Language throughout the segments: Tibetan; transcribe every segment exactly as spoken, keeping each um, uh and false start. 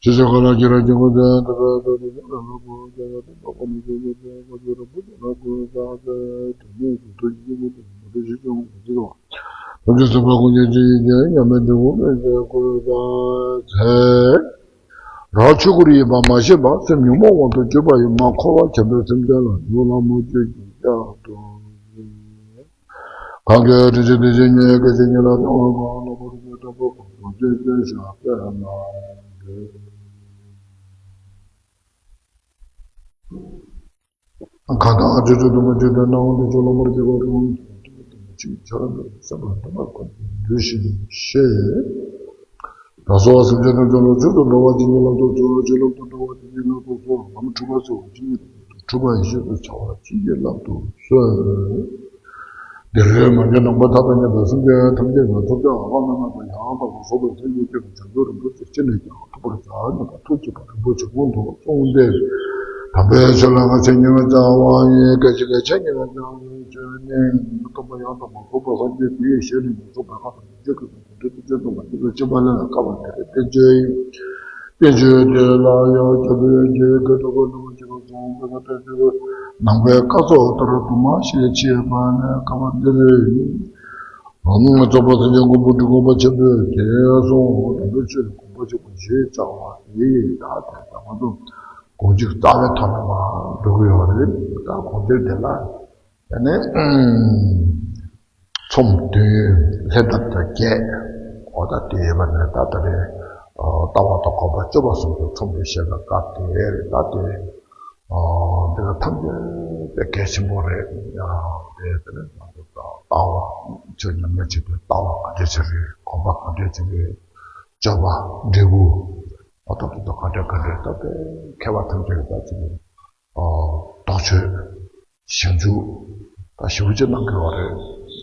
ཅི་ཞིག་ག་ལ་ཁྱེད་རང་ཀྱི་ངོ་ཚ་དེ་བས་དོ་དེ་ཞིག་ལ་ལ་གོ་ཅ་ཡ་དེ་ལ་གོ་ནི་ཅི་ཞིག་དེ་གོ་ཅི་ར་བུ་དེ་ལ་གོ་ས་དེ་དེ་ནས་དུ་དུ་ཡི་གོ་དེ་མ་དུ་ཞིག་ཀྱང་མ་ཟེར་བ། ཐམས་ཅད་སེམས་དཔའ་ཀུན་གྱི་སྤྱི་ཡི་རྒྱལ་མཉམ་མེད་འབྲས་བུ་མེད་པའི་སྐུ་ལ་ཕྱག་འཚལ། རང་ཆོས་སྐུ་རུ་ཡིན་པ་མ་ཤེས་པ་སེམས་ཉོན་མོངས་དབང་དུ་གྱུར་པ་ཡི་མ་འཁོར་བ་ཆེན་པོའི་སེམས་ཅན་ལ་ཇོ་ལ་མོ་ཆོས་ཀྱི་ཕྱག་ཏུ། གང་གིས་དྲིན་ཅན་དེ་བཞིན་ཉིད་སྐད་ཅིག་ཉིད་ལ་སྟོན་པ་གང་ལ་བར་དུ་དྲག་པོ་གང་དུ་ཅི་སྟོན་བྱ་དཔེ་ལ་འདུད། གང་དག་ཨ་ཏི་ཏི་དུ་མ་ཅི་དོན་སྣང་བ་དུ་ཅོ་ལ་མར་གྱི་བར་དུ་ཅིག་བྱ་ར་འདུག་བསམ་པ་དུ་མ་ཁོ་འདུས་ཤིང་ཤེས། ད་སོ་བ་སེམས་ཅན་ཐམས་ཅད་ལ་ཚུལ་དུ་འགྲོ་བ་ཇི་སྙེད་ལ་ཐུག་ཚུལ་ཇི་སློབ་ཏུ་འགྲོ་བ་དེ་ཉིད་ལ་ཐུག་ཚུལ་ལམ་འཁྲུལ་པ་སེལ་བ་ཇི་སྙེད་དུ་འཁྲུལ་པ་ཡེ་ཤེས་སུ་འཆར་བ་ཇི་སྙེད་བསླབ་ཏུ་གསོལ། འདིར་མ་གྱུར་ནམ་མཁའ་མཐའ་དང་མཉམ་པའི་སེམས་ཅན་ཐམས་ཅད་ལ་ཐོབ་བྱ་ཨ་ཧོ་ན་ན་པ་ཡང་དག་པར་རྫོགས་པའི་སངས་རྒྱས་ཀྱི་བྱང་ཆུབ་རིན་པོ་ཆེ་ཅི་ནས་ཀྱང་ཐོབ་པར་བྱ་སྙམ་པ་ཐུགས་བསྐྱེད་པ་རིན་པོ་ཆེ་ཀུན་ཏུ་བསྲུངས་ཏེ། དམ་པའི་ཆོས་ལ་ང་ཆེས་ཉེ་བར་བྱ་བ་ཡི་སྐད་ཅིག་གིས་ཆེས་ཉེ་བར་བྱ་བའི་ཆོས་ནི་སྟོན་པ་ཡང་དག་པར་རྫོགས་པའི་སངས་རྒྱས་དེའི་ཞལ་ནས་མ་གསུངས་པའི་ཁ་དང་མི་འཇིགས་ཀྱི་ཚོགས་ཀྱི་འབྲས་བུ་ཅན་དུ་མ་གྱུར་པའི་སྤྱོད་པ་ལ་དཀའ་བ་དེ་ལ་བསྟན་བཅོས་ཡིན། བསྟན་བཅོས་དེ་ལ་ཡང་རྒྱལ་པོའི་རྒྱལ་བའི་སྐད་དུ་བཀོད་ནུས་པ་ཅི་ལ་སོང་བའི་བསྟན་བཅོས་ནང་པའི་བཀའ་སྩལ་ལྟར་དུ་མ་ཞེས་བྱས་པ་ནི་དཀའ་བ་འདིར་ཡིན། རྫོགས་པ་སངས་རྒྱས་མགོན་པོ་འབྲི་གུང་པ་ཆེན་པོས་དེ་གསུངས། དམ་པའི་ཆོས་དགོངས་པ་གཅིག་པ་ཞེས་བྱ་བ་དེ་ཡིན། ད་དེ་ལྟ་བ་དུ་དགོངས་གཅིག་རྩ་བའི་ཐོག་ནས་མ་འགྲོ་གི་ཡོད་རེད། ད་དགོངས་གཅིག་དེ་ལ་དེ་ནས་ཚོམས་བདུན་ལྷན་ཐབས་དང་བརྒྱད། འོ་ད་དེ་ཡོད་པ་ནས་ད་ལྟ་རེད། ལྟ་བ་དང་སྒོམ་པ་སྤྱོད་པ་གསུམ་དུ་ཚོམས་ཏེ་བཤད་པའི་སྐབས་དེ་རེད། ད་དེ་འདི་ལ་ཐམས་ཅད་དེ་གལ་ཆེན་པོ་རེད། དེ་དེ་ནས་ང་ཚོ་ལྟ་བ་ཆོས་ཉམས་ལེན་བྱེད་པའི་ལྟ་བ་ག་འདྲས་བྱེད་དགོས། སྒོམ་པ་ག་འདྲས་བྱེད་དགོས། སྤྱོད་པ་འབྲས་བུ་འོ་ད་དེ་ཚོ་ག་འདྲས་ག་འདྲས་ད་དེ་མཁས་པ་ཐམས་ཅད་ཀྱིས་ད་ཅིག་ལྡོག་ཕྱོགས་ཞིབ་འཇུག་ད་ཞིབ་ཅིག་གནང་དགོས་པ་རེད།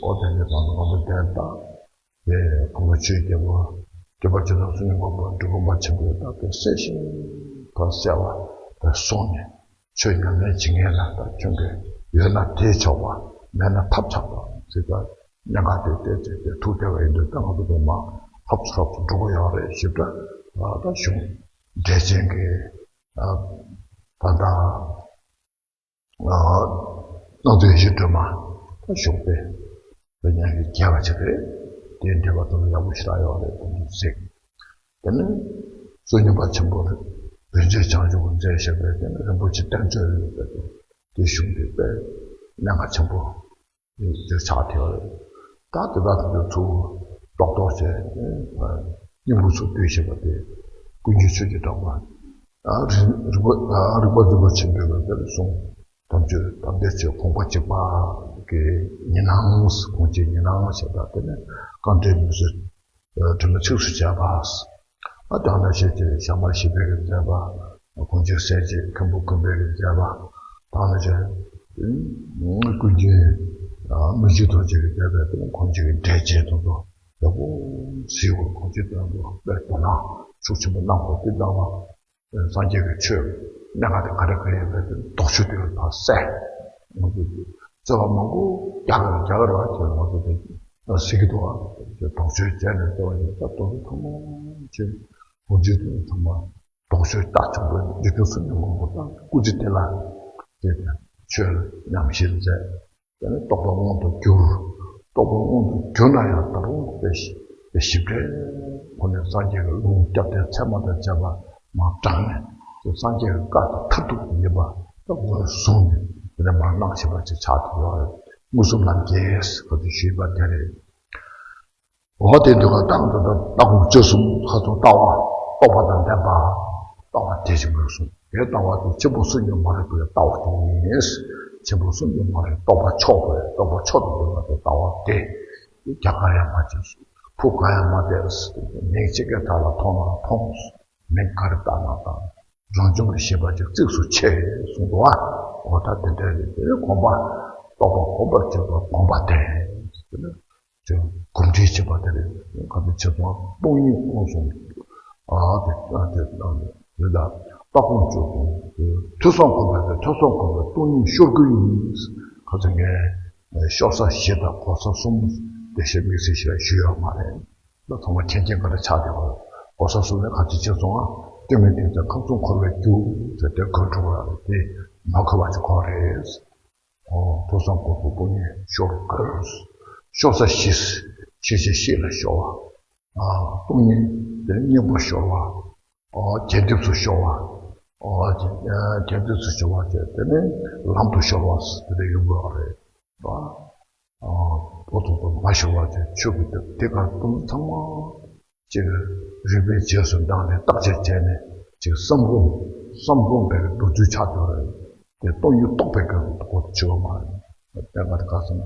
འོ་དེ་ནས་ད་ང་ཚོ་དེ་ལྟ་དེ་ཁོང་གི་ཆོས་རྒྱལ་པོ་སྐྱོབ་པ་སྤྱི་ནོར་བསོད་སྙོམས་མགོན་པོ་འབྲི་གུང་པ་ཆེན་པོས་ད་དེ་གསལ་ཞིང་དུ་གསལ་བ་དེ་གསུངས་ནས། ཆོས་ཉམས་ལེན་བྱེད་མཁན་ལ་ད་ཁྱོད་ཀྱིས་ཡོད་ན་དེས་ཆོག་པ། མེད་ན་ཐབས་ཆག་པ་ཟེར་ད་གནད་འགག་དེ་བལྟས་ཚེ་དེ་ཐུགས་བདེ་བ་ཡིན་དུས་ད་ང་ཚོ་ཚང་མ་ཧབ་སུ་ཧབ་སུ་འགྲོ་གི་ཡོད་རེད། ཞིབ་ཕྲ་ད་གཞུང་འགྲེལ་ཆེན་གྱི་ད་ད་ལྟ་སྣང་ཚུལ་ཡེ་ཤེས་སྒྲོན་མ་ད་གཞུང་དེ་དེ་ཉག་གི་རྒྱས་པ་ཅིག་རེད། དེ་འགྲེལ་པ་དེ་ཡག་པོ་ཞེ་དྲག་ཡོད་རེད་དེ་འདྲ་ཟེར། དེ་ནས་བསོད་སྙོམས་པ་ཆེན་པོ་རིན་ཆེན་བྱང་ཆུབ་ཀྱིས་མཛད་བཞག་པའི་དེ་ནས་རིན་པོ་ཆེ་བསྟན་བཅོས་ཡོད་པའི་དེ་གཞུང་དེ་དཔེ་གནད་འགག་ཆེན་པོ་དེ་ཆགས་བསྡད་ཡོད་རེད། ད་དེ་དག་དེ་ཚོ་ཚུར་རྡོག་རྡོག་བྱས་སྙིང་པོ་ཚུར་བསྡུས་བཞག་པ་དེ་ཀུན་མཁྱེན་ཆོས་ཀྱི་གྲགས་པ་རིག་རིག་པ་རིག་པ་འཛིན་པ་ཆེན་པོས་དེ་ལ་གསུངས། དམ་ཆོས་དམ་པའི་ཆོས་ཁོང་པ་གཅིག་པ་གི་ཉི་སྣང་། ཁོང་གཅིག་ཉི་སྣང་ཞེས་པ་དེ་ནི་རྐང་གྲས་མི་བཟོད། དྲི་མ་ཚིགས་སུ་བཅད་པ། ཨ་དག་ན་ཤེས་བྱའི་ཞྭ་དམར་བཞི་པའི་རིགས་མཛད་པ། ཁོང་ཆུང་གསལ་བྱེད་མཁན་པོ་ཀུན་པའི་རིགས་མཛད་པ། དག་ན་ཆེན་ཀུན་མཁྱེན་མི་འཇིགས་རྡོ་རྗེ་རིགས་མཛད་པའི་ཁོང་ཆུང་གི་འགྲེལ་བྱེད་དུ་དུ་ཡག་པོ་གཟིགས་པར་ཁོང་ཆུང་དོན་དུ་དཔེ་དོ་སྣང་ཤུགས་ཆེན་པོ་གནང་དགོས་ཀྱི་གནང་བ། སངས་རྒྱས་ཀྱི་ཆོས་གནད་འགག་དེ་ག་རེ་ག་རེ་ཡིན་པའི་དེ་ལྡོག་ཕྱོགས་དེ་ལ་ཕར་གསལ། ང་ཚོ་གི་རྩོད་པ་མང་པོ་རྒྱག་གི་རེད་རྒྱག་གི་རེད་བ། དེ་ང་ཚོ་དེ་གཟིགས་ཀྱི་འདུག་བ། ལྡོག་ཕྱོགས་བྱས་ནས་རྩོད་པ་ཡིན་ད་དོ་རུ་ཐུན་མོང་ཆེ་ཧུར་བརྩོན་དེ་ཚང་མ་ལྡོག་ཕྱོགས་རྟགས་ཆུང་པོ་འཇིག་རྟེན་སུ་ཉོན་མོངས་པ་དང་སྐུ་ཚེ་དེ་ལ་དེ་ཆོས་ཉམས་བཞེས་མཛད། དེ་ནས་རྟོགས་པ་མངོན་དུ་གྱུར། རྟོགས་པ་མངོན་དུ་གྱུར་ན་ཡང་ད་རུང་དཔེ་ཞིབ་དཔེ་ཞིབ་ཕྲ་ཁོ་ནས་སངས་རྒྱས་ཀྱི་ལུང་སྐྱབས་གཏེར་ཚད་མ་དང་བཅས་པ་མར་དྲངས་ནས་དེ་སངས་རྒྱས་ཀྱི་བཀའ་དང་མཐར་ཐུག་ཏུ་ཡིན་པ་ད་ངོས་བཟུང་ནས་དེ་ནས་མར་གནང་བཞིན་པ་ཅིག་ཆགས་ཀྱི་ཡོད་རེད། མངོན་སུམ་ལམ་གྱིས་ཁོ་ཚོས་ཞུས་པ་དེ་རེད། འོ་དེ་འདུག་ག་ད་ལྟ་ལྟ་སྒོམ་སྤྱོད་གསུམ་ཁ་ཐོག་ལྟ་བ་རྟོགས་པ་དང་ལྡན་པ། ལྟ་བ་དེ་བཞིན་མངོན་སུམ་དེ་ལྟ་བ་དེ་ཆེན་པོ་སུ་ཉིད་མ་རིག་པའི་ལྟ་བ་དེ་ཡིན། ཆེན་པོ་སུ་ཉིད་མ་རིག་རྟོགས་པ་མཆོག་པའི་རྟོགས་པ་མཆོག་ཏུ་གྱུར་པ་དེ་ལྟ་བ་དེ། རྒྱ་གར་ཡང་མ་བྱས། ཕུ་གང་ཡང་མ་བལྟས། མིང་ཅི་གའི་དག་ལ་མཐོང་ན་མཐོང་། མིང་ག་རེ་བཏགས་ན་བཏགས། རང་བྱུང་གི་ཤེས་པ་ཅིག་གཙིགས་སུ་ཆེ་གསུངས་འདུག་ཨ། འོ་ད་དེ་འདྲ་རེད་དེ་གོམས་པ། རྟོགས་པ་གོམས་པར་བྱེད་པ་གོམས་པ་དེ། དེ་ནི། གོམས་འདྲིས་བྱེད་པ་དེ་རེད། ཁ་ཚོ་ཆེ་སོང་སྟོང་ཉིད་ཀུན་གསུམ། ཨ་དེ་ཨ་དེ་ཨ་དེ་རེད་ད། ལྟ་སྒོམ་སྤྱོད་གསུམ། ཐོས་བསམ་སྒོམ་པ་དེ་ཐོས་བསམ་སྒོམ་པའི་སྟོང་ཉིད་ཤོར་དགོས་ཡིན། ཁ་ཚོ་ངས་ཤོར་ས་བཞི་དང་གོལ་ས་གསུམ་བདེ་གཤེགས་དམིགས་བསལ་ཞིག་ཞུ་ཡོད་མ་རེད། ད་ཚང་མ་མཁྱེན་མཁྱེན་ག་རེ་ཆགས་བསྡད་པ། གོ་ས་སོ་ནས་ག་ཅི་བྱས་སོང་ང་། སྟོན་མི་དེ་ཚོ་ཁམས་གསུམ་འཁོར་བའི་རྒྱུ་ཟེར་ཏེ་གོ་འགྲོ་བ་རེད་དེ། མ་གོ་བ་ཅིག་གོ་རེད། ཨོ། ཐོས་བསམ་སྒོམ་པ་སྟོང་ཉིད་ཤོར་དགོས། ཤོར་ས་བཞི། ཤེས་བྱ་བཞི་ལ་ཤོར་བ། ཨ། སྟོང་ཉིད་དེ་གཉེན་པོ་ཤོར་བ། ཨོ། རྒྱས་འདེབས་སུ་ཤོར་བ། ཨོ། རྒྱས་འདེབས་སུ་ཤོར་བ་བྱས། དེ་ནས་ལམ་དུ་ཤོར་བ་དེ་འདྲ་ཡོང་དགོས་པ་རེད། ཨོ། ཐོག་ཐོག་ཏུ་མ་ཤོར་བ་བྱས། ཆོས་ཀྱི་དེ་དེ་ག་དུས་ཚང་མ་ཅིག་རིག་པའི་རྗེས་སུ་འབྲངས་ནས་བརྟག་དཔྱད་བྱས་ནས། ཅིག་བསམ་བློ་བསམ་བློ་བའི་མདོར་བསྡུས་ཆགས་ཡོད་རེད། དེ་སྟོང་ཉིད་རྟོགས་པའི་སྐབས་སུ་གོ་ཆོད་པ་མ་རེད། དེ་ག་དེ་ག་སོང་།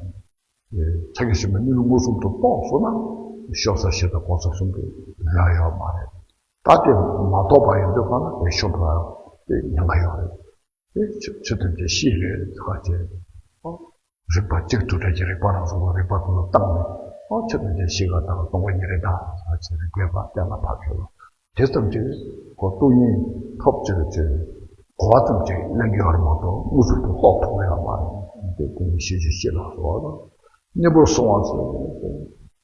ཕྱག་རྒྱ་ཆེན་པོའི་གཉིས་ལུགས་མངོན་སུམ་དུ་རྟོགས་སོང་ན། ཤོར་ས་བཞི་དང་གོ་ས་གསུམ་དུ་ཡོང་ཡ་ཡོད་མ་རེད། ད་དེ་མ་རྟོགས་པ་ཡིན་དུས་གང་ལ་དེ་ཤོར་འགྲོ་ཡ་དེ་ཉེན་ཁ་ཡོད་རེད། དེ་ཆོས་ཆོས་ཐམས་ཅད་བཞི་རེད་ཟེར་བ་བྱས། ཨོ། རིག་པ་གཅིག་དུ་བྲལ་གྱི་རིག་པ་རང་གཟུགས་ལ་རིག་པ་ཀུན་ལ་བཏང་ནས། ཨོ། ཆོས་ཐམས་ཅད་བཞི་ག་དག་སྟོང་པ་ཉིད་རེད་ད་ཟེར་བ་བྱས། རིག་པའི་བར་གཏན་ལ་ཕབ་ཡོད་ལ། དེ་ཙམ་གྱིས་ཁོ་སྟོང་ཉིད་ཐོབ་ཅེས་ཀྱི་གོ་བ་ཙམ་གྱིས་ལེན་གྱི་ཡོད་རེད་མ་གཏོགས། དངོས་སུ་དེ་རྟོགས་ཐུབ་ཡོད་མ་རེད། དེ་སྟོང་ཉིད་ཤེས་བྱའི་གཤིས་ལ་སོགས་པ་དང་གཉེན་པོར་སོང་བ་ཟེར་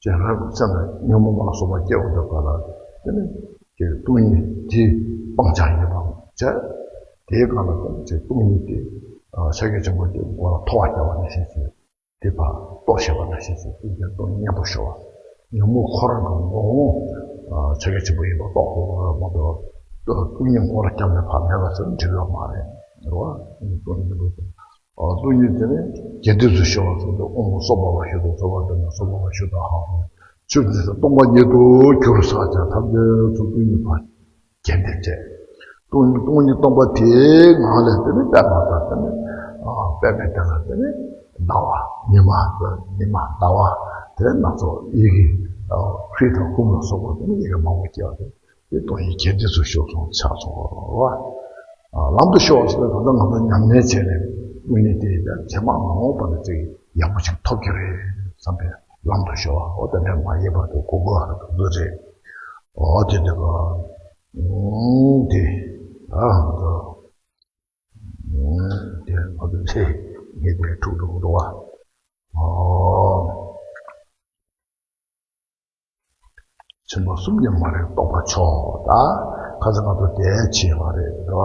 ཏེ། རང་སེམས་ལ་ཉོན་མོངས་པ་ལ་སོགས་པ་སྐྱེ་བ་འདི་ག་ལ་དེ་ནི་ཀྱི་སྟོང་ཉིད་དེ་སྤང་བྱ་ཡིན་པ་བྱས། དེའི་སྒང་ལ་ཀྱང་ཅིག་སྟོང་ཉིད་དེ་ཕྱག་རྒྱ་ཆེན་པོ་དེ་མགོ་ལ་ཐོ་བ་བརྒྱབ་པ་ནང་བཞིན་བྱས། དེ་ཕར་རྟོགས་ཤེས་པ་ནང་བཞིན་བྱས། དེ་ཀྱང་སྟོང་ཉིད་གཉེན་པོར་ཤོར་བ། ཉོན་མོངས་ཁོ་རང་གི་ངོ་བོ་ཕྱག་རྒྱ་ཆེན་པོ་ཡིན་པ་རྟོགས་དགོས་པ་མ་གཏོགས། སྟོང་ཉིད་མགོ་ལ་བརྒྱབ་ནས་ཕར་མེད་པ་ཟེར་འགྲིག་ཡོད་མ་རེད། རེད་བ། སྟོང་ཉིད་གཉེན་པོ། ཨ། སྟོང་ཉིད་དེ་ནི་རྒྱས་འདེབས་སུ་ཤོར་བ་ཟེར་ཏེ། ཨོཾ་སྭ་བྷཱ་ཝ་ཤུདྡྷ་སྭ་བྷཱ་ཏཱ་ན་སྭ་བྷཱ་ཝ་ཤུདྡྷ་ཨ་ཧཾ། ཆོས་འདི་ཚོ་སྟོང་པ་ཉིད་དུ་གྱུར་ཟེར་བ་བྱས། ཐམས་ཅད་ཚུར་སྟོང་ཉིད་པ་རྒྱས་འདེབས་བྱས། སྟོང་སྟོང་ཉིད་སྟོང་པ་དེའི་ངང་ལས་དེ་ནི་པདྨ་དང་། དེ་ནི་ཨ་པདྨའི་སྟེང་ལ་དེ་ནི་ཟླ་བ། ཉི་མ། ཉི་མ་ཟླ་བ། དེ་ནི་སྣ་ཚོགས་ཡི་གེ། ཨ་ཧྲཱིཿ་དང་ཧཱུྃ་ལ་སོགས་པ་དེ་ནི་ཡི་གེ་མང་པོ་སྐྱེ་བ་དེ། དེ་སྟོང་ཉིད་རྒྱས་འདེབས་སུ་ཤོར་སོང་ཆགས་སོང་བ། ཨ། ལམ་དུ་ཤོར་བ་ཟེར་ན། ད་ལྟ་ང་ཚོ་ཉམས་ལེན་བྱས་ནས་སྟོང་ཉིད་དེ་ཡང་རྗེས་མ་མ་འོངས་པ་ལ་ཅིག་ཡག་པོ་ཅིག་ཐོབ་ཀྱི་རེད་བསམ་པའི་ལམ་དུ་ཤོར་བ། འོ། དེ་ནས་མ་ཡིན་པ་དེ་གོ་དགོས་པ་དེ་ཚོ་རེད། འོ། དེ་དེ་ག་ཨང་དེ། ཨ། ཨང་དེ་ང་ཚོ་ཚེ་ངེས་པའི་ཐུགས་སུ་འགྲོ་བ། ཨོ། ཚིམ་པ་གསུམ་གྱིས་མ་རིག་རྟོགས་པ་མཆོག་ད་ཁ་སང་ང་ཚོ་དེ་བྱས་པ་རེད། རེད་བ།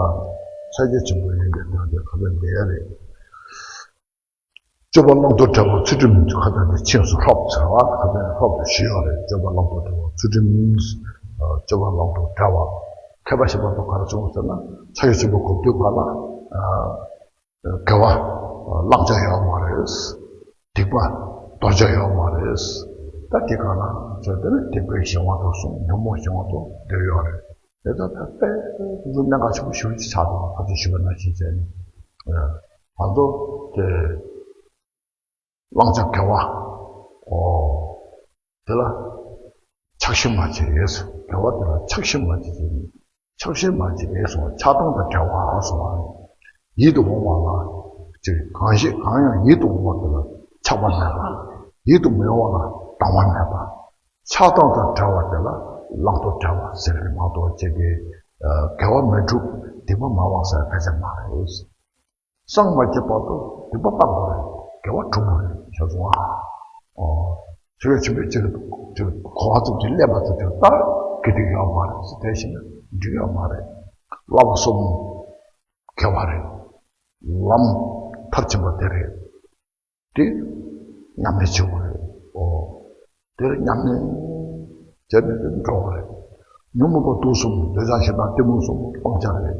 ཕྱག་རྒྱ་ཆེན་པོ་ཡིན་པའི་དོན་དེ་ཁ་སང་དེ་རེད། སྤྱོད་པ་བླང་དོར་བྲལ་བ་ཚུལ་ཁྲིམས། ཁ་སང་དེ་ཕྱིས་སུ་ལྷོག་ཟེར་བ། ཁ་སང་ལྷོག་ཏུ་ཞུས་ཡོད་རེད། སྤྱོད་པ་བླང་དོར་བྲལ་བ་ཚུལ་ཁྲིམས། སྤྱོད་པ་བླང་དོར་བྲལ་བ། མཁས་པ་ཞིག་མ་གཏོགས་ག་རེ་བྱུང་ཟེར་ན། ཕྱག་རྒྱ་ཆེན་པོ་གོམས་དུས་བར་ལ། དགེ་བ་བླང་བྱ་ཡོད་མ་རེད། སྡིག་པ་དོར་བྱ་ཡོད་མ་རེད། ད་དེ་ག་ན་ཚོད་དེ་ནི་སྡིག་པའི་གཞན་དབང་དུ་སོང་། ཉོན་མོངས་གཞན་དབང་དུ་སྡོད་ཡོད་རེད། དེ་ལྟར་ད་དཔེ་ཚོ་གནད་འགག་ཆེན་པོ་ཞེ་པོ་ཅིག་ཆགས་འདུག་ཕལ་ཆེར་ཞུས་པ་ནང་བཞིན་བྱས་ནས། ང་ཚོ་དེ་བླང་བྱ་དགེ་བ། ཨོ། དེ་ལ་ཆགས་ཞེན་མ་བྱེད་ཟེར། དགེ་བ་དེ་ལ་ཆགས་ཞེན་མ་བྱེད་ཟེར། ཆགས་ཞེན་མ་བྱེད་ཟེར་བ། ཆགས་སྡང་དང་བྲལ་བ་ཟེར་བ། ཡིད་དུ་འོང་བ་ལ་ཅིག་གང་ཞིག་གང་ཡང་ཡིད་དུ་འོང་བ་དེ་ལ་ཆགས་པ་མེད་པ། ཡིད་དུ་མི་འོང་བ་ལ་སྡང་བ་མེད་པ། ཆགས་སྡང་དང་བྲལ་བ་དེ་ལ་བླང་དོར་བྲལ་བ་ཟེར་གྱི་མ་གཏོགས། ཅིག་གི་དགེ་བ་མི་སྒྲུབ་སྡིག་པ་མ་སྤངས་ཟེར་སྐད་ཆ་མ་རེད། སངས་མ་རྒྱས་བར་དུ་སྡིག་པ་སྤང་དགོས་རེད། དགེ་བ་སྒྲུབ་དགོས་རེད། ཤེས་སོང་ཨ། ཨོ། ཆོས་ཆེན་པོའི་ཕྱིར་དུ་གོ་བ་ཙམ་གྱིས་སླེབས་པ་ཙམ་གྱིས་ད་དགེ་སྡིག་ཡོད་མ་རེད། དེ་བཞིན་འགྲིག་ཡོད་མ་རེད། བསླབ་པ་གསུམ་དགེ་བ་རེད། ལམ་མཐར་ཕྱིན་པ་དེ་རེད། དེ་ཉམས་ལེན་བྱེད་དགོས་རེད། ཨོ། དེར་ཉམས་ལེན་བྱས་ནས་དེ་འགྲོ་བ་རེད། ཉོན་མོངས་པ་དུག་གསུམ། འདོད་ཆགས་ཞེ་སྡང་གཏི་མུག་གསུམ་སྤང་བྱ་རེད།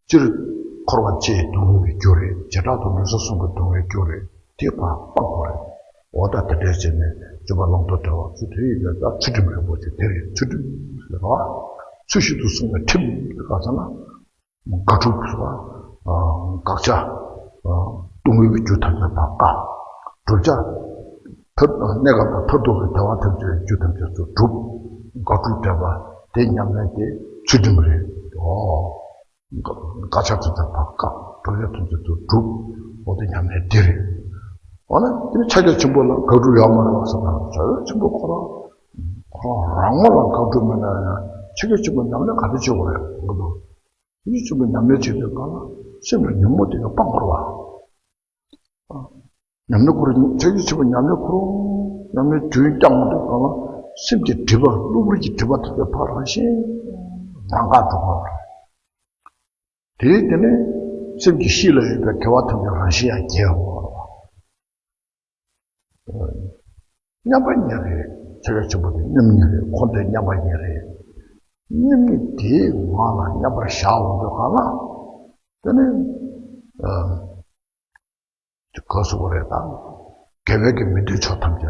སྤྱིར་འཁོར་བ་སྤྱིའི་སྡུག་བསྔལ་གྱི་རྒྱུ་རེད། བྱེ་བྲག་ཏུ་ལུས་ངག་གསུམ་གྱི་སྡུག་བསྔལ་རྒྱུ་རེད། དེ་ཕར་སྤང་དགོས་རེད། འོ། ད་དེ་འདྲས་བྱས་ནས་སྤྱོད་པ་བླང་དོར་བྲལ་བ་ཚུལ་དེ་ཡིན་པས། ད་ཚུལ་ཁྲིམས་རིན་པོ་ཆེ་དེ་རེད། ཚུལ་ཁྲིམས་ཟེར་བ། ཚུལ་བཞིན་དུ་བསྲུང་བའི་ཁྲིམས་ཟེར་བ་ཟེར་ན། དགག་སྒྲུབ་ཟེར་བ། དགག་བྱ། སྡུག་བསྔལ་གྱི་རྒྱུ་ཐམས་ཅད་ཕར་བཀག་སྒྲུབ་བྱ། མཐར། གནས་སྐབས་དང་མཐར་ཐུག་གི་བདེ་བ་ཐམས་ཅད་རྒྱུ་ཐམས་ཅད་ཚུར་སྒྲུབ། དགག་སྒྲུབ་བྲལ་བ་དེ་ཉམས་ལེན་དེ་ཚུལ་ཁྲིམས་རེད། ཨོ། དགག་བྱ་ཐམས་ཅད་ཕར་བཀག་སྒྲུབ་བྱ་ཐམས་ཅད་ཚུར་སྒྲུབ། འོ། དེ་ཉམས་ལེན་དེ་རེད། འོ་ན་དེ་ནི་ཕྱག་རྒྱ་ཆེན་པོ་ལ་དགག་སྒྲུབ་ཡོད་མ་རེད་པ་ཟེར་ན། ཕྱག་རྒྱ་ཆེན་པོ་ཁོ་རང་ཁོ་རང་རང་ངོ་ལ་དགག་སྒྲུབ་མེད་ན་ཡང་། ཕྱག་རྒྱ་ཆེན་པོ་ཉམས་ལེན་ག་འདྲ་བྱེད་དགོས་རེད། ཕྱག་རྒྱ་ཆེན་པོ་ཉམས་ལེན་བྱེད་དུས་གང་ལ་སེམས་ལ་ཉོན་མོངས་དེ་ཡང་སྤང་དགོས་པ། ཉམས་ལེན་ཁོ་རང་། ཕྱག་རྒྱ་ཆེན་པོ་ཉམས་ལེན་ཁོ་རང་། ཉམས་ལེན་རྒྱུན་བསྐྱངས་མ་ཐུབ་གང་ལ་ སེམས་ཀྱི་སྒྲིབ་པ། གློ་བུར་གྱི་སྒྲིབ་པ་དེ་ཚོ་ཕར་རང་བཞིན་རང་འགག་འགྲོ་གི་རེད། དེའི་དེ་ནས་སེམས་ཀྱི་གཤིས་ལ་ཡོད་པའི་དགེ་བ་ཐམས་ཅད་རང་བཞིན་ཡང་རྒྱས་འོང་བ། མཉམ་པ་ཉིད་རེད། ཕྱག་རྒྱ་ཆེན་པོ་དེ་མཉམ་ཉིད་རེད། འཁོར་འདས་མཉམ་པ་ཉིད་རེད། མཉམ་ཉིད་དེའི་ངང་ལ་མཉམ་པར་བཞག་འོང་དུས་གང་ལ། དེ་ནས་ག་སུ་བ་རེད་དང་། དགེ་བའི་གི་མི་འདོད་ཕྱོགས་ཐམས་ཅད་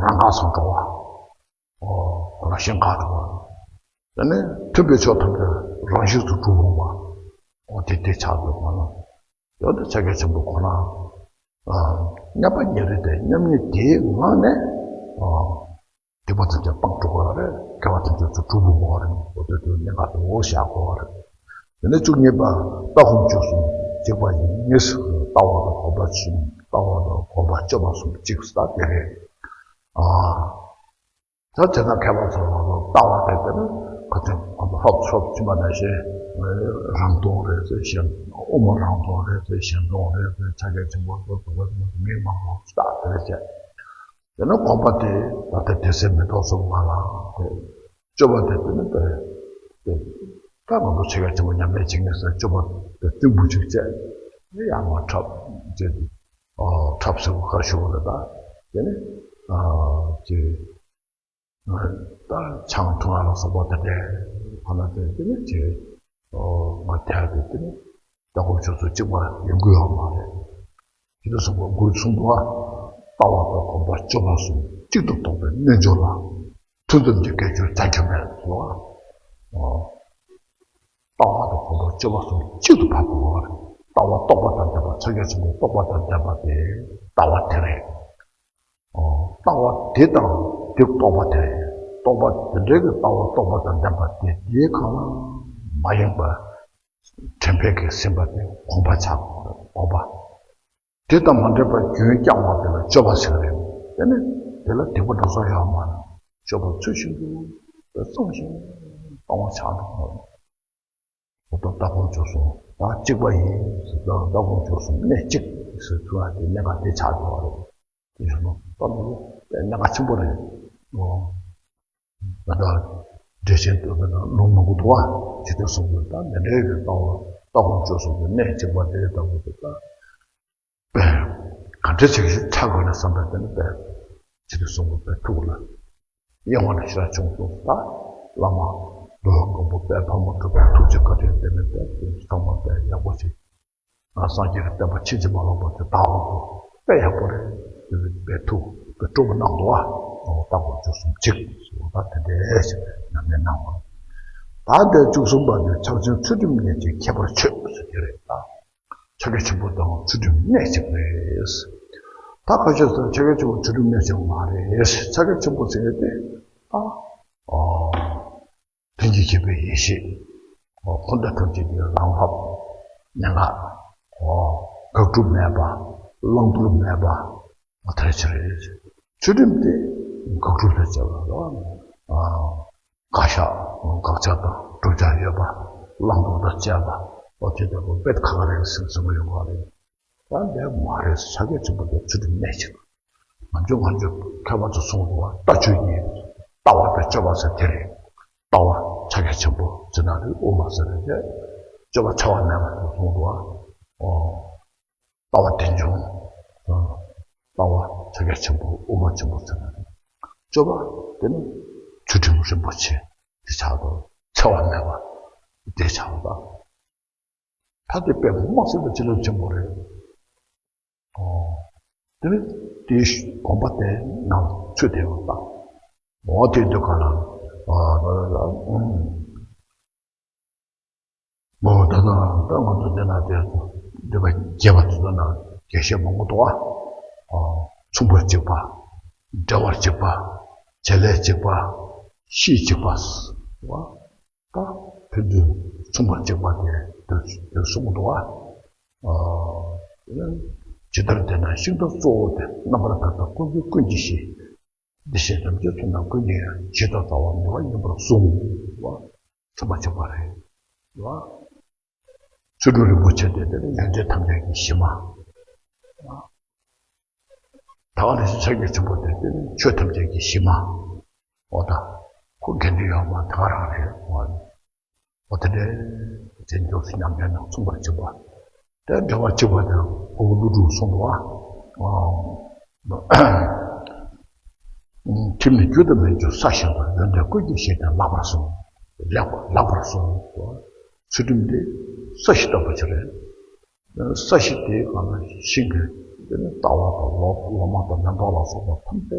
རང་འགག་སོང་འགྲོ་བ། རང་བཞིན་འགག་འགྲོ་བ། དེ་ནས་མཐུན་པའི་ཕྱོགས་ཐམས་ཅད་རང་བཞིན་དུ་གྲུབ་འོང་བ། འོ་དེ་དེ་ཆགས་འདུག་ག་ལ། ཡོད་དེ་ཕྱག་རྒྱ་ཆེན་པོ་ཁོ་ན། མཉམ་པ་ཉིད་རེད་དེ། མཉམ་ཉིད་དེའི་ངང་ནས་སྡིག་པ་ཐམས་ཅད་སྤངས་འགྲོ་དགོས་པ་རེད། དགེ་བ་ཐམས་ཅད་ཚུར་གྲུབ་དགོས་པ་རེད། འོ་དེ་དུས་གནད་འགག་དུ་བཞག་དགོས་པ་རེད། དེ་ནས་བཅུ་གཉིས་པ། ལྟ་སྒོམ་སྤྱོད་གསུམ་གཅིག་པ་ཡིན། ལྟ་བ་དང་སྒོམ་པ་གསུམ། ལྟ་བ་དང་སྒོམ་པ་སྤྱོད་པ་གསུམ་གཅིག་ལྟ་དེ་རེད། ཨ། ད་དེ་དག་མཁས་པ་ཚོ་ལ་ལྟ་བ་རེད་དེ། ཁ་ཚིག་ཁོ་ཚོ་ཧྲོབ་ཧྲོབ་ཕྱིན་པ་ནང་བཞིན་རང་སྟོང་རེད་ཟེར། གཞན། དབུ་མ་རང་སྟོང་རེད་ཟེར། གཞན་སྟོང་རེད་ཟེར། ཕྱག་རྒྱ་ཆེན་པོ་ཚོ་དུ་བ་མིག་མང་པོ་ལྟ་དེ་རེད་བྱས། དེ་ནས་སྒོམ་པ་དེ་ད་ལྟ་དེ་སེམས་མི་རྟོག་གསུམ་ལ་ལ་དེ། སྤྱོད་པ་དེ་དེ་ནི་དེ་དེ་ད་ང་ཚོ་ཕྱག་རྒྱ་ཆེན་པོ་ཉམས་ལེན་བྱེད་མཁན་ཟེར། སྤྱོད་པ་དེ་རྩིང་པོ་ཅིག་བྱས། ཡར་མར་འཁྲབ་བྱས་ཏེ། ཨོ། འཁྲབ་ཟེར་བ་ག་ཞུ་བ་རེད་ད། དེ་ནི་ཨ་ཅེ། ད་ཆང་འཐུང་ཡ་ལ་སོགས་པ་དེ་འདྲའི་ཁོ་ན་དེ་དེ་ནི་ཅེ། ཨོ། ང་དེ་དེ་དེ་ནི་ལྟ་སྒོམ་སྤྱོད་གསུམ་གཅིག་པ་ཡོང་གི་ཡོད་མ་རེད། ཇི་ལྟར་གསུངས་པ་དགོས་གསུངས་འདུག་བ། ལྟ་བ་དང་སྒོམ་པ་སྤྱོད་པ་གསུམ་གཅིག་ཏུ་རྟོགས་པའི་རྣལ་འབྱོར་ལ། ཐུན་མཚམས་ཀྱི་དགེ་སྦྱོར་རྒྱ་ཁྱོན་མེད་ལ། ལྟ་བ་དང་སྒོམ་པ་སྤྱོད་པ་གསུམ་གཅིག་ཏུ་ཕབ་དགོས་པ་རེད། ལྟ་བ་རྟོགས་པ་དང་ལྡན་པ། ཕྱག་རྒྱ་ཆེན་པོའི་རྟོགས་པ་དང་ལྡན་པ་དེ་ལྟ་བ་དེ་རེད། ལྟ་བ་དེ་དང་དེ་རྟོགས་པ་དེ་རེད། རྟོགས་པ་དེ་འདྲའི་གི་ལྟ་བ་རྟོགས་པ་དང་ལྡན་པ་དེ། དེའི་གང་ལ་མ་ཡེངས་པ། དྲན་པས་ཀྱིས་ཟིན་པ་དེ་སྒོམ་པ་ཆགས་དགོས་པ་རེད། སྒོམ་པ། དེ་དང་མ་འདྲེས་པར་རྒྱུན་བསྐྱངས་པ་དེ་ལ་སྤྱོད་པ་ཟེར་རེད། དེ་ནི་དེ་ལ་སྡིག་པ་འདྲ་སོགས་ཡོད་མ་རེད། སྤྱོད་པ་ཚུལ་བཞིན་དུ་གཙང་ཞིང་དྭངས་པ་ཆགས་འགྲོ་བ་རེད། འོ་ད་ལྟ་སྒོམ་སྤྱོད་གསུམ་ད་གཅིག་པ་ཡིན་ཟེར། ད་ལྟ་སྒོམ་སྤྱོད་གསུམ་གནད་གཅིག་ཟེར་ཐུབ་ཡ་དེ་གནད་འགག་དེ་ཆགས་འགྲོ་བ་རེད། དེ་བཞིན་དུ་ད་ལྟ་གནད་འགག་ཆེན་པོ་རེད། འོ། ད་ལྟ་འགྲེལ་ཆེན་དུ་ད་ལྟ་ལུང་མང་པོ་འདུག་བ། ཇི་ལྟར་གསུངས་པའི་ད་འདི་འདྲའི་གི་ལྟ་བ་ལྟ་སྒོམ་སྤྱོད་གསུམ་གྱི་གནད་གཅིག་པ་དེ་ལྟ་བུ་དེ་ད། ག་འདྲ་ཅིག་ཆགས་དགོས་ན་བསམ་པའི་དེ་ནི་དཔེ་ཇི་ལྟར་གསུངས་པའི་དཔེ་ཐུགས་ལ་གཡེང་བ་ལ་ཞེ་དྲག་བྱུང་སོང་། ད་བླ་མ་འགྲོ་བའི་མགོན་པོ་དཔལ་ཕག་མོ་གྲུ་པའི་ཐུགས་རྗེ་བཀའ་དྲིན་དེ་ནི་དཔེ་དེ་ཚང་མ་དཔེ་ཡག་པོ་ཞིག་ང་སངས་རྒྱས་ཀྱི་བསྟན་པ་ཕྱིན་ཅི་མ་ལོག་པ་དེ་དག་འོང་དུ་དཔེ་ཡག་པོ་རེད། དེ་བས་དཔེ་ཐུགས་དཔེ་སྤྲོ་པོ་གནང་འདུག་ཨ། ལྟ་སྒོམ་སྤྱོད་གསུམ་གཅིག་ཟེར་བ་ད་དེ་འདྲས་ཞིག་ཉམས་ལེན་གནང་བ། ད་འདི་བཅུ་གསུམ་པ་དེ་ཕྱག་ཆེན་ཚུལ་ཁྲིམས་གནད་གཅིག་ཁྱད་པར་ཆོད་ཟེར་དེ་རེད་ད། ཕྱག་རྒྱ་ཆེན་པོ་དང་ཚུལ་ཁྲིམས་གནད་གཅིག་རེད། ད་ཁ་ཤས་སུ་ཕྱག་རྒྱ་ཆེན་པོ་ཚུལ་ཁྲིམས་གནད་གཅིག་མ་རེད། ཕྱག་རྒྱ་ཆེན་པོ་ཟེར་ཡས་དེ་ད། ཨོ། ལྷན་ཅིག་སྐྱེས་པའི་ཡེ་ཤེས། ཨོ། འཁོར་འདས་ཐམས་ཅད་ཀྱི་རང་བབས་མན་ངག་ཨོ། དགག་སྒྲུབ་མེད་པ། བླང་དོར་མེད་པ། ཨོ་དེ་ཕྱིར་རེད། ཚུལ་ཁྲིམས་དེ་དགག་སྒྲུབ་ལས་བྱེད་པ་ལ། ཨ། དགག་བཞག་དགག་བྱ་དང་བསྒྲུབ་བྱ་ཡོད་པ། བླང་དོར་དང་བཅས་པ། ཨོ་དེ་ལྟ་བུ་དཔེ་ཁག་རེད་ཟེར་ཟེར་གྱི་ཡོད་པ་རེད། ད་འདི་མ་རེད། ཕྱག་རྒྱ་ཆེན་པོ་དེ་ཚུལ་ཁྲིམས་གནད་གཅིག་ང་ཚོ་ང་ཚོ་མཁས་པ་ཚོ་གསུངས་འདུག་བ། ལྟ་སྤྱོད་གཉིས། ལྟ་བ་དང་སྤྱོད་པ་ཟེར་དེ་རེད། ལྟ་བ་ཕྱག་རྒྱ་ཆེན་པོ་ཟེར་ན་རེད། དབུ་མ་ཟེར་ན་རེད། སྤྱོད་པ་འཚེ་བ་མེད་པ་དེ་གསུངས་འདུག་བ། ཨོ། ལྟ་བ་རྟེན་འབྱུང་། ལྟ་བ་ཕྱག་རྒྱ་ཆེན་པོ་དབུ་མ་ཆེན་པོ་ཟེར་ན་རེད། སྤྱོད་པ་དེ་ནི་ཚུལ་ཁྲིམས་རིན་པོ་ཆེ་དེ་ཆགས་འདུག་འཚེ་བ་མེད་པ་དེ་ཆགས་འདུག་ད་དེ་དཔེ་མ་སྲིད་པ་ཅི་ལ་ཆེན་པོ་རེད། ཨོ། དེ་ནི་དེའི་གོམས་པ་དེ་ནང་ཚུད་དེ་ཡོང་ད། འོ་དེ་དུས་ག་ལ། ཨ་ཨ་ཨ་ཨུམ། འོ་ད་ད་ད་ང་ཚོ་དེ་ན་དེ་འདི་པ་རྒྱས་པ་དེ་ཚོ་ན་དགེ་བཤེས་མང་པོ་འདུག་ཨ། ཨོ། མཚུངས་པར་གཅིག་པ། འབྲེལ་བར་གཅིག་པ། བྱེད་ལས་གཅིག་པ། གཤིས་གཅིག་པ། ད་ཕན་ཚུན་མཚུངས་པར་གཅིག་པ་དེ་དེ་དེ་གསུངས་འདུག་བ། ཨ། ཇི་ལྟར་བལྟས་ན་ཤིང་རྟ་གཙོ་བོ་དེ། རྣམ་པར་དག་དང་ཀུན་རྫོབ་ཀུན་གྱི་གཤིས། འདི་ཞེས་ཐམས་ཅད་མཚུངས་དང་ཀུན་གྱི་ཡང་། གཞི་དང་རྩ་བ་ནུས་པ་ཡིན་པར་གསུངས་པ། མཚུངས་པར་གཅིག་པ་རེད་བ། ཚུལ་ཁྲིམས་རིན་པོ་ཆེ་དེ་དེ་ནི་ཡོན་ཏན་ཐམས་ཅད་ཀྱི་གཞི་མ། ད་ག་ནང་བཞིན་ཕྱག་རྒྱ་ཆེན་པོ་དེ་དེ་ནི་ཆོས་ཐམས་ཅད་ཀྱི་གཞི་མ། འོ་ད་ཁོ་དགེ་འདུན་ཡོད་མ་དེ་ག་རང་རེད། འོ་དེ་འདྲའི་དེ་མགྱོགས་སུ་ཉམས་ལེན་དང་མཚུངས་པར་བྱེད་པ། དེ་འབྲེལ་བ་གཅིག་པ་དེ་ཕུར་བུ་ཀླུ་སྒྲུབ་གསུངས་འདུག་བ། ཁྱིམ་ནི་རྒྱུ་དང་མི་འགྱུར་ས་ཞིག་ཏུ། ཡོན་ཏན་ཀུན་གྱི་གཞི་དེ་ལེགས་པར་གསུངས། ལེགས་པར་ལེགས་པར་གསུངས། ཚུལ་ཁྲིམས་དེ་ས་གཞི་ལྟ་བུ་ཅིག་རེད། ས་གཞི་དེའི་སྒང་ལ་ཤིང་གི་དེ་ནི་རྟ་བ་དང་ལོ་ལོ་མ་དང་མེ་ཏོག་ལ་སོགས་པ་ཐམས་ཅད་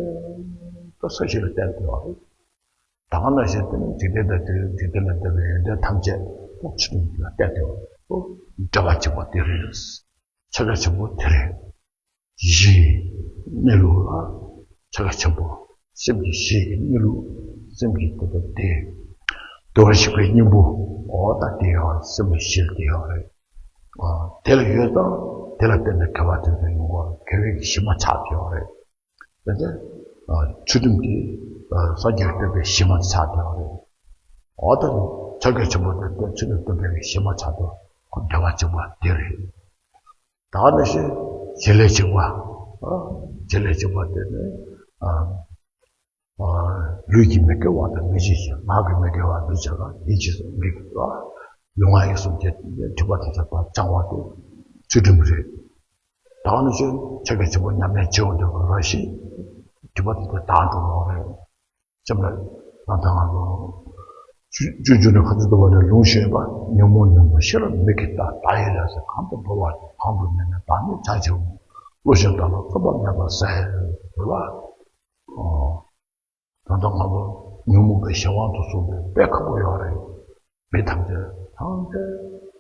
ད་ས་གཞི་ལ་བརྟེན་ཡོད་རེད། ད་ག་ནང་བཞིན་དེ་ནི་འཇིག་རྟེན་དང་འཇིག་རྟེན་ལས་འདས་པའི་ཡོན་ཏན་ཐམས་ཅད་ཚུལ་ཁྲིམས་ལ་བརྟེན་ཡོད་རེད། འབྲེལ་བ་གཅིག་པ་དེ་རེད། ཕྱག་རྒྱ་ཆེན་པོ་དེ་རེད། གཞིའི་གནས་ལུགས་ལ་ཕྱག་རྒྱ་ཆེན་པོ། སེམས་ཀྱི་གཞི་ཡི་གནས་ལུགས། སེམས་ཀྱི་དེ་ལྟར་དེ་དེ་བ་ཞིག་པའི་སྙིང་པོ། འོ་ད་དེ་ཡང་སེམས་ཀྱི་གཞི་དེ་ཡང་རེད། དེ་ལ་ཡོད་ཙང་དེ་ལ་བརྟེན་ནས་དགེ་བ་དེ་ཚོ་ཡོང་གི་ཡོད་རེད། དགེ་བའི་གཞི་མ་ཆགས་ཀྱི་ཡོད་རེད། དེ་ཚེ་ཚུལ་ཁྲིམས་དེ་སངས་རྒྱས་ཀྱི་བསྟན་པའི་གཞི་མ་ཆགས་ཀྱི་ཡོད་རེད། འོ་ད་ཕྱག་རྒྱ་ཆེན་པོ་དེ་ཚུལ་ཁྲིམས་བསྟན་པའི་གཞི་མ་ཆགས་ཀྱི་ཡོད། ཁོ་བདེ་བ་གཅིག་པ་དེ་རེད། ད་ག་ནང་བཞིན་བྱེད་ལས་གཅིག་པ། བྱེད་ལས་གཅིག་པ་དེ་ནི་ལུས་ཀྱི་མི་དགེ་བ་དང་མི་བྱེད་ཅིང་། ངག་གི་མི་དགེ་བ་མི་བྱེད་པ། ཡིད་ཀྱི་མི་དགེ་བ། ལུས་ངག་ཡིད་གསུམ་གྱི་སྒྲིབ་པ་དེ་ཚོ་ཕར་སྦྱང་བ་དེ་ཚུལ་ཁྲིམས་རེད། ད་ག་ནང་བཞིན་ཕྱག་རྒྱ་ཆེན་པོ་ཉམས་ལེན་བྱེད་འོང་དུས་རང་བཞིན་སྒྲིབ་པ་དེ་ཚོ་དག་འགྲོ་གི་རེད། སེམས་ལ་ད་ལྟ་ང་ཚོ་སྤྱོད་འཇུག་ནི་ཁ་ཚིག་ཏུ་བ་ནས་ལུང་ཞེས་པ། ཉོན་མོངས་ཉོན་མོངས་ཤེས་རབ་མིག་གིས་ལྟ། བདག་ཡིད་ལས་སུ་གང་དུ་འགྲོ་བ་དེ། གང་དུ་གནས་ནས་བདག་ཉིད་བྱ་བྱེད་འོང་། བློ་ཞན་བདག་ལ་རྩོད་པ་མེད་པར་ཟད། ཟེར་བ། ད་ལྟ་ང་ཚོ་ཉོན་མོངས་པའི་གཞན་དབང་དུ་སོང་བའི་དཔེ་ཁག་པོ་ཡོད་རེད། མི་ཐམས་ཅད་ཐམས་ཅད་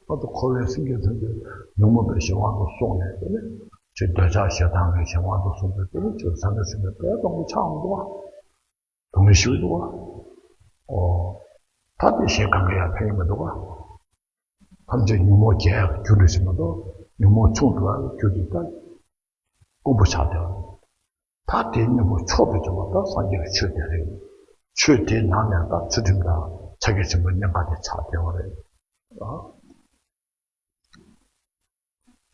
ང་ཚོ་འཁོར་བའི་སེམས་ཅན་ཐམས་ཅད་ཉོན་མོངས་པའི་གཞན་དབང་དུ་སོང་ནས་དེ་ནས་ཅིག་འདོད་ཆགས་ཞེ་སྡང་གི་གཞན་དབང་དུ་སོང་བའི་དེ་ནས་ཅིག་ས་ནས་སེམས་པའི་དཔེ་མང་པོ་ཆགས་འོང་འདུག་བ། སྡུག་བསྔལ་ཞིག་འདུག་བ། ཨོ། ད་དེ་གཞན་གང་ག་ཡང་ཕན་ཡོན་མི་འདུག་བ། ཐམས་ཅད་ཉོན་མོངས་རྒྱས་ཡག་གི་རྒྱུ་འབྲས་ཤིག་མ་གཏོགས་ཉོན་མོངས་ཆུང་དུ་ཡག་གི་རྒྱུ་དེ་ད་དཀོན་པོ་ཆགས་བསྡད་པ་རེད། ད་དེའི་གཉེན་པོ་མཆོག་ཏུ་གྱུར་པ་ད་སངས་རྒྱས་ཀྱི་ཆོས་དེ་རེད། ཆོས་དེའི་ནང་ནས་ད་ཚུལ་ཁྲིམས་དང་ཕྱག་རྒྱ་ཆེན་པོའི་གནད་འགག་དེ་ཆགས་བསྡད་པ་རེད།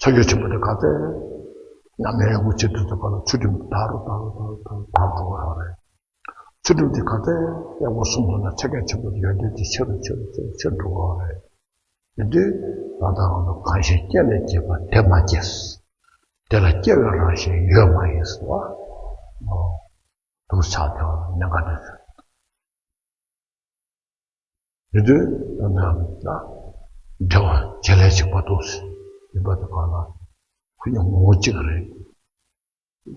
ཕྱག་རྒྱ་ཆེན་པོ་དེ་ག་ཚད་ཉམས་ལེན་ཡག་པོ་བྱེད་ཐུབ་ཚེ་ག་ལ་ཚུལ་ཁྲིམས་དར་རུ་དར་རུ་དར་རུ་དར་རུ་དར་རུ་འགྲོ་གི་ཡོད་རེད། ཚུལ་ཁྲིམས་དེ་ག་ཚད་ཡག་པོ་སྲུང་ཐུབ་ན་ཕྱག་རྒྱ་ཆེན་པོ་དེ་ཡོན་ཏན་དེ་ཆེ་རུ་ཆེ་རུ་ཆེ་རུ་ཆེ་རུ་འགྲོ་གི་ཡོད་རེད། དེ་དུས་ད་ལྟ་ང་ཚོ་གང་ཞིག་སྐྱེ་ལས་སྐྱེས་པ་དེ་མ་སྐྱེས། དེ་ལ་སྐྱེ་བའི་རང་བཞིན་ཡོད་མ་ཡིན་ཟེར་བ། འདུག་ཆགས་བསྡད་པ་གནད་འགག་དེ་ཚོ། དེ་དུས་ད་ལྟ་འབྲེལ་བ་བྱེད་ལས་གཅིག་པ་འདུག་ཟེར་ཡིན་པ་དེ་གང་ལ་ཁོ་ཡང་ངོ་བོ་གཅིག་རེད།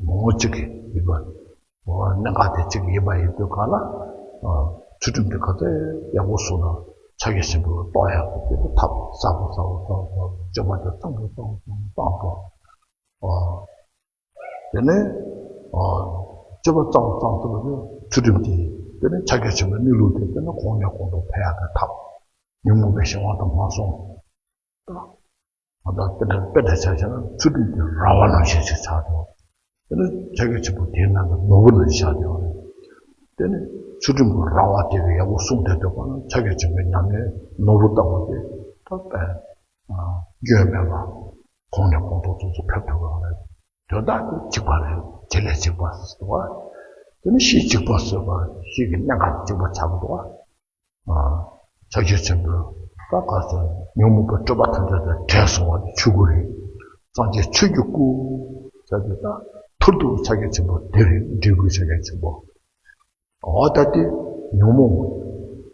ངོ་བོ་གཅིག་གི་ཡིན་པ། འོ་གནད་འགག་དེ་གཅིག་ཡིན་པ་ཡིན་དུས་གང་ལ་ཚུལ་ཁྲིམས་དེ་ག་ཚད་ཡག་པོ་སྲུང་ན་ཕྱག་རྒྱ་ཆེན་པོ་རྟོགས་ཡག་གི་དེ་ཐབས་གསར་པ་གསར་པ་གསར་པ་གསར་པ་སྤྱོད་པ་དེ་གཙང་པོ་གཙང་པོ་གཙང་པོ་གཙང་པོ། དེ་ནས་སྤྱོད་པ་གཙང་པོ་གཙང་ཐུབ་པ་དེ་ཚུལ་ཁྲིམས་དེ། དེ་ནས་ཕྱག་རྒྱ་ཆེན་པོའི་གནས་ལུགས་དེ་དེ་ནས་གོང་ནས་གོང་དུ་འཕེལ་ཡག་གི་ཐབས། ཉོན་མོངས་པའི་གཞན་དབང་དུ་མ་སོང་། ད་ང་ད་དཔེ་འདྲ་དཔེ་འདྲ་ཆ་བཞག་ན་ཚུལ་ཁྲིམས་དེ་ར་བ་ནང་བཞིན་ཞིག་ཆགས་འགྲོ། དེ་ནས་ཕྱག་རྒྱ་ཆེན་པོ་དེའི་ནང་གི་ནོར་བུ་ནང་བཞིན་ཆགས་འགྲོ། དེ་ནས་ཚུལ་ཁྲིམས་ཀྱི་ར་བ་དེ་གི་ཡག་པོ་སྲུང་བསྡད་འདུག་པ་ན་ཕྱག་རྒྱ་ཆེན་པོའི་ཉམས་ལེན་ནོར་བུ་ལྟ་བུ་དེ་ད་དཔེ་སྐྱོན་མེད་པ་གོང་ནས་གོང་དུ་ཚུར་ཚུར་ཕེབས་ཐུབ་པ་རེད། དོན་དག་དེ་གཅིག་པ་རེད། བྱེད་ལས་གཅིག་པ་ཟེར་བ། དེ་ནི་གཞི་གཅིག་པ་ཟེར་བ་གཞི་གི་གནད་འགག་གཅིག་པ་ཆགས་འདུག་བ། ཕྱག་རྒྱ་ཆེན་པོས་ད་ག་ཚོད་ཉོན་མོངས་པའི་སྤྲོས་པ་ཐམས་ཅད་དང་བྲལ་སོང་བ་དེ་ཆོས་སྐུ་རེད། སངས་རྒྱས་ཆོས་ཀྱི་སྐུ་ཟེར་དེ་ད་ཐུར་དུ་ཕྱག་རྒྱ་ཆེན་པོ་དེ་རེད། འབྲས་བུའི་ཕྱག་རྒྱ་ཆེན་པོ། འོ་ད་དེ་ཉོན་མོངས་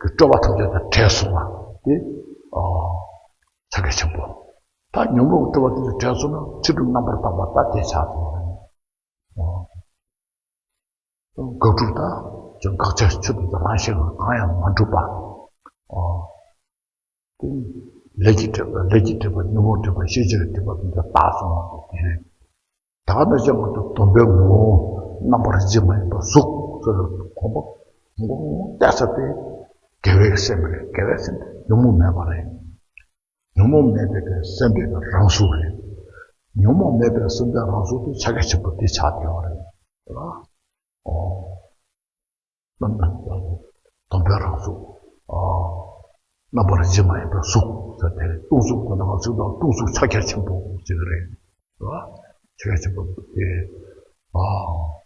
ཀྱི་སྤྲོས་པ་ཐམས་ཅད་དང་བྲལ་སོང་བ་དེ་ཕྱག་རྒྱ་ཆེན་པོ། ད་ཉོན་མོངས་ཀྱི་སྤྲོས་པ་ཐམས་ཅད་བྲལ་སོང་ན་ཚུལ་ཁྲིམས་རྣམ་པར་དག་པ་ད་དེ་ཆགས་སོང་བ་རེད། དགག་སྒྲུབ་དང་དགག་བྱའི་ཆོས་དེ་ཚོ་རང་བཞིན་གྱིས་གང་ཡང་མ་གྲུབ་པ། དེ་ལས་ཀྱིས་སྒྲིབ་པ་ལས་ཀྱིས་སྒྲིབ་པ་ཉོན་མོངས་སྒྲིབ་པ་ཤེས་བྱའི་སྒྲིབ་པ་དེ་ཚོ་དག་སོང་བ་དེ་རེད། ད་ག་ནང་བཞིན་ང་ཚོ་སྡོམ་པའི་ངོ་བོ་རྣམ་པར་རིག་བྱེད་མ་ཡིན་པ་གཟུགས་ཟེར་བའི་གོམས་པ་གོམས་པ་གཏད་ས་དེ་དགེ་བའི་སེམས་རེད། དགེ་བའི་སེམས་དེ་ཉོན་མོངས་མེད་པ་རེད། ཉོན་མོངས་མེད་པའི་གི་སེམས་དཔའི་གི་རང་གཟུགས་རེད། ཉོན་མོངས་མེད་པའི་སེམས་དཔའི་རང་གཟུགས་དེ་ཕྱག་རྒྱ་ཆེན་པོ་དེ་ཆགས་བསྡད་པ་རེད། ཨོ། སྡོམ་པའི་རང་གཟུགས། ཨོ། རྣམ་པར་རིག་བྱེད་མ་ཡིན་པའི་གཟུགས་ཟེར་དེ་རེད། སྟོང་གཟུགས་དེ་ནང་གཟུགས་དང་སྟོང་གཟུགས་ཕྱག་རྒྱ་ཆེན་པོ་ཟེར་གི་རེད། ཕྱག་རྒྱ་ཆེན་པོ་དེ། ཨོ།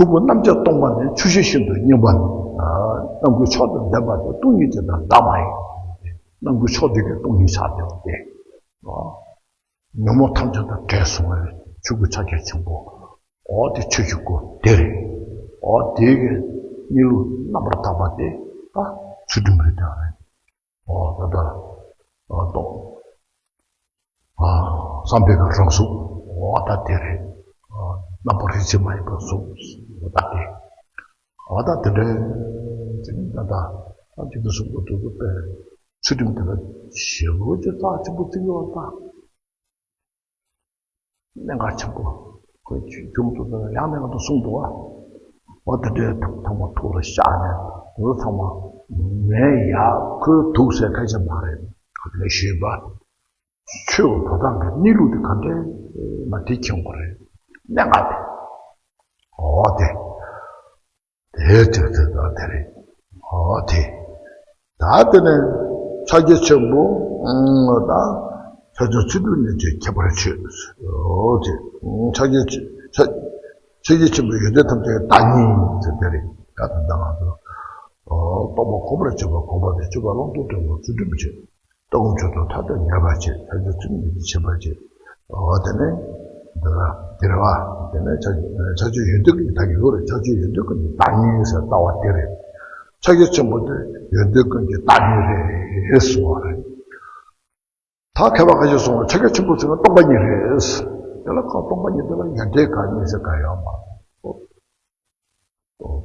ཕྲུ་གུ་རྣམ་དཔྱོད་སྟོང་པ་ནི། ཆུ་ཤིང་ཤིན་ཏུ་སྙན་པ་ནི། རྣམ་ཀུན་མཆོག་ཏུ་ལྡན་པ་དེ། སྟོང་ཉིད་ཇི་ལྟར་འདའ་མ་ཡིན། རྣམ་ཀུན་མཆོག་ལྡན་གྱི་སྟོང་ཉིད་ཆགས་བསྡད་པ་དེ། ཉོན་མོངས་ཐམས་ཅད་དང་བྲལ་སོང་བའི་ཆོས་སྐུ་ཕྱག་རྒྱ་ཆེན་པོ། འོ་དེ་ཆོས་ཀྱི་སྐུ་དེ་རེད། འོ་དེ་གི་གནས་ལུགས་རྣམ་པར་དག་པ་དེ་ད་ཚུལ་ཁྲིམས་རེད་དེ་རེད། འོ་ད་ལྟ་ཨ་སྟོང་ཨ་བསམ་པའི་གི་རང་གཟུགས། འོ་ད་དེ་རེད། ཨ་རྣམ་པར་རིག་བྱེད་མ་ཡིན་པ་གཟུགས། འོ་ད་དེ། འོ་ད་དེ་འདྲའི་དེ་ནི་ད་ལྟ་ད་ཅིག་ཏུ་གཟུགས་པོ་དུ་དུ་པའི་ཚུལ་ཁྲིམས་དེ་ལ་ཞེ་པོ་ཅིག་རྩ་ཆེན་པོ་བརྩི་གི་ཡོད་ད། གནད་འགག་ཆེན་པོ། ཁོས་ཆུང་དུ་ཡང་གནད་འགག་ཏུ་གསུངས་འདུག་བ། འོ་དེ་འདྲའི་ཐོག་མ་ཐུགས་ལ་བཞག་ནས་དེ་ཚོ་ཚང་མ་ངས་ཡག་ཁོས་འདུག་ཟེར་ཁ་ཆེ་མ་རེད། ཁོ་ལས་ཞུས་པ། ཆོས་པ་དང་གི་གནས་ལུགས་དེ་ག་འདྲའི་མ་དེ་མཁྱེན་དགོས་རེད། གནད་འགག་དེ། འོ་དེ། དེའི་དུས་དེ་དག་དེ་རེད། ཨོ་དེ། ད་དེ་ནས་ཕྱག་རྒྱ་ཆེན་པོ། ཨང་། ད་ཕྱག་རྒྱ་ཆེན་པོ་ནི་ཅེས་ཁྱད་པར་ཆོས། ཨོ་དེ། ཕྱག་རྒྱ་ཆེ་ཕྱག་ཕྱག་རྒྱ་ཆེན་པོ་ཡོན་ཏན་ཐམས་ཅད་བདག་ཉིད་ཟེར་དེ་རེད། ད་ད་ལྟ་ང་ཚོ་ཨོ་རྟོགས་པ་གོམས་པར་བྱེད་པ་གོམས་པ་དང་བཅས་པ་ལ་རྟོག་ལྡན་པ་ཚུལ་ཁྲིམས་ཆེ། ལྟ་སྒོམ་སྤྱོད་དང་ཐ་དད་ངེས་པར་བྱེད། ཕྱག་རྒྱ་ཚུལ་ཁྲིམས་ཀྱི་བྱེད་པར་བྱེད། འོ་དེ་ནས་འདི་ལ་འདིར་བ། དེ་ནས་ཕྱག་ཕྱག་རྒྱ་ཡོན་ཏན་གྱི་ད་གི་ཡོད་རེད། ཕྱག་རྒྱ་ཡོན་ཏན་ཀུན་གྱི་བདག་ཉིད་ཟེར་ལྟ་བ་དེ་རེད། ཕྱག་རྒྱ་ཆེན་པོ་དེ་ཡོན་ཏན་ཀུན་གྱི་བདག་ཉིད་རེད་གསུངས་པ་རེད། ད་མཁས་པ་ཁ་ཤས་གསུངས་པ་ཕྱག་རྒྱ་ཆེན་པོ་ཟེར་ན་སྟོང་པ་ཉིད་རེད། དེ་ལ་གང་སྟོང་པ་ཉིད་དེ་ལ་ཡོན་ཏན་གང་ཉིད་ཟེར་གང་ཡོད་མ་རེད།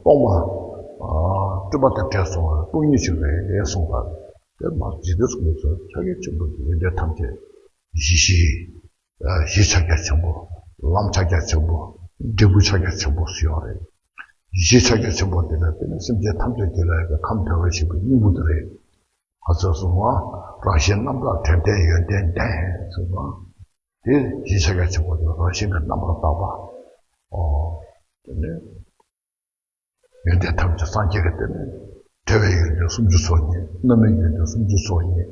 སྟོང་པ། སྤྲོས་པ་དང་བྲལ་སོང་བའི་སྟོང་ཉིད་ཅིག་རེད་གསུངས་པ། དེ་མ་འཇིག་རྟེན་གསུམ་པའི་ཚུལ་ཕྱག་རྒྱ་ཆེན་པོ་གི་ཡོན་ཏན་ཐམས་ཅད་གཞི་ཤེས། གཞི་ཕྱག་རྒྱ་ཆེན་པོ། ལམ་ཕྱག་རྒྱ་ཆེན་པོ། འབྲས་བུ་ཕྱག་རྒྱ་ཆེན་པོ་ཞེས་པ་རེད། གཞི་ཕྱག་རྒྱ་ཆེན་པོ་དེ་ལ་བརྟེན་ནས་སེམས་ཅན་ཐམས་ཅད་དེ་ལ་ཡང་ཁམས་བདེ་བར་གཤེགས་པའི་སྙིང་པོ་དེ་རེད། ཁ་ཚ་གསུང་བ། རང་བཞིན་རྣམ་དག་དྲན་རྟེན་ཡོན་ཏན་ལྡན་གསུངས་པ། དེ་གཞི་ཕྱག་རྒྱ་ཆེན་པོ་དེ་རང་བཞིན་གྱི་རྣམ་པར་དག་པ། ཨོ། དེ་ནས་ཡོན་ཏན་ཐམས་ཅད་སངས་རྒྱས་ཀྱི་དེ་ནས་བྲལ་བའི་ཡོན་ཏན་སུམ་ཅུ་སོ་གཉིས། རྣམ་སྨིན་ཡོན་ཏན་སུམ་ཅུ་སོ་གཉིས།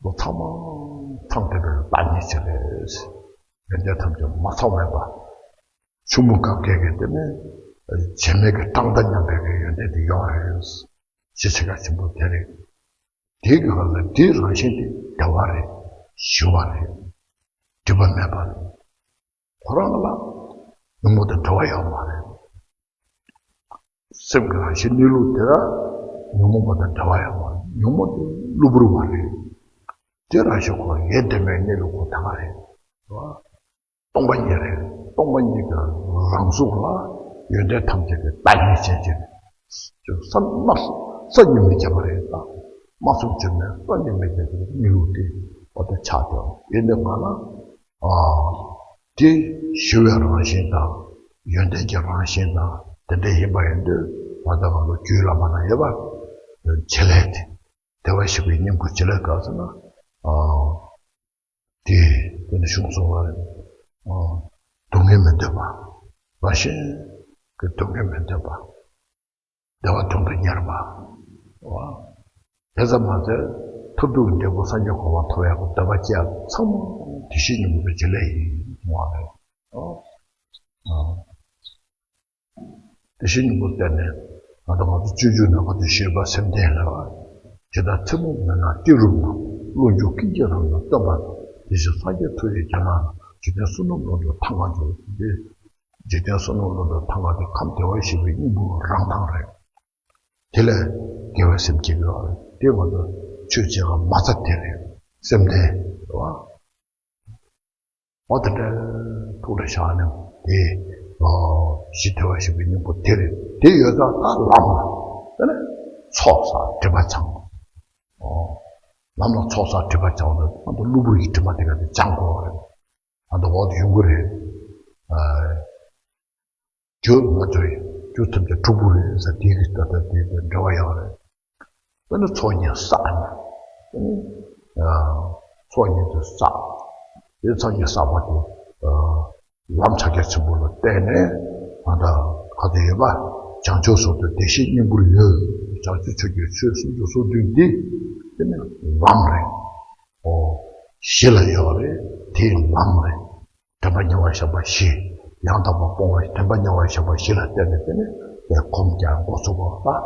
ལོ་ཚང་མ་ཚང་བསྡད་པའི་བདག་ཉིད་ཅིག་རེད། ཡོན་ཏན་ཐམས་ཅད་མ་ཚང་བ་མེད་པ། ཆུ་མོ་གབ་གལ་གྱི་དེ་ནས་བྱེ་མའི་གི་བཀྲག་མདངས་མཉམ་པའི་གི་ཡོན་ཏན་དེ་ཡོད་རེད། གཞི་ཕྱག་རྒྱ་ཆེན་པོ་དེ་རེད། དེའི་གི་ལ་དེའི་རང་བཞིན་དེ་བདེ་བ་རེད། ཞི་བ་རེད། སྒྲིབ་པ་མེད་པ་རེད། ཁོ་རང་ལ་ཉོན་མོངས་དང་འབྲེལ་བ་ཡོད་མ་རེད། སེམས་ཀྱི་རང་བཞིན་གནས་ལུགས་དེ་ལ་ཉོན་མོངས་པ་དང་འབྲེལ་བ་ཡོད་མ་རེད། ཉོན་མོངས་དེ་གློ་བུར་བ་རེད། དེ་རང་བཞིན་ཁོ་ཡེ་གདོད་མའི་གནས་ལུགས་ཁོ་ད་ག་རེད། སྟོང་པ་ཉིད་རེད། སྟོང་པ་ཉིད་ཀྱི་རང་གཟུགས་ལ་ཡོན་ཏན་ཐམས་ཅད་ཀྱི་བདག་ཉིད་ཅན་གྱི་ས་མ་ས་ཉིད་མི་ཁྱབ་པ་རེད། ད་མ་སུམ་ཅུ་ནས་ས་ཉིད་མི་ཁྱབ་པའི་གནས་ལུགས་དེ་འོ་ད་ཆགས་ཀྱང་ཡིན་ནའི་ང་ལ། ཨ། དེ་ཞི་བའི་རང་བཞིན་དང་ཡོན་ཏན་གྱི་རང་བཞིན་དང་དེ་འདྲ་ཡིན་པ་ཡིན་དུས་ང་ཚོ་ང་ཚོ་རྒྱུད་བླ་མ་ན་ཡོད་པ་བྱེད་ལས་དེ་བདེ་བར་གཤེགས་པའི་སྙིང་པོ་བྱེད་ལས་ག་ཟེར་ན། ཨ། དེ་དེ་ནི་གཞུང་གསུངས་པ་རེད། ཨ། སྡུག་བསྔལ་མི་འདོད་པ། རང་བཞིན་གྱི་སྡུག་བསྔལ་མི་འདོད་པ། བདེ་བ་དོན་དུ་གཉེར་བ། བ། དེ་ཙམ་མ་ཟད་མཐར་ཐུག་གི་འབྲས་བུ་སངས་རྒྱས་གོ་འཕང་ཐོབ་ཡག་གི་འདོད་པ་སྐྱེ་ཡག་ཚང་མ་བདེ་གཤེགས་སྙིང་པོའི་བྱེད་ལས་ཡིན་གསུངས་པ་རེད། ཨོ། ཨ། བདེ་གཤེགས་སྙིང་པོ་བསྟན་ནས་ང་ཚོ་ང་ཚོ་སྤྱོད་འཇུག་ནང་ཁ་ཚོ་ཞེས་པ་སེམས་ལྡན་ལ། ཇི་ལྟར་ཐལ་མོ་སྦྱར་ན་ཏི་རུ་མ། རླུང་རྒྱུག་ཀུན་གྱི་རང་ལ་སྟོན་པ། དེ་བཞིན་སངས་རྒྱས་ཐུགས་ཡིད་བརྗེ་ན། འཇིག་རྟེན་བསོད་ནམས་ཀློང་དུ་ཐང་ང་འཇུག་འཇིག་རྟེན་བསོད་ནམས་ཀློང་དུ་ཐང་ང་དེ་ཁམས་བདེ་བར་གཤེགས་པའི་སྙིང་པོ་རང་མདངས་རེད། དེ་ལས་དགེ་བའི་སེམས་སྐྱེ་དགོས་པ་རེད། དེ་ང་ཚོ་ཆོས་བྱེད་པ་མ་རྩ་དེ་རེད། སེམས་ལྡན་རེད་བ། འོ་དེ་འདྲ་ཐུགས་ལ་བཞག་ནས་དེ་ཞི་བདེ་བར་གཤེགས་པའི་སྙིང་པོ་དེ་རེད། དེ་ཡོད་ཙང་ད་ལམ་ལ་དེ་ནས་ཚོགས་བསགས་སྒྲིབ་པ་སྦྱང་། ལམ་ལ་ཚོགས་བསགས་སྒྲིབ་པ་སྦྱང་བ་ལ་ང་ཚོ་གློ་བུར་གྱི་དྲི་མ་དེ་ག་དེ་སྦྱང་དགོས་པ་རེད། ང་ཚོ་འོག་ཏུ་ཡོང་གི་རེད། རྒྱུ་ང་ཚོའི་རྒྱུ་ཐམས་ཅད་འཁྲུལ་པོ་རེད་ཟེར་དེའི་གི་ལྟ་ལྟ་དེའི་གི་འབྲེལ་བ་ཡོད་རེད། དེ་ནི་ཚོགས་གཉིས་བསགས་ནས། དེ་ནི་ཚོགས་གཉིས་དེ་བསགས། དེ་ཚོགས་གཉིས་བསགས་པ་དེ་ལམ་ཕྱག་རྒྱ་ཆེན་པོ་ལ་བརྟེན་ནས་ང་དང་ག་དུ་ཡོད་པ་བྱང་ཆུབ་སོགས་དུ་བདེ་གཤེགས་སྙིང་པོར་ཡོད། བྱང་ཆུབ་ཕྱོགས་ཀྱི་ཆོས་སུམ་ཅུ་སོ་བདུན་འདི་དེ་ནི་ལམ་རེད། ཨོ། གཞི་ལ་ཡོད་རེད། དེ་ལམ་རེད། དྲན་པ་ཉེ་བར་བཞག་པ་བཞི། ཡང་དག་པར་སྤོང་བ་དྲན་པ་ཉེ་བར་བཞག་པ་བཞི་ལ་བརྟེན་ནས་དེ་ནས་དེ་གོམས་ཀྱང་འགོ་ཚུགས་པ་ལ།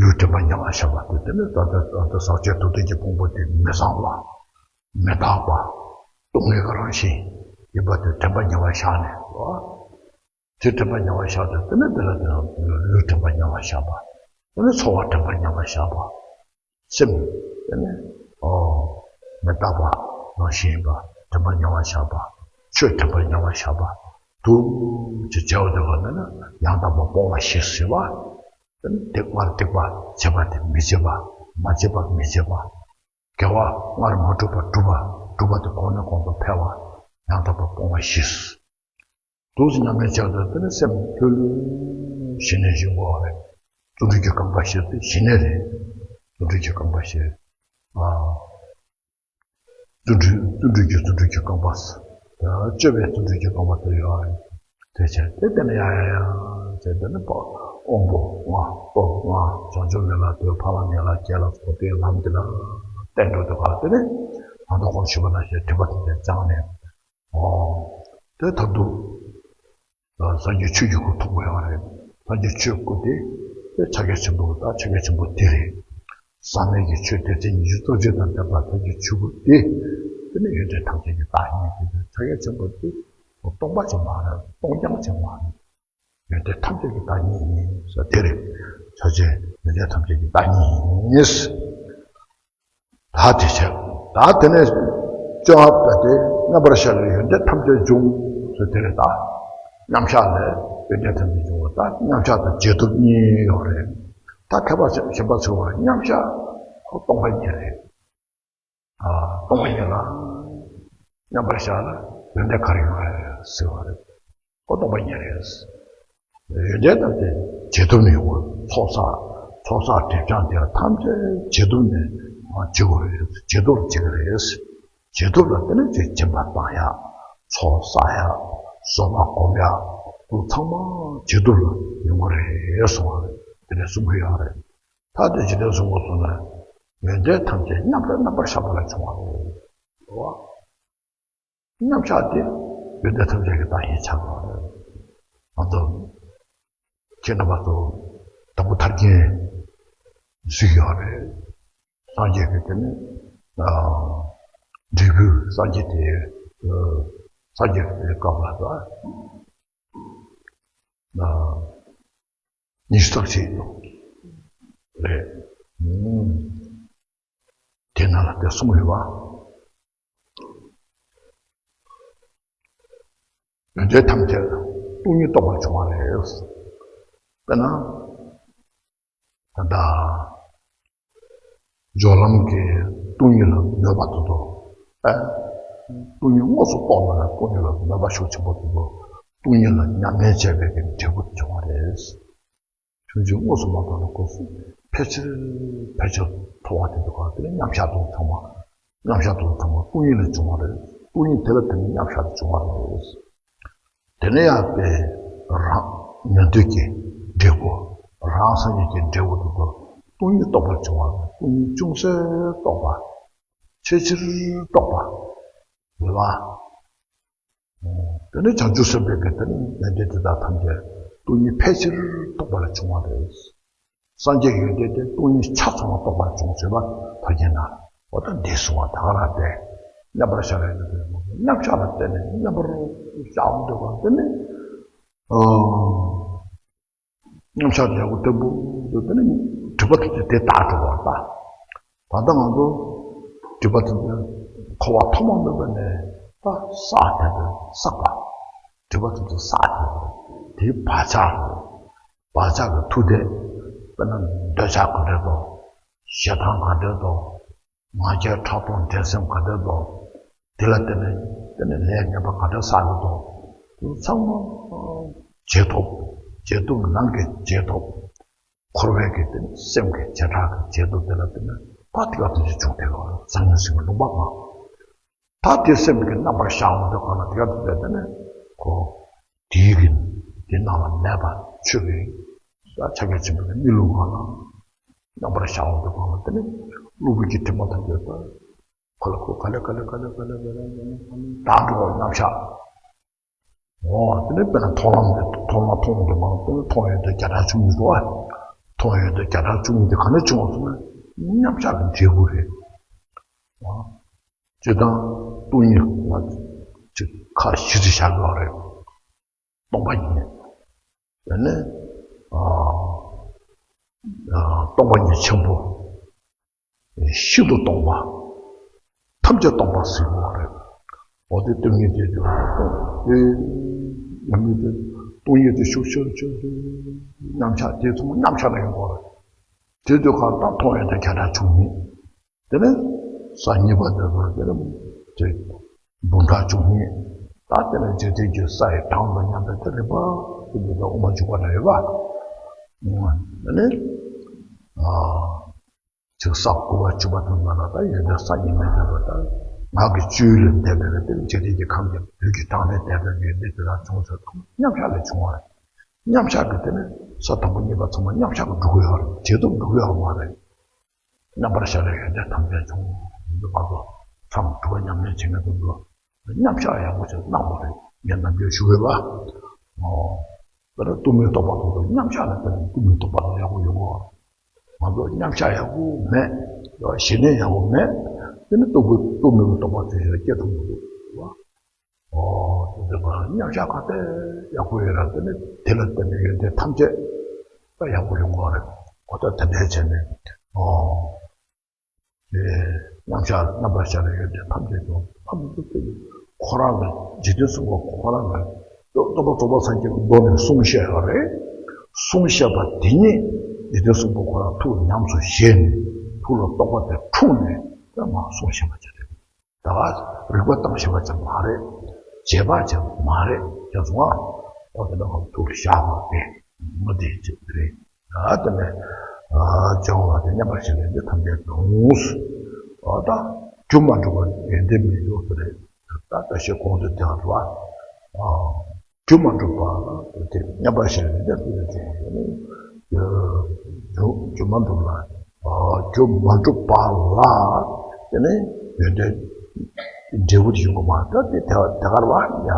ལུས་དྲན་པ་ཉེ་བར་བཞག་པ་དེ་དེ་ནས་ད་ལྟ་ད་ལྟ་ཟག་བཅས་དུག་ལྡན་གྱི་ཕུང་པོ་དེ་མི་བཟང་བ། མི་རྟག་པ། སྡུག་བསྔལ་གྱི་རང་བཞིན་ཡིན་པ་དེ་དྲན་པ་ཉེ་བར་བཞག་ནས་ལ། དེ་དྲན་པ་ཉེ་བར་བཞག་སྟེ་དེ་ནས་དེ་ལ་དེ་ལུས་དྲན་པ་ཉེ་བར་བཞག་པ། དེ་ནས་ཚོར་བ་དྲན་པ་ཉེ་བར་བཞག་པ། སེམས། དེ་ནས་ཨོ། མི་རྟག་པ་རང་བཞིན་ཡིན་པ་དྲན་པ་ཉེ་བར་བཞག་པ། ཆོས་དྲན་པ་ཉེ་བར་བཞག་པ། དུ་ཅི་བྱ་བ་དེ་བ་ན་ཡང་དག་པར་སྤོང་བ་ཞེས་ཟེར་བ། དེ་ནས་དེ་སྔར་སྡིག་པ་བྱས་པ་དེ་མི་བྱེད་པ། མ་བྱེད་པ་མི་བྱེད་པ། དགེ་བ་སྔར་མ་བསྒྲུབས་པ་བསྒྲུབས་པ། བསྒྲུབས་པ་དེ་གོང་ནས་གོང་དུ་འཕེལ་བ། ཡང་དག་པར་སྤོང་བ་ཞེས། དུས་སུ་ཉམས་ལེན་བྱས་ཏེ་དེ་ནས་སེམས་ལྷོད་ལྷོད་ཞི་ནས་ཞི་དགོས་པ་རེད། བརྩོན་འགྲུས་ཀྱི་རྐང་པ་བཞི་དེ་ཞི་གནས་རེད། བརྩོན་འགྲུས་ཀྱི་རྐང་པ་བཞི། ཨ། བརྩོན་འགྲུས་བརྩོན་འགྲུས་ཀྱི་བརྩོན་འགྲུས་ཀྱི་རྐང་པ། ཨ། སྤྱོད་པའི་བརྩོན་འགྲུས་ཀྱི་རྐང་པ་དེ་ཡོད་རེད། དེ་བྱས་ཏེ་དེ་ནས་ཡང་ཡང་ཡང་བྱས་དེ་ནས་དཔོན་པོ་ལྔ་སྟོབས་ལྔ་བྱང་ཆུབ་ལས་ལ་ལྟོས། ཕ་ལ་མྱི་ལ་སྐྱེ་ལ་སོགས་པའི་ལམ་འདི་ལ་བརྟེན་འགྲོ་དེ་ག་དེ་ནས་ད་ལྟ་གོང་ཞུས་པ་ནང་བཞིན་སྒྲིབ་པ་དེ་དེ་སྦྱངས་ནས། ཨོ། དེ་ལྟར་དུ། སངས་རྒྱས་ཆོས་ཀྱི་སྐུ་ཐོབ་དགོས་ཡོད་རེད། སངས་རྒྱས་ཆོས་སྐུ་དེ། དེ་ཕྱག་རྒྱ་ཆེན་པོ་དང་ཕྱག་རྒྱ་ཆེན་པོ་དེ་རེད། ཟག་མེད་ཀྱི་ཆོས་སྡེ་ཚན་ཉི་ཤུ་རྩ་གཅིག་དང་ལྡན་པ་སངས་རྒྱས་ཆོས་སྐུ་དེ། དེ་ནི་ཡོན་ཏན་ཐམས་ཅད་ཀྱི་བདག་ཉིད་དེ་ཕྱག་རྒྱ་ཆེན་པོ་དེ། སྟོང་པ་ཅིག་མ་རེད། སྟོང་རྐྱང་ཅིག་མ་རེད། ཡོན་ཏན་ཐམས་ཅད་ཀྱི་བདག་ཉིད་ཡིན་ཟེར་དེ་རེད། ཕྱག་རྒྱའི་ཡོན་ཏན་ཐམས་ཅད་ཀྱི་བདག་ཉིད་ཡིན། ད་དེ་བྱས། ད་དེ་ནས་བཅོ་ལྔ་པ་དེ་མཉམ་པར་བཞག་ལས་ཡོན་ཏན་ཐམས་ཅད་འབྱུང་ཟེར་དེ་རེད་ད། མཉམ་བཞག་ལས་ཡོན་ཏན་ཐམས་ཅད་འབྱུང་བ་ད་མཉམ་བཞག་དང་རྗེས་ཐོབ་གཉིས་ཡོད་རེད། ད་མཁས་པ་གཞན་པ་ཚོས་པ་མཉམ་བཞག་སྟོང་པ་ཉིད་རེད། ཨ། སྟོང་པ་ཉིད་ལ་མཉམ་པར་བཞག་ལ་ཡོན་ཏན་ག་རེ་ཡོད་རེད་ཟེར་བ་རེད། ཁོ་སྟོང་པ་ཉིད་རེད། ཡོན་ཏན་དང་དེ་རྗེས་ཐོབ་ནས་ཡོང་བ། ཚོགས་བསགས། ཚོགས་བསགས་སྒྲིབ་སྦྱང་དེ་ཐམས་ཅད་རྗེས་ཐོབ་ནས་བྱེད་དགོས་རེད། རྗེས་ཐོབ་བྱེད་ཀྱི་རེད། རྗེས་ཐོབ་ལ་བརྟེན་ནས་དེ་སྦྱིན་པ་བཏང་ཡག་ཚོགས་བསགས་ཡག་བཟོད་པ་སྒོམ་ཡག་དེ་ཚང་མ་རྗེས་ཐོབ་ལ་ཡོང་གི་རེད་གསུངས་པ་རེད། དེ་ནས་གསུང་གི་ཡོད་རེད། ད་དེ་ཇི་ལྟར་གསུང་དགོས་གསུངས་ན། ཡོན་ཏན་ཐམས་ཅད་མཉམ་པར་རྣམ་པར་བཞག་པ་ལ་བྱུང་བ་རེད། མཉམ་བཞག་དེ་ཡོན་ཏན་ཐམས་ཅད་ཀྱི་བདག་ཉིད་ཆགས་པ་རེད། ང་ཚོ་ཁྱེད་རྣམ་པ་ཚོ་དྭགས་པོ་ཐར་རྒྱན་གཟིགས་ཡོད་རེད། སངས་རྒྱས་ཀྱི་དེ་ནི་འབྲས་བུ་སངས་རྒྱས་དེ་སངས་རྒྱས་ཀྱི་སྐབས་ལ་ད། ཉི་ཤུ་རྩ་གཅིག་རེད། དེ་ནང་ལ་དེ་གསུངས་ཡོད་པ། ཡོན་ཏན་ཐམས་ཅད་སྟོང་ཉིད་རྟོགས་པར་བྱུང་བ་རེད། དཔེར་ན། ད་ལྟ། སྦྱོར་ལམ་གྱི་སྟོང་ཉིད་ལ་མོས་པ་དེ་ཚོ། ཨ། སྟོང་ཉིད་དངོས་སུ་རྟོགས་ན་ཡང་སྟོང་ཉིད་ལ་མོས་པ་ཤུགས་ཆེན་པོ་དེ་ཚོ། སྟོང་ཉིད་ལ་ཉམས་ལེན་བྱས་པའི་གི་འབྲས་བུ་བྱུང་བ་རེད། ཆོས་ཉིད་དངོས་སུ་མ་རྟོགས་ན་ཁོ་ཕལ་ཆེར་ཕལ་ཆེར་མཐོང་བ་དེ་འདུག་ག་དེ་ནི་མཉམ་བཞག་དང་ཚང་མ། མཉམ་བཞག་དང་ཚང་མ་སྟོང་ཉིད་ལས་བྱུང་བ་རེད། སྟོང་ཉིད་དེ་ལ་བརྟེན་ནས་མཉམ་བཞག་ཏུ་བྱུང་བ་རེད། དེ་ནས་ཡང་དེ་རང་ཉན་ཐོས་ཀྱི་འབྲས་བུ། རང་སངས་རྒྱས་ཀྱི་འབྲས་བུ་དེ་ཚོ་སྟོང་ཉིད་རྟོགས་པར་བྱུང་བ་རེད། སྟོང་ཉིད་ཅུང་ཟད་རྟོགས་པ། ཆེས་ཆེར་རྟོགས་པ། ཡོད་པ། དེ་ནས་བྱང་ཆུབ་སེམས་དཔའི་གི་དེ་ནི་ཡོན་ཏན་དེ་དག་ཐམས་ཅད་སྟོང་ཉིད་ཕལ་ཆེར་རྟོགས་པ་ལས་བྱུང་བ་རེད། སངས་རྒྱས་ཡོན་ཏན་དེ་སྟོང་ཉིད་ཆ་ཚང་བ་རྟོགས་པ་ལས་བྱུང་ཟེར་བ་ཕ་རྒྱན་ན། འོ་ད་འདི་གསུང་བ་ད་ག་རང་དེ། མཉམ་པར་བཞག་ལས་ཡོན་ཏན་མཉམ་བཞག་ལ་བརྟེན་ནས་མཉམ་པར་བཞག་འདོད་པ་དེ་ནི། ཨོ། མཉམ་བཞག་ལས་སྒོ་བརྟན་པོ་འདུག་དེ་ནི་སྒྲིབ་པ་ཐམས་ཅད་དེ་དག་འགྲོ་བ་ལ། ད་ལྟ་ང་ཚོ་སྒྲིབ་པ་ཐམས་ཅད་འཁོར་བ་ཐོག་མ་མེད་པ་ནས་ད་བསགས་དེ་བསགས་པ། སྒྲིབ་པ་ཐམས་ཅད་བསགས་དེ་དེའི་བག་ཆགས་རེད། བག་ཆགས་ཀྱི་མཐུ་དེ་དཔེར་ན་འདོད་ཆགས་ག་འདྲ་འདུག་ཞེ་སྡང་ག་འདྲ་འདུག་ང་རྒྱལ་ཕྲག་དོག་འགྲན་སེམས་ག་འདྲ་འདུག་དེ་ལ་བརྟེན་ནས་བརྟེན་ནས་ལས་ངན་པ་ག་འདྲ་བསགས་ཀྱི་འདུག་དེ་ཚང་མ་རྗེས་ཐོབ། རྗེས་ཐོབ་ནང་གི་རྗེས་ཐོབ། འཁོར་བའི་གི་དེ་ནི་སེམས་ཀྱི་བྱེ་བྲག་གི་རྗེས་ཐོབ་དེ་ལ་བརྟེན་ནས་ཕར་དེ་ག་དེ་ཚོ་བྱུང་བསྡད་ཀྱི་ཡོད་རེད། བཟང་ངན་སེམས་ཀྱི་ལུང་པ་ལྔ། ད་དེ་སེམས་ཀྱི་རྣམ་པར་བཞག་འོང་དུས་གང་ལ་དེ་ག་དེ་ཚོ་བསྡད་ནས་ཁོ་དེའི་གི་དེ་ནང་ལ་མེད་པ་ཆོས་ཀྱི་ཕྱག་རྒྱ་ཆེན་པོའི་གནས་ལུགས་ངང་ལ་རྣམ་པར་བཞག་འོང་དུས་གང་ལ་དེ་ནི་གློ་བུར་གྱི་དྲི་མ་ཐམས་ཅད་ད། ཁོ་ལ་ཁོ་ག་ལེ་ག་ལེ་ག་ལེ་ག་ལེ་ག་ལེ་ག་ལེ་དག་འགྲོ་བ་རྣམ་གཞག་འོ་དེ་ནས་དཔེར་ན་མཐོང་ལམ་དེ་མཐོང་ལམ་མཐོང་དུ་མ་དེ་མཐོང་ཡོན་ཏན་བརྒྱ་ཕྲག་བཅུ་གཉིས་འདུག་ཨ། མཐོང་ཡོན་ཏན་བརྒྱ་ཕྲག་བཅུ་གཉིས་དེ་ག་ནས་བྱུང་བ་ཟེར་ན་མཉམ་གཞག་གི་འབྲས་བུ་རེད། སྤྱིར་བཏང་སྟོང་ཉིད་ལ་ཅིག་ཁ་བཞི་ཅིག་བཞག་དགོས་རེད། སྟོང་པ་ཉིད། དེ་ནས་ཨ་ཨ་སྟོང་པ་ཉིད་ཆེན་པོ། ཤིན་ཏུ་སྟོང་པ། ཐམས་ཅད་སྟོང་པ་ཟེར་དགོས་རེད། འོ་དེ་སྟོང་ཉིད་དེ་ཅིག་སྟོང་དེ་ཉམས་ལེན་དེ་སྟོང་ཉིད་དེ་ཤུགས་ཆེར་ཆེར་ཆེར་མཉམ་གཞག་དེ་ཚང་མ་མཉམ་གཞག་ལ་ཡོང་དགོས་རེད། དེ་དུས་ཁར་ད་མཐོང་ཡོན་ཏན་བརྒྱ་ཕྲག་བཅུ་གཉིས། དེ་ནས་ས་གཉིས་པ་དེ་ཚོ་དེ་ནས་དེ་འབུམ་ཕྲག་བཅུ་གཉིས། ད་དེ་ནས་འཇིག་རྟེན་གྱི་ས་ཡི་གྲངས་དང་མཉམ་པའི་དེ་རིམ་པ་དེ་འདི་ལ་དབུ་མ་འཇུག་པ་ལ་ཡོད་པ། དེ་ནས་ཨ་ཅིག་ས་དགུ་པ་བཅུ་པ་དེ་ཚོ་ལ་ད་ཡོན་ཏན་སངས་རྒྱས་མི་འདོད་པ་དང་ངག་གི་བཅུད་ལས་འདས་པའི་དེ་ནས་འཇིག་རྟེན་གྱི་ཁམས་ཀྱི་ལུས་ཀྱི་གྲངས་ལས་འདས་པའི་ཡོན་ཏན་དེ་དག་བྱུང་ཚུལ་དང་མཉམ་གཞག་ལས་བྱུང་བ་རེད། མཉམ་གཞག་གི་དེ་ནས་ས་དང་པོ་གཉིས་པ་ཚང་མ་མཉམ་གཞག་གི་འགྲོ་གི་ཡོད་རེད། བྱེད་དུ་འགྲོ་གི་ཡོད་མ་རེད། མཉམ་པར་ཤར་བའི་ཡོན་ཏན་ཐམས་ཅད་བྱུང་། འདི་ང་ཚོ་མཚམས་དྲུག་པ་ཉམས་ལེན་བྱེད་མཁན་ཚོ་ལ་མཉམ་གཞག་ཡག་པོ་ཞིག་གནང་དགོས་རེད། ངས་ནམ་རྒྱུན་ཞུ་འོས་པ། ཨོ། དཔེར་ན་གཏུམ་མོའི་རྟོག་པ་དེ་ཚོ་མཉམ་གཞག་ལ་བརྟེན་ནས་གཏུམ་མོའི་རྟོག་པ་ལ་ཡག་པོ་ཡོང་གི་ཡོད་རེད། ང་ཚོ་མཉམ་གཞག་ཡག་པོ་མེད། ཞི་གནས་ཡག་པོ་མེད། དེ་ནི་གཏུམ་མོའི་གཏུམ་མོའི་རྟོག་པ་དེ་ཞིག་ལ་སྐྱེ་ཐུབ་མི་འདུག་ཨོ། དེ་ལ་མཉམ་གཞག་ག་ཚད་ཡག་པོ་ཡོད་ར། དེ་ནི་དེ་ལ་བརྟེན་ནས་ཡོན་ཏན་ཐམས་ཅད་ད་ཡག་པོ་ཡོང་གི་རེད། གོ་ཐོས་དེ་འདྲ་བྱས་ནས། ཨོ། དེ་མཉམ་གཞག་རྣམ་པར་ཤར་བའི་ཡོན་ཏན་ཐམས་ཅད་ཀྱང་ཐམས་ཅད་ཀྱང་ཁོ་རང་གི་འཇིག་རྟེན་གསུམ་པོ་ཁོ་རང་གི་རྟོགས་པ་རྫོགས་པ་སངས་རྒྱས་ཀྱི་མདོ་ནས་གསུངས་བཞག་ཡོད་རེད། གསུངས་བཞག་པ་དེ་ཉིད་འཇིག་རྟེན་གསུམ་པོ་ཁོ་རང་ཐུགས་ཉམས་སུ་བཞེས་ནས་ཐུགས་ལ་རྟོགས་པ་དེ་འཁྲུངས་ནས་དེ་མར་གསུངས་བཞག་པ་ཅིག་རེད། ད་ག་རིག་པ་བཏང་བཞག་པ་ཅིག་མ་རེད། བྱས་པ་ཅིག་མ་རེད། ཅེས་གསུངས་པ། འོ་དེ་འདྲ་ཁོ་ཐུགས་ལ་བཞག་པ་དེ་མ་བདེ་ཅིག་རེད། ཨ་དེ་ནས་ཨ་སྦྱང་བ་དེ་མཉམ་པར་ཤར་བའི་ཡོན་ཏན་ཐམས་ཅད་འབྱུང་། ཨ་ད་རྒྱུ་མ་གྲུབ་པར་ཡོན་ཏན་མི་འབྱུང་ཟེར་རེད། ད་ད་ཤེས་གོང་དུ་དེ་ལ་རེད་བ། ཨ་རྒྱུ་མ་གྲུབ་པ་དེ་མཉམ་པར་ཤར་བའི་ཡོན་ཏན་ཐམས་ཅད་འབྱུང་། རྒྱུ་རྒྱུ་མ་གྲུབ་ལ་ཨ་རྒྱུ་མ་གྲུབ་པ་ལ་དེ་ནས་ཡོན་ཏན་འབྲས་བུ་དེ་ཡོང་གི་མ་རེད། ད་དེ་དེ་ག་རེད་བ་ཡ།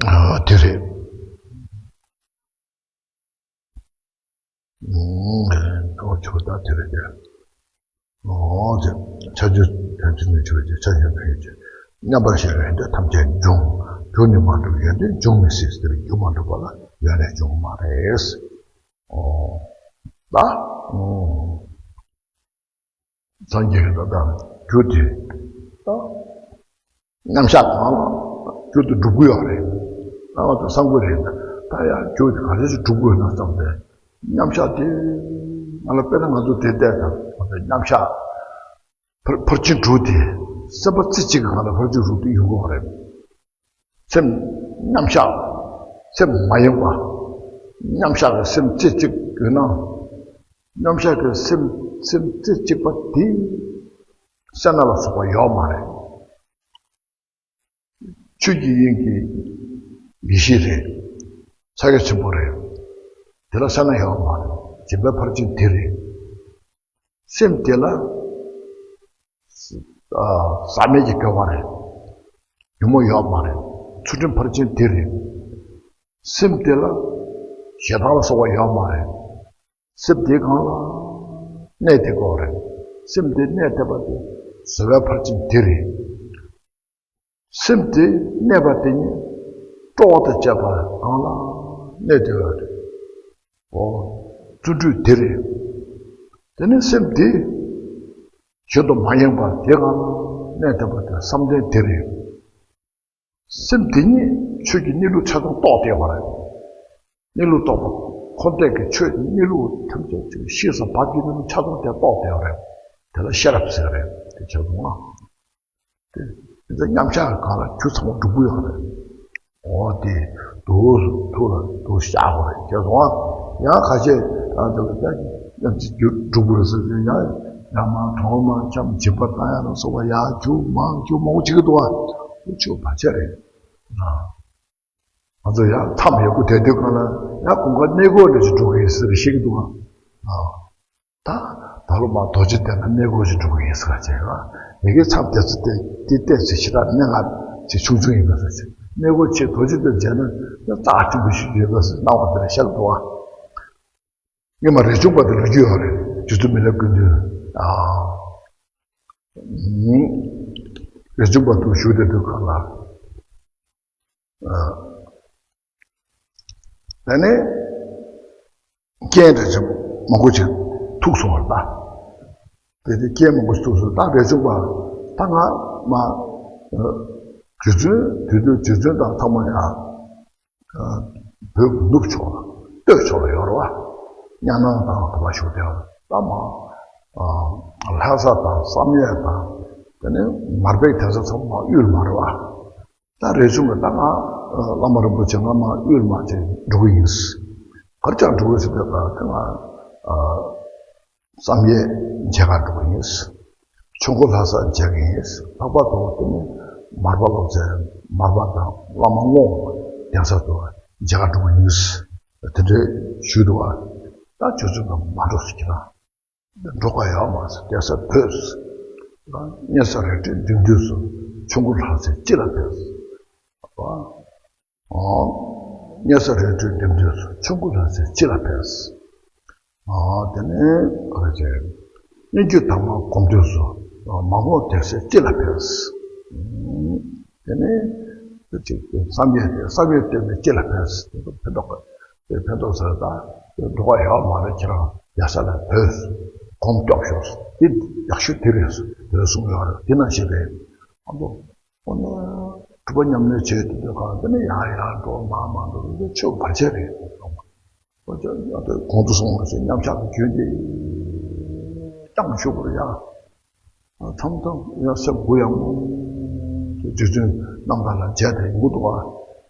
ཨ་དེ་རེད། ཨོ་ཆོག་ད་དེ་རེད་དེ། ཨོ་དེ་ཆ་རྒྱུ་དོན་ཚིག་ནས་ཆོག་དེ་ཆ་རྒྱུ་དོན་ཡོད་ཀྱི། མཉམ་པར་ཤར་བའི་ཡོན་ཏན་ཐམས་ཅད་འབྱུང་། རྒྱུ་ནི་མ་གྲུབ་ཡོན་ཏན་འབྱུང་མི་སྲིད་ཟེར། རྒྱུ་མ་གྲུབ་པ་ལ་ཡོན་ཏན་འབྱུང་གི་མ་རེད། ཨོ་ད་ཨོ། སངས་རྒྱས་ཀྱི་ད་ལྟ་རྒྱུ་དེ་ད་མཉམ་གཞག་གང་ལ་རྒྱུ་དེ་འགྲུབ་ཀྱི་ཡོད་རེད། ད་ང་ཚོ་བསམ་གྱི་རེད། ད་ཡང་རྒྱུ་དེ་ག་རེ་ཞིག་འགྲུབ་ཀྱི་ཡོད་ན་བསམ་པས། མཉམ་གཞག་དེ་ང་ལ་དཔེར་ན་ང་ཚོ་དེ་བལྟས་ཙང་ང་ཚོ་མཉམ་གཞག་ཕར་ཕར་ཕྱིན་དྲུག་དེ་སེམས་པ་རྩེ་གཅིག་གི་སྒང་ལ་ཕར་ཕྱིན་དྲུག་དེ་ཡོང་གི་ཡོད་རེད། སེམས་མཉམ་གཞག་སེམས་མ་ཡེངས་པ། མཉམ་གཞག་གི་སེམས་རྩེ་གཅིག་ཡོད་ན། མཉམ་གཞག་གི་སེམས་སེམས་རྩེ་གཅིག་པ་དེ་སེར་སྣ་ལ་སོགས་པ་ཡོད་མ་རེད། ཆོས་ཀྱི་དབྱིངས་ཀྱི་ཡེ་ཤེས་རེད། ཕྱག་རྒྱ་ཆེན་པོ་རེད། དེ་ལ་སེར་སྣ་ཡོད་མ་རེད། སྦྱིན་པའི་ཕར་ཕྱིན་དེ་རེད། སེམས་དེ་ལ་ཨ་ཟག་མེད་ཀྱི་སྐྱེ་བ་རེད། ཉོན་མོངས་ཡོད་མ་རེད། ཚུལ་ཁྲིམས་ཕར་ཕྱིན་དེ་རེད། སེམས་དེ་ལ་ཞེ་སྡང་ལ་སོགས་པ་ཡོད་མ་རེད། སེམས་དེའི་སྒང་ལ་གནས་བསྡད་དགོས་རེད། སེམས་དེ་གནས་བསྡད་པ་དེ་བཟོད་པའི་ཕར་ཕྱིན་དེ་རེད། སེམས་དེ་གནས་པ་དེ་ཉིད་སྤྲོ་བ་དང་བཅས་པ་སྒང་ལ་གནས་བསྡད་ཡོད་རེད། ཨོ། བརྩོན་འགྲུས་དེ་རེད། དེ་ནས་སེམས་དེ་གཞན་དུ་མ་ཡེངས་པ་དེ་སྒང་ལ་གནས་བསྡད་པ་དེ་བསམ་གཏན་དེ་རེད། སེམས་དེ་ཉིད་ཆོས་ཀྱི་གནས་ལུགས་ཆ་ཚང་རྟོགས་བསྡད་པ་རེད། གནས་ལུགས་རྟོགས་པ། འཁོར་འདས་ཀྱི་ཆོས་ཀྱི་གནས་ལུགས་ཐམས་ཅད་ཅིག་ཤེས་སུ་བབ་ཀྱི་གནས་ལུགས་ཆ་ཚང་དེ་རྟོགས་བསྡད་པ་རེད། དེ་ལ་ཤེས་རབ་ཟེར་རེད། དེ་ཆ་ཚང་ཨ། དེ་དེ་ཚོ་མཉམ་གཞག་གི་སྒང་ལ་རྒྱུ་ཚང་མ་འགྲུབ་ཀྱི་ཡོད་རེད། འོ་དེ་དུས་ཐུགས་ལ་དུ་བཞག་དགོས་རེད། ཁྱེད་ཚོ་ཡང་ཁ་ཤས་ཡང་དེ་ལ་ཡང་ཅིག་རྒྱུ་འགྲུབ་དགོས་ཟེར་ཏེ་ཡང་ཡང་མ་གྲོགས་མ་འཆམ་སྦྱིན་པ་བཏང་ཡ་ལ་སོགས་པ་ཡང་རྒྱུ་མང་རྒྱུ་མང་པོ་བྱེད་ཀྱི་འདུག་ཨ། དེ་ཆོས་བར་ཆད་རེད། ང་ཚོ་ཡང་མཚམས་ཡག་པོ་བསྡད་དུས་གང་ལ་ཡང་དགུན་ཁ་གནས་སྐོར་ལ་ཅིག་འགྲོ་གི་ཡིན་ཟེར་བཤད་ཀྱི་འདུག་ཨ། ད་ད་ ད་ལོ་མ་རྡོ་རྗེ་གདན་ན་གནས་སྐོར་ཞིག་འགྲོ་གི་ཡིན་ཟེར་བ་བྱས་ཡོད། ཡ་གི་མཚམས་དེ་ཚོ་དེ་དེ་བལྟས་ཚེ་ཞེ་དྲག་གནད་འགག་ཅིག་ཆུང་ཆུང་ཡིན་པ་ཟེར་ཅིག་གནས་སྐོར་ཆེད་རྡོ་རྗེ་གདན་མཇལ་ན་ཡང་རྩ་ཆེན་པོ་ཞིག་ཡོད་པ་ཟེར་སྣང་བ་དེ་ལ་ཤར་འདུག་བ། སྔོན་མ་རས་ཆུང་པ་དེ་ལ་རྒྱུས་ཡོད་རེད། རྗེ་བཙུན་མི་ལ་ཀུན་འདུས། ཨ། རས་ཆུང་པ་དུ་བཞུགས་བསྡད་དུས་སྒང་ལ། ཨ། དེ་ནས་རྐྱེན་འདྲ་ཅིག་མང་པོ་ཅིག་ཐུག་སོང་བ་ལ། དེ་དེ་རྐྱེན་མང་པོ་ཞིག་ཐུག་སོང་། ད་རས་ཆུང་པ་ད་ང་མ་རྗེ་བཙུན་དུས་དུས་རྗེ་བཙུན་དང་ཚང་མ་ཡང་བོད་ནུབ་ཕྱོགས་ལ་སྟོད་ཕྱོགས་ལ་ཡོད་རེད་བ། གཉའ་ནང་དང་དུ་བ་བཞུགས་དེ་ད་མ་ལྷ་ས་དང་བསམ་ཡས་དང་དེ་ནས་མར་པའི་གདན་ས་ཚང་མ་དབུས་མ་རེད་བ། ད་རས་ཆུང་གིས་ད་ང་བླ་མ་རིན་པོ་ཆེ་ང་མ་དབུས་མ་ཅིག་འགྲོ་གི་ཡིན། ག་རེ་བྱས་འགྲོ་གི་ཟེར་བའི་སྐབས་དེ་ང་བསམ་ཡས་མཇལ་གར་འགྲོ་གི་ཡིན། ཆོས་འཁོར་ལྷ་ས་མཇལ་གི་ཡིན། ལྷག་པར་དུ་དེ་ནི་མར་པ་སློབ་ཚན་མར་པ་དང་བླ་མ་རྔོག་གདན་ས་དུ་མཇལ་གར་འགྲོ་གི་ཡིན། དེ་འདྲའི་ཞུས་འདུག་བ། ད་ཁྱོད་ཚོ་ང་མ་འགྲོ་ཟེར་གྱི་རང་། འགྲོ་ཁ་ཡོད་མ་རེད་ཟེར། གདན་ས་བོད་ཟེར། ཉེ་ས་རི་ཁྲོད་བདུད་འདུལ་ཟེར། ཆོས་འཁོར་ལྷ་སའི་སྤྱི་ལ་ཕེབས་ཟེར། ཉེ་ས་རི་ཁྲོད་བདུད་འདུལ་ཟེར། ཆོས་འཁོར་ལྷ་སའི་སྤྱི་ལ་ཕེབས་ཟེར། དེ་ནས་ག་རེ་བྱས། སྙན་བརྒྱུད་དར་མ་སྒོམ་དུས་སུ་མ་འོངས་གདན་སའི་སྤྱི་ལ་ཕེབས། དེ་ནས་དེ་ཅིག་བསམ་ཡས་དེ་བསམ་ཡས་སྟོན་པའི་སྤྱི་ལ་ཕེབས། དེ་ཚོ་ཕན་ཐོགས་དེ་ཕན་ཐོགས་ཟེར། ད་འགྲོ་ཁ་ཡོད་མ་རེད། ཁྱེད་རང་རྒྱལ་ས་ལ་བོད་གོང་སྐྱོབ་ཤོག་དེ་ཡག་ཤོས་དེ་རེད་ཟེར་དེ་གསུངས་ཡོད་རེད། དེ་ནང་བཞིན་རེད། ཨ་ཙོ། འོ་ན་སྒྲུབ་པ་ཉམས་ལེན་བྱེད་དུས་དུས་གང་དེ་ནས་ཡང་ཡང་འགྲོ་མང་མང་འགྲོ་དུས་ཆོས་བར་ཆད་རེད། ཨོ་ཅག་ཡང་དེ་གོང་དུ་སོང་བ་ཞིག་མཉམ་བཞག་གི་རྒྱུན་དེ་རྐྱང་ཞུ་བར་ཡང་མཚམས་མཚམས་ཡང་སེམས་གུ་ཡངས་པོ་རྗེ་བཙུན་རྣམ་ཐར་ལ་མཇལ་དེ་ཡོང་གི་འདུག་བ།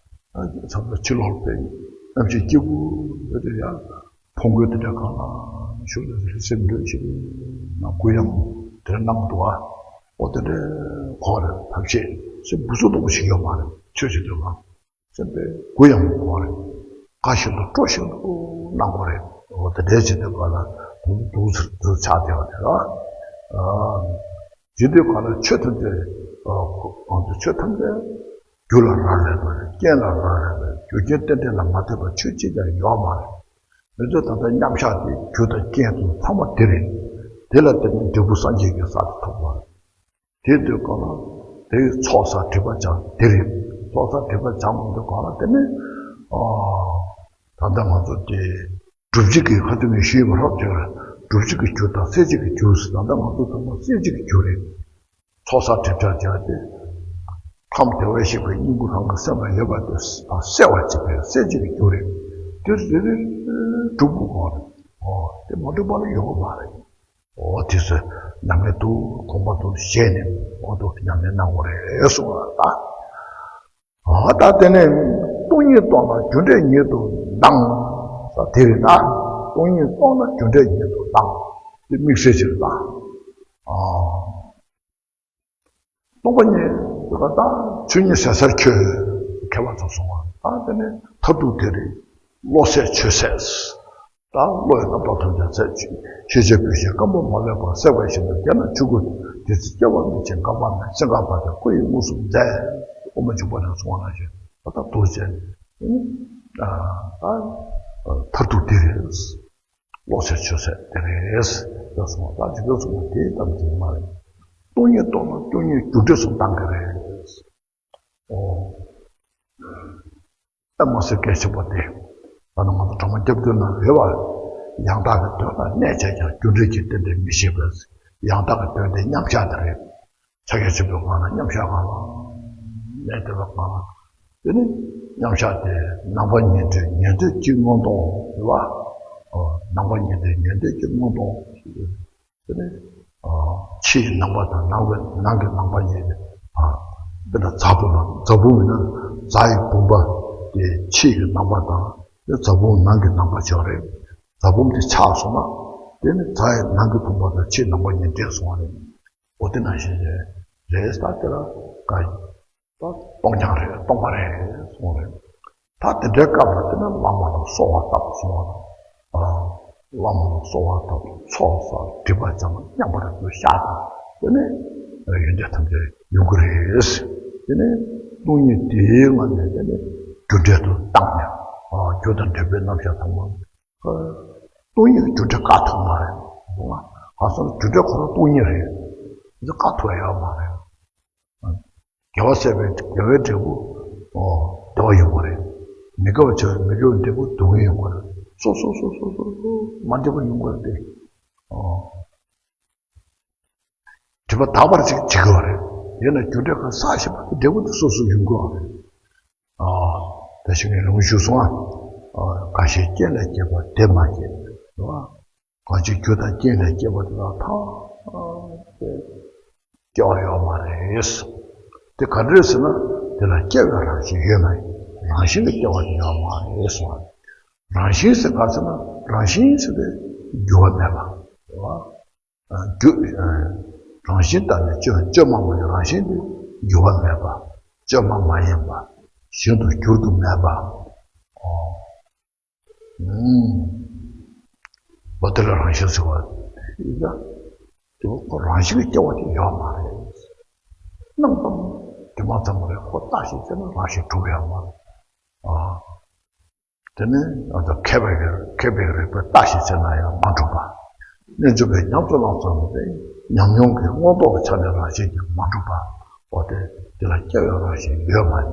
མཚམས་མཚམས་ཕྱི་ལོགས་པའི་གནམ་གཤིས་སྐྱིད་པོ་ཡོད་དུས་ཡང་ཕོ་རྒོད་དེ་འདྲ་གང་ལ་ཞུ་ལ་སེམས་འདུན་ཞིག་ན་གུ་ཡངས་པོ་དེ་འདྲ་གནང་གི་འདུག་བ། ཨོ་དེ་འདྲའི་གོ་རེ་ཐབས་ཤེས་སེམས་འགུ་སུ་གཏོང་བ་ཞིག་ཡོད་མ་རེད། ཆོས་བྱེད་དུས་ལ། སེམས་པའི་གུ་ཡངས་པོ་དགོས་རེད། དགའ་བཞིན་དུ་སྤྲོ་བཞིན་དུ་གནང་དགོས་རེད། འོ་དེ་འདྲའི་བྱེད་དུས་ག་ལ་དུང་དུང་ཟེར་དུ་ཆགས་བསྡད་པ་དེ་ལ། བྱེད་དུས་ག་ལ་ཆོས་ཐམས་ཅད་གང་དུ་ཆོས་ཐམས་ཅད་རྒྱུ་ལ་རག་ལས་པ་རེད། རྐྱེན་ལ་རག་ལས་པ་རེད། རྒྱུ་རྐྱེན་ཏན་ཏན་ལ་མ་ལྟོས་པ་ཆོས་ཅི་ཀྱང་ཡོད་མ་རེད། མི་ཚོས་ད་ལྟ་མཉམ་བཞག་དེ་རྒྱུ་དང་རྐྱེན་དུ་ཚང་མ་དེ་རེད། དེ་ལ་བརྟེན་ནས་འབྲས་བུ་སངས་རྒྱས་ཀྱི་ས་དེ་ཐོབ་པ་རེད། དེ་དུས་གང་ལ་དེའི་ཚོགས་བསགས་སྒྲིབ་པ་སྦྱང་དེ་རེད། ཚོགས་བསགས་སྒྲིབ་པ་སྦྱང་མི་འདུག་གང་ལ་དེ་ནི། ད་ལྟ་ང་ཚོ་དེ་སྒྲུབ་བྱེད་ཀྱི་ཁ་ཐུག་ནས་ཞུས་པ་རབ་ཅིག་ལ་སྒྲུབ་བྱེད་ཀྱི་རྒྱུ་དང་སེལ་བྱེད་ཀྱི་རྒྱུ་ཟེར། ད་ལྟ་ང་ཚོ་ཚང་མ་སེལ་བྱེད་ཀྱི་རྒྱུ་རེད། ཚོགས་བསགས་སྒྲིབ་སྦྱང་སྦྱང་སྟེ། ཁམས་བདེ་བར་གཤེགས་པའི་སྙིང་པོ་རང་གི་སེམས་ལ་ཡོད་པ་དེ་སེལ་བར་བྱེད་པའི་སེལ་བྱེད་ཀྱི་རྒྱུ་རེད། དེ་རེ་རེ་སྒྲུབ་དགོས་རེད། ཨོ་དེ་མ་སྒྲུབ་པ་ལ་ཡོང་གི་མ་རེད། འོ་དེ་ཚོ་ཉམས་ལེན་དུ་གོམ་པ་དུ་བཞེས་ནས་འོ་དུ་ཉམས་ལེན་གནང་དགོས་རེད་གསུངས་པ་ལ། ད་ཨ་ད་དེ་ནས་སྟོང་ཉིད་རྟོགས་ན་རྒྱུ་འབྲས་ཉིད་དུ་ལྡང་། ད་དེ་རེད། ད་སྟོང་ཉིད་རྟོགས་ན་རྒྱུ་འབྲས་ཉིད་དུ་ལྡང་། དེ་དམིགས་བསལ་ཅིག་རེད། ད་ཨ། སྟོང་པ་ཉིད་དེ་ག་ད་ཆོས་ཉིད་ཟད་སར་འཁྱོལ། མཁས་པ་ཚོ་གསུང་བ། ད་དེ་ནས་མཐར་ཐུག་དེ་རེད། བློ་ཟད་ཆོས་ཟད། ད་བློ་ཡི་རྣམ་རྟོག་ཐམས་ཅད་ཟད། ཤེས་བྱའི་བུད་ཤིང་སྐམ་པོ་མ་ལུས་པ། སྲེག་པ་བཞིན་དུ་བརྒྱལ་ན་ཆོས་སྐུ། དེ་ཚེ་སྐྱེ་བ་སྨིན་ཅིང་འགག་པ་མེད། སེམས་འགག་པ་དེ་ཁོ་ཡི་དངོས་སུ་མཛད། དབུ་མ་འཇུག་པ་ནས་གསུངས་པ་ནང་བཞིན་ད་ལྟ་འདུག་བྱས་ནས། ཨ་ད་མཐར་ཐུག་དེ་རེད། བློ་ཟད་ཆོས་ཟད་དེ་རེད་ཟེར་སོང་བ། ད་འཇུག་པའི་གསུང་བ་དེའི་གཏམ་དེ་མ་རེད། སྟོང་ཉིད་རྟོགས་ན་སྟོང་ཉིད་རྒྱུ་འབྲས་སུ་ལྡང་གི་རེད། ཨོ། ཨེ་མ་ཟེར་སྐད་ཆེན་པོ་དེ། ད་ནི་ང་ཚོ་གྲོགས་མོ་སྐྱབས་དོན་ལ་རེ་བ། ཡང་དག་གི་དོན་ལ་གནས་བྱས་ཀྱང་རྒྱུ་འབྲས་ཀྱི་རྟེན་འབྲེལ་མི་ཤེས་པས། ཡང་དག་གི་དོན་དེ་མཉམ་བཞག་དེ་རེད། ཕྱག་རྒྱ་ཆེན་པོའི་ངང་ལ་མཉམ་བཞག་གང་ལ། གནས་དེ་ལ་གང་ལ། དེ་ནི་མཉམ་བཞག་དེ་ནམ་མཁའ་ཉིད་འདྲའི་ཉིད་ལྡན་གྱི་མངོན་རྟོགས་རེད་བ། ཨོ། ནམ་མཁའ་ཉིད་འདྲའི་ཉིད་ལྡན་གྱི་མངོན་རྟོགས། དེ་ནི་ཨ་ཕྱི་ཡི་ནམ་མཁའ་དང་ནང་གི་ནང་གི་ནམ་མཁའ་གཉིས་ཏེ། ཨ་དཔེར་ན་རྫ་བུམ་ལ་རྫ་བུམ་ཡིན་ན་རྫ་ཡི་བུམ་པ་དེ་ཕྱི་ཡི་ནམ་མཁའ་དང་དེ་རྫ་བུམ་ནང་གི་ནམ་མཁའ་ཆགས་རེད། རྫ་བུམ་དེ་ཆགས་སོང་ན་དེ་ནི་རྫ་ཡི་ནང་གི་བུམ་པ་དང་ཕྱི་ནམ་མཁའ་གཉིས་འདྲེས་སོང་བ་རེད། འོ་དེ་ནང་བཞིན་རེད། རེད་ད་དེ་ལ་ག་ཡིན། ད་སྟོང་རྐྱང་རེད། སྟོང་པ་རེད་གསུངས་རེད། ད་དེ་འདྲའི་སྐབས་ལ་དེ་ནི་བླ་མ་ལ་གསོལ་བ་བཏབ་གསུངས་པ་དང་། བླ་མ་ལ་གསོལ་བ་བཏབ། ཚོགས་བསགས། སྒྲིབ་པ་སྦྱངས། མཉམ་པར་གྱུར་བཤགས་དང་། དེ་ནས་ཡོན་ཏན་ཐམས་ཅད་ཡོང་གི་རེད། དེ་ནས་སྟོང་ཉིད་དེའི་ངང་ནས་དེ་ནས་རྒྱུ་འབྲས་དུ་བཏང་ནས། རྒྱུ་དང་འབྲས་བུའི་རྣམ་གཞག་ཚང་མ། སྟོང་ཉིད་རྒྱུ་འབྲས་བཀག་ཐུབ་མ་རེད། ག་སོང་རྒྱུ་འབྲས་ཁོ་རང་སྟོང་ཉིད་རེད། འདི་བཀག་ཐུབ་ཡ་ཡོད་མ་རེད། དགེ་བ་བསགས་པའི་དགེ་བའི་འབྲས་བུ། ཨོ། བདེ་བ་ཡོང་གི་རེད། མི་དགེ་བ་བྱས་པའི་མི་དགེ་བའི་འབྲས་བུ་སྡུག་བསྔལ་ཡོང་གི་རེད། སོ་སོ་སོ་སོ་སོ་སོ་མ་འདྲེས་པ་ཡོང་གི་རེད་དེ། ཨོ། སྒྲིབ་པ་དག་པར་ཅིག་བྱེད་དགོས་པ་རེད། ཡིན་ན་རྒྱུ་འབྲས་གང་བསགས་བཞིན་པ་དེ་འབྲས་བུ་དེ་སོ་སོ་ཡོང་དགོས་པ་རེད། ཨོ། ད་ཞིག་ངས་ལུང་ཞུས་སོང་ཨ། ཨོ། འགའ་ཞིག་རྐྱེན་ལས་སྐྱེས་པ་དེ་མ་སྐྱེས། རེད་བ། གང་ཅིའི་རྒྱུ་དང་རྐྱེན་ལས་སྐྱེས་པ་དེ་དག་ཐམས་ཅད་སྐྱེ་བ་ཡོད་མ་རེད། དེ་ག་འདྲ་རེད་ཟེར་ན། དེ་ལ་སྐྱེ་བའི་རང་བཞིན་ཡོད་མ་རེད། རང་བཞིན་གྱིས་སྐྱེ་བ་དེ་ཡོད་མ་རེད་གསུངས་པ་རེད། རང་བཞིན་ཟེར་ག་ཟེར་ན། རང་བཞིན་ཟེར་དེ་འགྱུར་བ་མེད་པ་རེད་བ། རྒྱུ། རང་བཞིན་ལྟར་ནི་བཅོས། བཅོས་མ་མ་ཡིན། རང་བཞིན་དེ་འགྱུར་བ་མེད་པ། བཅོས་མ་མ་ཡིན་པ། བཞིན་དུ་འགྱུར་དུ་མེད་པ། ཨོ། ཨུམ། འོ་དེ་ལ་རང་བཞིན་ཟེར་བ་ཡིན་ན། དེ་ཁོ་རང་བཞིན་གྱིས་སྐྱེ་བ་དེ་ཡོད་མ་རེད། སྣང་ཙམ་དྲི་མ་ཙམ་རེད། ཁོ་བརྟག་ཞིབ་བྱས་ན་རང་བཞིན་གྲུབ་ཡོད་མ་རེད། ཨ། དེ་ནི་ང་ཚོ་མཁས་པའི་མཁས་པའི་རིག་པས་བརྟག་ཞིབ་བྱས་ན་ཡང་མ་གྲུབ་པ། རྣལ་འབྱོར་པས་ཉམས་སུ་བླངས་ཙམ་པའི་ཉམས་མྱོང་གི་མངོན་རྟོགས་ཀྱི་ཆ་ནས་རང་བཞིན་གྱིས་མ་གྲུབ་པ། འོ་དེ་དེ་ལ་སྐྱེ་བའི་རང་བཞིན་ཡོད་མ་རེད།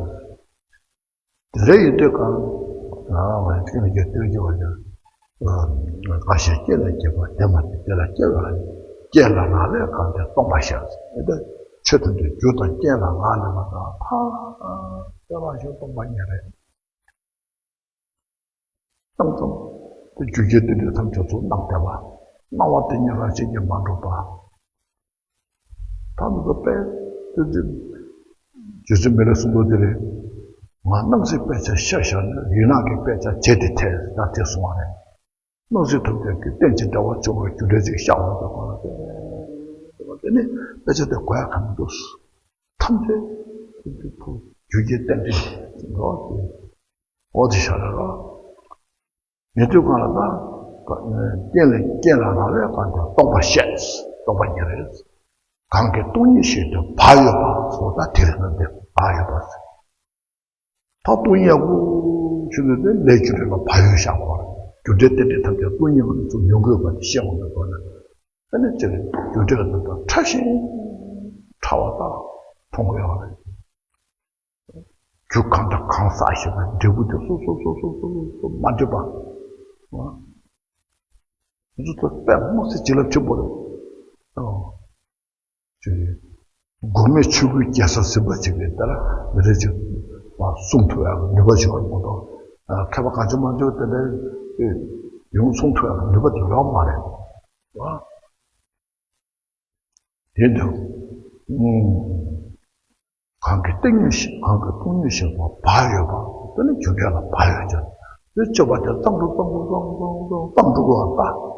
དེ་འདྲ་ཡིན་དུས་ཀ། ང་ཚོས་ཀྱི་སྟོན་རྒྱུ་བ་ཡང་། འགའ་ཞིག་རྐྱེན་ལས་སྐྱེས་པ་དེ་མ་སྐྱེས། དེ་ལ་སྐྱེ་བའི་རང་བཞིན། རྐྱེན་ལ་རག་ལས་གང་དེ་སྟོང་པར་བཤད། དེ་ལྟར་ཆོས་ཐམས་ཅད་རྒྱུ་དང་རྐྱེན་ལ་རག་ལས་པ་དག་ཐམས་ཅད་རང་བཞིན་སྟོང་པ་ཉིད་རེད། སྣང་ཙམ། དེ་རྒྱུ་རྐྱེན་རྟེན་འབྲེལ་ཐམས་ཅད་ཚུར་སྣང་བསྡད་པ། སྣང་བ་དེ་ཉིད་རང་བཞིན་གྱིས་མ་གྲུབ་པ། ད་ནི་ད་དཔེ་དེ་དེ། རྗེ་བཙུན་མི་ལས་གསུང་དོན་དེ་རེད། ང་སྣང་སྲིད་དཔེ་ཆ་བཤད་བཞག་ན་ཡུལ་སྣང་གི་དཔེ་ཆ་བྱེད་དེ་ཐལ། ད་དེ་གསུང་བ་རེད། སྣང་སྲིད་ཐམས་ཅད་ཀྱི་རྟེན་ཅིང་འབྲེལ་བར་འབྱུང་བའི་རྒྱུ་འབྲས་ཅིག་བཞག་འོང་དུས་གང་ལ་དེ་དེ་ནི་དཔེ་ཆ་དེ་གོ་ཡ་གང་འདུག་ཐམས་ཅད་རྒྱུ་རྐྱེན་རྟེན་འབྲེལ་འགྲོ་བ་དེ། འོ་དེ་ཤ་ར་ར། ཉན་དུས་གང་ལ་ད། རྐྱེན་ལས་རྐྱེན་ལ་རག་ལས་གང་དེ་སྟོང་པར་བཤད། སྟོང་པ་ཉིད་རེད། གང་གིས་སྟོང་ཉིད་བཞིན་དུ་བག་ཡོད་པ། སོ་ད་དེ་རེད་ན་དེ་བག་ཡོད་པ་ཟེར། ད་སྟོང་ཉིད་ཡག་པོ་ཞིག་ནས་དེ་ལས་རྒྱུ་འབྲས་ལ་བག་ཡོད་བཞག་གོ། རྒྱུ་འབྲས་རྟེན་འབྲེལ་ཐམས་ཅད་སྟོང་ཉིད་ངང་ཚུལ་ཉོན་དགོས་པ་དེ་ཤེས་འོང་དུས་གང་ན། ཨ་ནི་དེ་རྒྱུ་འབྲས་ལ་ད་ཕྲ་ཞིང་ཕྲ་བ་དག་མཐོང་དགོས་ཡོད་རེད། རྒྱུ་གང་དང་གང་བསགས་ཤིང་ན་འབྲས་བུ་དེ་སོ་སོ་སོ་སོ་སོ་སོ་མ་འདྲེས་པ། འདི་ཚོ་དཔེ་མི་སྲིད་བྱིན་རླབས་ཆེན་པོ་རེད། ཨོ། ཅེས། མགོན་མེད་ཆོས་སྐུའི་རྒྱལ་ས་ཟིན་པ་ཅིག་རེད། ད་ར་མི་རེ་ཅིག་མ་གསུང་ཐུབ་ཡག་ནུས་པ་ཞིག་ཡོད་མ་གཏོགས། མཁས་པ་གང་ཅི་མང་ཅི་དེ་འདྲའི་ཡོང་གསུང་ཐུབ་ཡག་ནུས་པ་དེ་ཡོད་མ་རེད། ཨ། དེ་འདུག་ཨུམ། གང་གིས་སྟོང་ཉིད་བཞིན། གང་གིས་སྟོང་ཉིད་བཞིན་དུ་བག་ཡོད་པ། དེ་ནི་རྒྱུ་འབྲས་ལ་བག་ཡོད་ཀྱང་། དེ་སྤྱོད་པ་དེ་གཙང་དུ་གཙང་དུ་གཙང་དུ་གཙང་དུ་གཙང་དུ་འགྲོ་བ་ལྟ།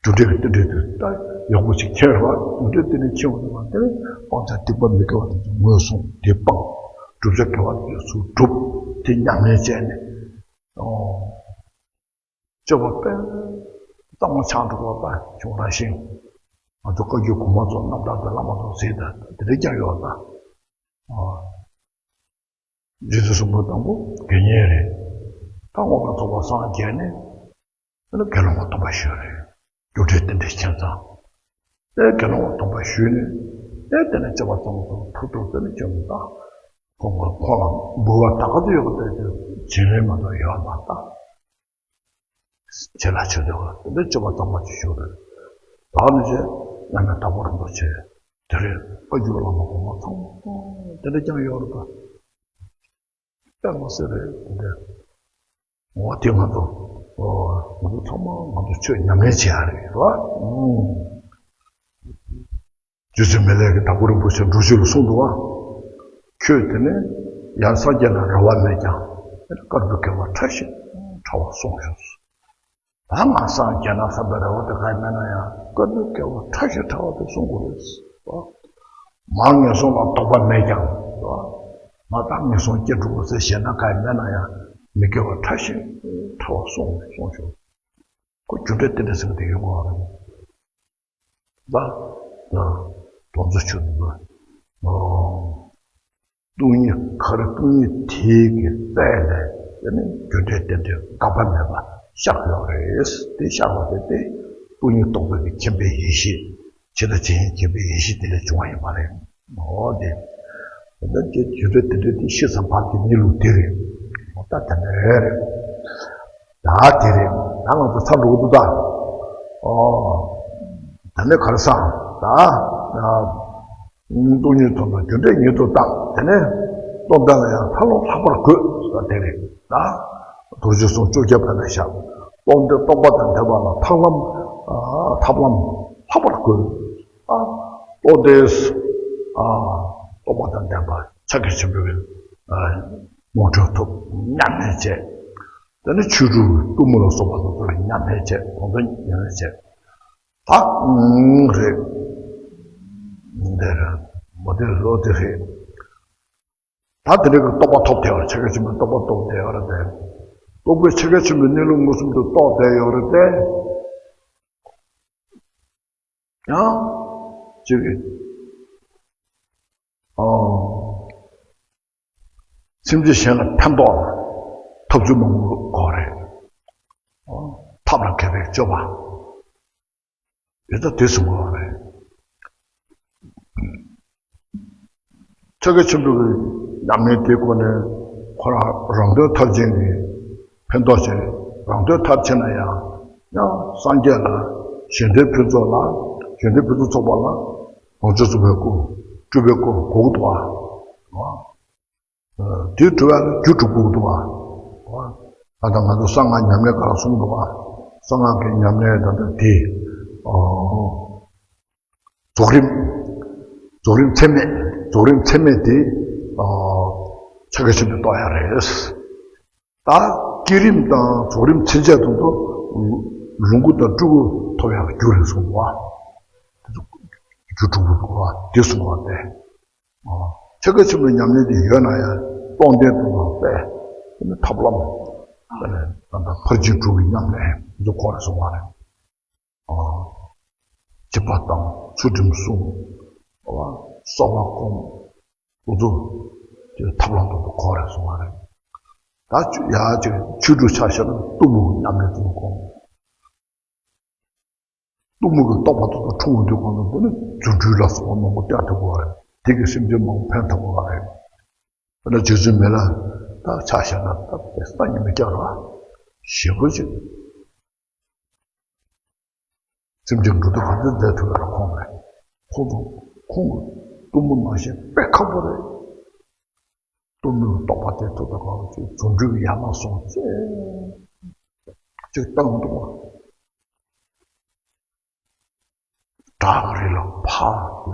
རྒྱུ་འབྲས་ཀྱི་རྟེན་འབྲེལ་དེ་ལྟ་ཡག་པོ་ཞིག་མཁྱེན་པ། རྒྱུ་འབྲས་དེ་ནི་མཁྱེན་པ་དེ་ནི་སྤང་བྱ་སྡིག་པ་མི་དགེ་བ་དེ་ཚོ་ངོས་བཟུང་། དེ་སྤང་། བསྒྲུབ་བྱ་དགེ་བ་དེ་ཚོ་སྒྲུབ། དེ་ཉམས་ལེན་བྱས་ནས། ཨོ། སྤྱོད་པ་དཔེ་གཙང་མ་ཆགས་འགྲོ་བ་ལྟ་བྱུང་ར་ཞིང་། ང་ཚོ་བཀའ་བརྒྱུད་གོང་མ་ཚོ་རྣམ་ཐར་གྱི་བླ་མ་ཚོ་གཟིགས་དང་དེ་འདྲ་ཀྱང་ཡོད་ལ། རྗེ་བཙུན་གསུམ་པོ་དང་པོ་དགེ་བསྙེན་རེད། ད་མངོན་པར་རྫོགས་པར་སངས་རྒྱས་ནས་དེ་ནས་དགེ་སློང་གི་སྡོམ་པ་ཞུས་རེད། རྒྱུ་འབྲས་རྟེན་འབྲེལ་མཁྱེན་ཙང་། དེ་དགེ་སློང་གི་སྡོམ་པ་ཞུས་ནས་དེ་དེ་ནས་སྤྱོད་པ་གཙང་མ་ཚོ་ཐུགས་སྟོབས་དེ་ནས་བྱུང་ནས་ད། ཁོང་ཁོང་ལ་འབུལ་བ་ད་ག་ཚོད་ཡོད་པ་དེ་བྱིན་ལེན་མ་གཏོགས་ཡོད་མ་རེད་ད། ཆེ་ལ་ཆེ་དེ་བ་དེ་འདྲ་སྤྱོད་པ་གཙང་མ་ཅིག་ཞུ་རེད། ད་ནི་ཆེ་ཡང་ན་དྭགས་པོ་རིན་པོ་ཆེ་དེ་རེད། བཀའ་བརྒྱུད་བླ་མ་གོང་མ་ཚང་མ་དེ་འདྲ་ཀྱང་ཡོད་རེད་ད། དཔེ་མ་སྲིད་རེད་དེ་འདྲ། འོ་དེ་ང་ཚོ་ཨོ་ང་ཚོ་ཚང་མ་ང་ཚོ་ཆོས་ཉམས་ལེན་བྱེད་ཡ་རེད་ར། རྗེ་བཙུན་མི་ལས་ཀྱིས་དྭགས་པོ་རིན་པོ་ཆེ་འབྲུག་ཆོས་ལ་གསུངས་འདུག་བ། ཁྱོད་དེ་ནས་ཡང་སངས་རྒྱས་ལ་རེ་བ་མེད་ཀྱང་། དཀར་པོའི་དགེ་བ་ཕྲ་ཞིང་ཕྲ་བ་གསུངས་ཤོག་ད་ང་སངས་རྒྱས་ན་བསམ་པའི་རེ་བ་དེ་གང་ཡང་མེད་ན་ཡང་། དཀར་པོའི་དགེ་བ་ཕྲ་ཞིང་ཕྲ་བ་དེ་གསུང་དགོས་རེད། མར་ངན་སོང་ལ་དོགས་པ་མེད་ཀྱང་། ང་ད་ངན་སོང་སྐྱེ་འགྲོ་དགོས་ཟེར་ཞེད་སྣང་གང་ཡང་མེད་ན་ཡང་། མི་དགེ་བ་ཕྲ་ཞིང་ཕྲ་བ་གསུང་གསུང་ཤོག་རྒྱུ་འབྲས་རྟེན་འབྲེལ་ཟེར་བ་དེ་ཡོད་མ་རེད། ད་ད་དོན་ཚོ་ཆུ་ནི་ཨོ། སྟོང་ཉིད་ག་རེ་སྟོང་ཉིད་དེའི་གི་རྩལ་ལས་དེ་ནི་རྒྱུ་འབྲས་རྟེན་འབྲེལ་འགག་པ་མེད་པ་ཤར་ཡོད་རེད། དེ་ཤར་བ་དེ་དེ་སྟོང་ཉིད་རྟོགས་པའི་གི་མཁྱེན་པའི་ཡེ་ཤེས། ཇི་ལྟ་ཇི་བཞིན་མཁྱེན་པའི་ཡེ་ཤེས་དེ་ལས་བྱུང་བ་ཡིན་པ་རེད། འོ་དེ། འོ་ད་དེ་རྒྱུ་འབྲས་རྟེན་འབྲེལ་དེ་ཤེས་ཙམ་བར་གྱི་གནས་ལུགས་དེ་རེད། འོ་ད་དེ་འདྲ་རེད། ད་དེ་རེད། ད་ང་ཚོ་ཚར་འགྲོ་གི་འདུག་ད། ཨོ། ད་ནི་ག་རེ་ཟེར། ད། སྟོང་ཉིད་མཐོང་དང་རྒྱུ་འབྲས་ཉིད་དུ་བརྟགས། དེ་ནས་རྟོགས་ལྡན་ལ་ཡང་ཐར་ལམ་ལྷག་པར་དགོད། ད་དེ་རེད། ད། རྡོ་རྗེ་གསུམ་བཅོ་བརྒྱད་ཕན་པའི་ཞབས། རྟོགས་ལྡན་རྟོགས་པ་དང་ལྡན་པ་ལ་ཐར་ལམ། ཨ། ཐར་ལམ་ལྷག་པར་དགོད། ཨ། རྟོགས་ལྡན། ཨ། རྟོགས་པ་དང་ལྡན་པ་ཕྱག་རྒྱ་ཆེན་པོའི། ཨ། ངོ་སྤྲོད་ཐོབ། མཉམ་མེད་བྱས། དེ་ནས་ཆོས་དྲུག་གི་གཏུམ་མོ་ལ་སོགས་པ་དང་ཐོབ་པའི་མཉམ་མེད་བྱས། གོང་དུ་མཉམ་མེད་བྱས། ད་རེད། འདི་རེད། མོ་དེ་ལོ་དེ་རེད། ད་དེ་འདྲའི་གི་རྟོགས་པ་ཐོབ་བསྡད་ཡོད་རེད། ཕྱག་རྒྱ་ཆེན་པོའི་རྟོགས་པ་ཐོབ་བསྡད་ཡོད་རེད་དེ། རྟོགས་པའི་ཕྱག་རྒྱ་ཆེན་པོའི་གནས་ལུགས་མངོན་སུམ་དུ་རྟོགས་བསྡད་ཡོད་རེད་དེ། ཡང་། ཅིག་གིས། ཨོ། སེམས་ཅན་གཞན་ལ་ཕན་ཐོགས་ལ་ཐབས་ཚུལ་མང་པོ་དགོས་རེད། ཨོ། ཐབས་ལ་མཁས་པའི་སྤྱོད་པ། ཡོད་ད་དེ་གསུང་དགོས་པ་རེད། ཕྱག་རྒྱ་ཆེན་པོའི་ཉམས་ལེན་དེའི་སྒོ་ནས་ཁོ་རང་རང་དོན་མཐར་ཕྱིན་གྱི་ཕན་ཐོགས་བྱེད། རང་དོན་མཐར་ཕྱིན་ན་ཡང་ཡང་སངས་རྒྱས་ལ་གཞན་དོན་ཕུན་ཚོགས་ལ་གཞན་དོན་ཕུན་ཚོགས་ཚོགས་པ་ལ་ལོངས་སྤྱོད་རྫོགས་པའི་སྐུ་སྤྲུལ་པའི་སྐུ་དགོས་ཀྱི་འདུག་བ། དེ་སྒྲུབ་པ་ལ་རྒྱུ་དྲུག་དགོས་ཀྱི་འདུག་བ། ད་ལྟ་ང་ཚོ་གསང་སྔགས་ཉམས་ལེན་ག་རེ་གསུངས་འདུག་བ། གསང་སྔགས་ཀྱི་ཉམས་ལེན་ད་ལྟ་དེ། ཨོ། རྫོགས་རིམ། རྫོགས་རིམ་ཚད་མེད། རྫོགས་རིམ་ཚད་མེད་དེ། ཨོ། ཕྱག་རྒྱ་ཆེན་པོས་རྟོགས་ཡ་རེད། ད་བསྐྱེད་རིམ་དང་རྫོགས་རིམ་ཚད་མེད་དེ་ཚོ་ལོངས་སྐུ་དང་སྤྲུལ་སྐུ་ཐོབ་ཡག་རྒྱུ་རེད་གསུངས་འདུག་བ། རྒྱུ་དྲུག་པོ་འདུག་བ། དེ་གསུངས་པ་སྟེ། ཨ། ཕྱག་རྒྱ་ཆེན་པོའི་ཉམས་ལེན་དེ་ཡོད་ན་ཡང་རྟོགས་ལྡན་དུ་ལ་དཔེ། དེ་ནི་ཐབས་ལམ། དེ་ནི་ད་ལྟ་ཕར་ཕྱིན་དྲུག་གི་ཉམས་ལེན་འདི་ཁོ་རེ་གསུངས་པ་རེད། ཨ། བྱིས་པ་དང་ཚུལ་ཁྲིམས་སྲུང་། ཨ། གསོལ་བ་སྒོམ། འུ་ཚོ་དེ་ཐབས་ལམ་དུ་ཁོ་རེ་གསུངས་པ་རེད། ད་ཡ་ཅིག་ཆོས་དྲུག་ཆ་བཞག་ན་གཏུམ་མོའི་ཉམས་ལེན་དུ་སྒོམ། གཏུམ་མོ་གི་རྟོགས་པ་དེ་ཚོ་འཁྲུངས་འདུག་གང་ལ་འདི་ནི་རྫུ་འཕྲུལ་ལ་སོགས་པ་མང་པོ་བསྐྱར་ཐུབ་དགོས་པ་རེད། དེ་གིས་སེམས་ཅན་མང་པོ་ཕན་ཐོགས་དགོས་པ་རེད། དཔེར་ན་རྗེ་བཙུན་མི་ལ་ད་ཆ་བཞག་ན་ད་དཔེ་སང་ཉིན་མི་བསྐྱར་བ་ཞེ་པོ་ཅིག་སེམས་ཅན་འགྲོ་དོན་ག་ཚོད་མཛད་ཐུབ་ཡོད་རེད་ཁོང་གིས། ཁོང་ཚོ་ཁོང་གི་གཏུམ་མོ་ནང་བཞིན་དཔེ་ཁག་པོ་རེད། གཏུམ་མོའི་རྟོགས་པ་དེ་ཐུབ་དང་གང་ལ་ཅིག་རྫུ་འཕྲུལ་ཡར་མར་སོང་ཅིག་ཅིག་བཏང་འདུག་བ། བྲག་རི་ལ་ཕར་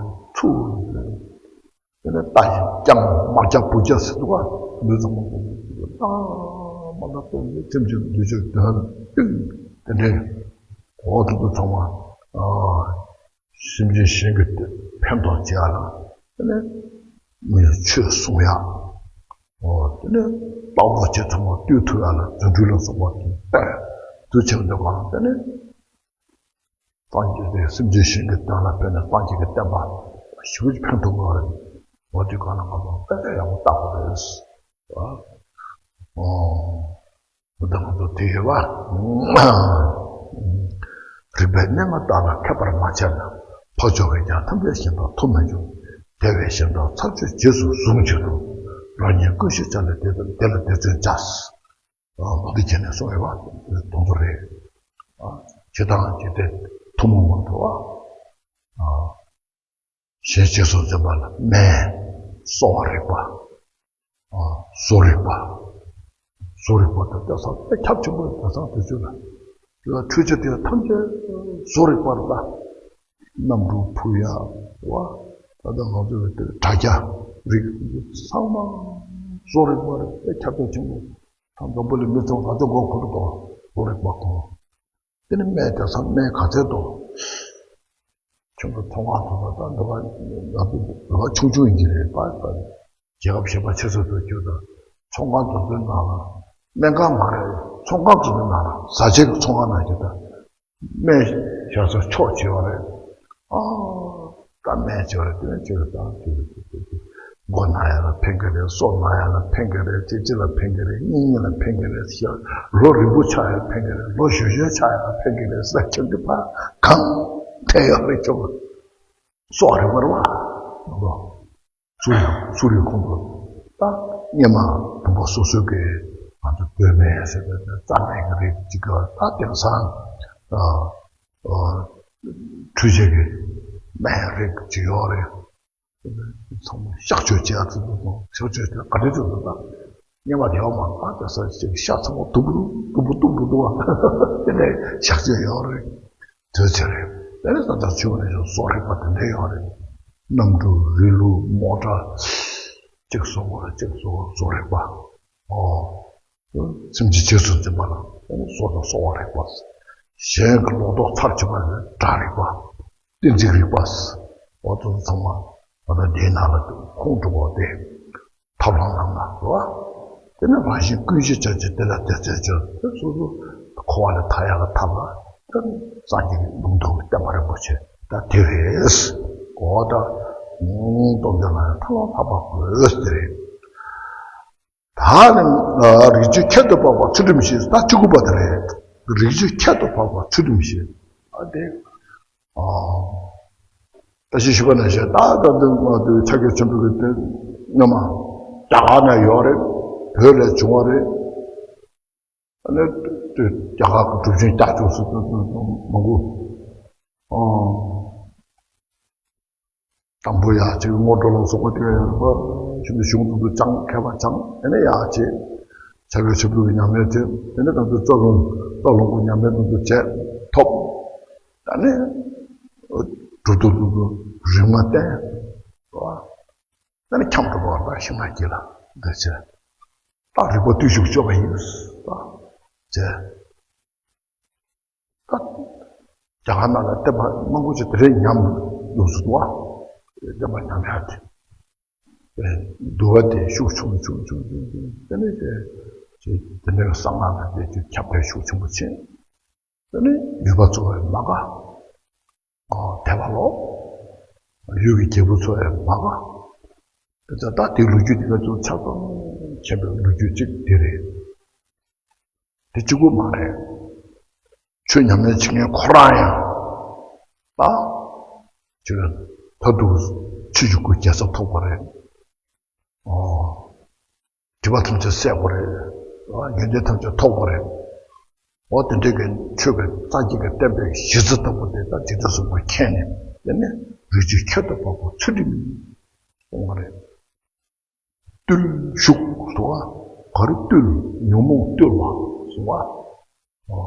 ཚུར། དེ་ནས་རྟ་ཞིག་རྐྱང་དམག་རྒྱགས་བུ་རྒྱགས་ཟེར་འདུག་བ། ལུས་ཚང་མ་གཏོང་གི་འདུག་ད་མ་ད་གཏོང་གི་སེམས་ཅན་འདུལ་ཕྱིར་དོན་ཏིང་དེ་འདྲའི་འོག་ཏུ་ཚང་མ། ཨ། སེམས་ཅན་གཞན་གྱི་ཕན་ཐོགས་བྱེད་ཡ་ལ། དེ་ནས་མི་ལ་ཆོས་གསུང་ཡ། འོ་དེ་ནས་ལྟ་བ་བྱེད་ཚང་མ་ལྟོས་ཐུབ་ཡ་ལ་རྫུ་འཕྲུལ་ལ་སོགས་པ་དེ་དཔེ་དུ་ཆེན་འདོད་པ་དེ་ནས་སངས་རྒྱས་དེ་སེམས་ཅན་གཞན་གྱི་དོན་ལ་ཕན་ནས་སངས་རྒྱས་ཀྱི་བསྟན་པ་ཞེ་པོ་ཅིག་ཕན་ཐོགས་པ་རེད། འོ་དེ་གང་ལ་ང་ཚོ་དཔེ་ཡག་པོ་བལྟ་དགོས་རེད། ཨོ། འོ་ད་ང་ཚོ་དེ་ཡོད་པ། རིག་པའི་གནས་ལྔ་དག་ལ་མཁས་པར་མ་བྱས་ན། འཕགས་མཆོག་གིས་ཀྱང་ཐམས་ཅད་གཞན་དག་ཐོབ་མི་འགྱུར། དེ་བས་གཞན་དག་ཚར་གཅོད་རྗེས་སུ་བཟུང་ཕྱིར་དུ། རང་ཉིད་ཀུན་ཤེས་བྱ་ལས་དེ་དེ་ལ་དེ་བརྩོན་བྱ། ཨ། མདོ་སྡེ་རྒྱན་ནས་གསུངས་ཡོད་པ་དེ་དོན་དུ་རེད། ཨ། ཇི་ལྟ་ཇི་སྟེ་ཐུན་མོང་མ་དུ་བ། ཨ། གཞན་རྗེས་སུ་འཛིན་པ་ལ་སྨན། གསོ་བ་རིག་པ། ཨ། བཟོ་རིག་པ། བཟོ་རིག་པ་དང་བསྟན་སྲུང་དཔེ་ཁྱབ་ཆེན་པོ་ཡོད་པ་སང་དུས་ཚོད་ལ། དེ་ལ་འཕྲུལ་ཆས་དེ་ཐམས་ཅད་བཟོ་རིག་པ་རེད་ད། གནམ་གྲུ་འཕུར་ཡ་བ། ད་ལྟ་ང་ཚོ་ཡོད་དེ་དྲ་རྒྱ་རིག་ཚང་མ་བཟོ་རིག་པ་རེད། དཔེ་ཁྱབ་ཆེན་པོ། ད་འཛམ་བུ་གླིང་མི་ཚང་མ་ང་ཚོ་མགོ་འཁོར་དོ། བཟོ་རིག་པ་གོ། དེ་ནི་སྨན་དེ་ཚང་སྨན་ག་ཚད་དོ། ཁྱོད་ཚོ་ཚོང་ཁང་དུ་ད་འདི་བ་ང་ཚོ་འདི་བ་ཆུང་ཆུང་ཡིན་གྱི་རེད་པ། རྒྱལ་ཁབ་གཞན་པ་ཆེ་ཤོས་དུ་གྱུར་ད། ཚོང་ཁང་དུ་འདི་ནང་ལ་སྨན་ཁང་མ་རེད། ཚོང་ཁང་དུ་འདི་ནང་ལ་བཟའ་བཅའ་གི་ཚོང་ཁང་ནང་གྱུར་ད། སྨན་ཞག་ཚ་ཆོག་བྱེད་པ་རེད། ཨ། ད་སྨན་བྱེད་པ་རེད། དེ་ནས་ཅི་རེད་ད་ཅི་རེད་ཅི་རེད་ཅི་རེད། མགོ་ན་ཡ་ལ་ཕན་གི་རེད། སོ་ན་ཡ་ལ་ཕན་གི་རེད། ཅི་ཅི་ལ་ཕན་གི་རེད། གཉིད་གཉིད་ལ་ཕན་གི་རེད་ཤག་ལོ་རིང་པོ་ཆགས་ཡ་ལ་ཕན་གི་རེད། ལོ་གཞོན་གཞོན་ཆགས་ཡ་ལ་ཕན་གི་རེད་ཟེར་ཁྱོད་ཀྱི་ཕ་གང་ཐད་ཡོད་རེད་ཁྱོད། སོགས་རིག་པ་རེད་བ། ཚུར་ཚུར་ཡོད་ཁོང་ཚོ་ད་སྔོན་མ་བུམ་པ་སོ་སོའི་གི་ང་ཚོ་བོད་སྨན་ཟེར་བའི་རྩ་སྨན་གི་རིགས་གཅིག་གི་ད་དེང་སང་ཨ་ཨ་འཕྲུལ་ཆས་ཀྱི་སྨན་རིགས་གཅིག་ཡོད་རེད། ཚང་མ་གཤག་བཅོས་བྱེད་ཡག་ཚོད་དུ་སོང་། གཤག་བཅོས་དེ་ག་འདྲ་ཚོད་དུ་ད་སྔོན་མ་དེ་ཡོད་མ་རེད། ད་དེང་སང་ཅིག་ཤ་ཚང་མ་དུམ་བུ་དུམ་བུ་དུམ་བུ་འདུག་བ། དེ་ནས་གཤག་བཅོས་ཡོད་རེད། དེ་ཚེ་རེད། དེ་ནས་ད་ལྟ་ཆུ་བ་ནས་བཟོ་རིག་པ་དེ་འདྲ་ཡོད་རེད། གནམ་གྲུ་རི་ལུ་མོ་ཊ་གཅིག་བཟོ་བ་གཅིག་བཟོ་བ་བཟོ་རིག་པ། ཨོ། སེམས་ཅན་རྗེས་སུ་འཛིན་པ་ལ་བཟོ་དང་གསོ་བ་རིག་པ། གཞན་གྱི་ལོ་ཏོག་ཚར་བྱེད་པ་ལ་སྒྲ་རིག་པ། གཏན་ཚིགས་རིག་པ། ཨོ་དེ་ཚོ་ཚང་མ་ད་ལྟ་འདིའི་ནང་ལ་ཁོང་འགྲོ་བ་སྟེ། ཐབས་ལམ་རྣམས་ལ་རོ། དེ་ནས་རང་བཞིན་ཀུན་གཞི་ཆ་ཆེ་དེ་ལ་དེ་ཚད་ཆེ་དེ་སོ་སོ་འཁོར་བ་ལས་ཐར་ཡག་གི་ཐབས་ལ་དེ་སངས་རྒྱས་ཀྱི་ལུང་རྟོགས་ཀྱི་བསྟན་པ་རིན་པོ་ཆེ་ད་དེ་རེད། གོ་ད་སྟོབས་ལྡན་ལ་ཡང་ཐབས་ལམ་འཕགས་པ་དགོས་དེ་རེད། ད་ནི་རིགས་རྒྱུད་ཁྱད་དུ་འཕགས་པ་ཚུལ་ཁྲིམས་ཤིང་ད་བཅུ་དགུ་པ་དེ་རེད། རིགས་རྒྱུད་ཁྱད་དུ་འཕགས་པ་ཚུལ་ཁྲིམས་ཤིང་ཨ་དེ། ད་ཅི་ཞུས་པ་ནང་བཞིན་ད་ད་དུང་ང་ཚོའི་ཕྱག་རྒྱ་ཆེན་པོ་གི་དེ་སྔོན་མ་རྒྱ་གར་ན་ཡོད་རེད། བོད་ལ་བྱུང་བ་རེད། ཨ་ནི་དེ་རྒྱ་གར་གྱི་གྲུབ་ཆེན་ཀྱག་ཀྱོག་སུ་མང་པོ། དང་པོ་ཡག་ཅིག་སྔོན་འགྲོ་ལ་སོགས་པ་དེ་ཡང་ཡོད་པ་ཞིག་ཏུ་གཞུང་དུ་དུ་ཅང་མཁས་པ་ཅང་ཨ་ནི་ཡག་ཅིག་ཕྱག་རྒྱ་ཆེན་པོ་གི་ཉམས་ལེན་བྱས། དེ་ནས་ང་ཚོ་རྩ་རླུང་རྩ་རླུང་གི་ཉམས་ལེན་དུ་དུ་བྱས་ཐོབ། ད་ནི་གྲུབ་ཐོབ་ཏུ་དུ་རིག་མ་བསྟན། ད་ནི་འཁྱམས་འགྲོ་བ་ལ་ཤིང་ནགས་དཀྱིལ་ལ་འདི་བྱས། ད་རིག་པ་བརྟུལ་ཞུགས་སྤྱོད་པ་ཡིན། ད་བྱས། ད་རྒྱ་གར་ནང་ལ་བསྟན་པ་མང་པོ་ཞིག་དེ་རིང་ཉམས་ཡོང་སྲིད་འདུག་བ། བསྟན་པ་ཉམས་ཡག་དེ། འདུལ་བ་དེ་ཤུགས་ཆུང་ཆུང་ཆུང་ཆུང་ཆུང་དེ་ནས་དེ་དེ་འདྲའི་གསང་སྔགས་ལ་དེ་ཚོ་ཁྱབ་སྤེལ་ཤུགས་ཆེན་པོ་ཕྱིན། དེ་ནས་ཡུལ་པ་ཚོ་བས་མ་དགའ། ཨོ་དད་པ་ལོག་ཡུལ་གྱི་རྒྱལ་པོ་ཚོ་བས་མ་དགའ། དེ་ཚོ་ད་དེའི་ལོ་རྒྱུས་དེ་ག་ཚོད་ཆ་ཚང་ཆེན་པོའི་ལོ་རྒྱུས་གཅིག་དེ་རེད། དེ་གཅིག་པུ་མ་རེད། ཆོས་ཉམས་ལེན་བྱེད་མཁན་ཁོ་རང་ཡང་ད་ཅིག་མཐར་ཐུག་ཆོས་ཀྱི་སྐུ་རྒྱལ་ཚབ་ཐོབ་པ་རེད། ཨོ། སྒྲིབ་པ་ཐམས་ཅད་སེལ་དགོས་རེད། ཨ་ཡོན་ཏན་ཐམས་ཅད་ཐོབ་དགོས་རེད། འོ་དེ་འདྲའི་གི་ཆོས་ཀྱི་རྩ་རྒྱུད་ཀྱི་བསྟན་པའི་གཞི་རྩ་ལྟ་བུ་དེ་ད་འཇིག་རྟེན་གསུམ་པོ་མཁྱེན་ནས་དེ་ནས་རིགས་རྒྱུད་ཁྱད་དུ་འཕགས་པ་ཚུལ་ཁྲིམས་སྲུང་བ་རེད། བརྟུལ་ཞུགས་སོ། ག་རེ་བརྟུལ། ཉོན་མོངས་བརྟུལ་བ་སོང་བ། ཨ་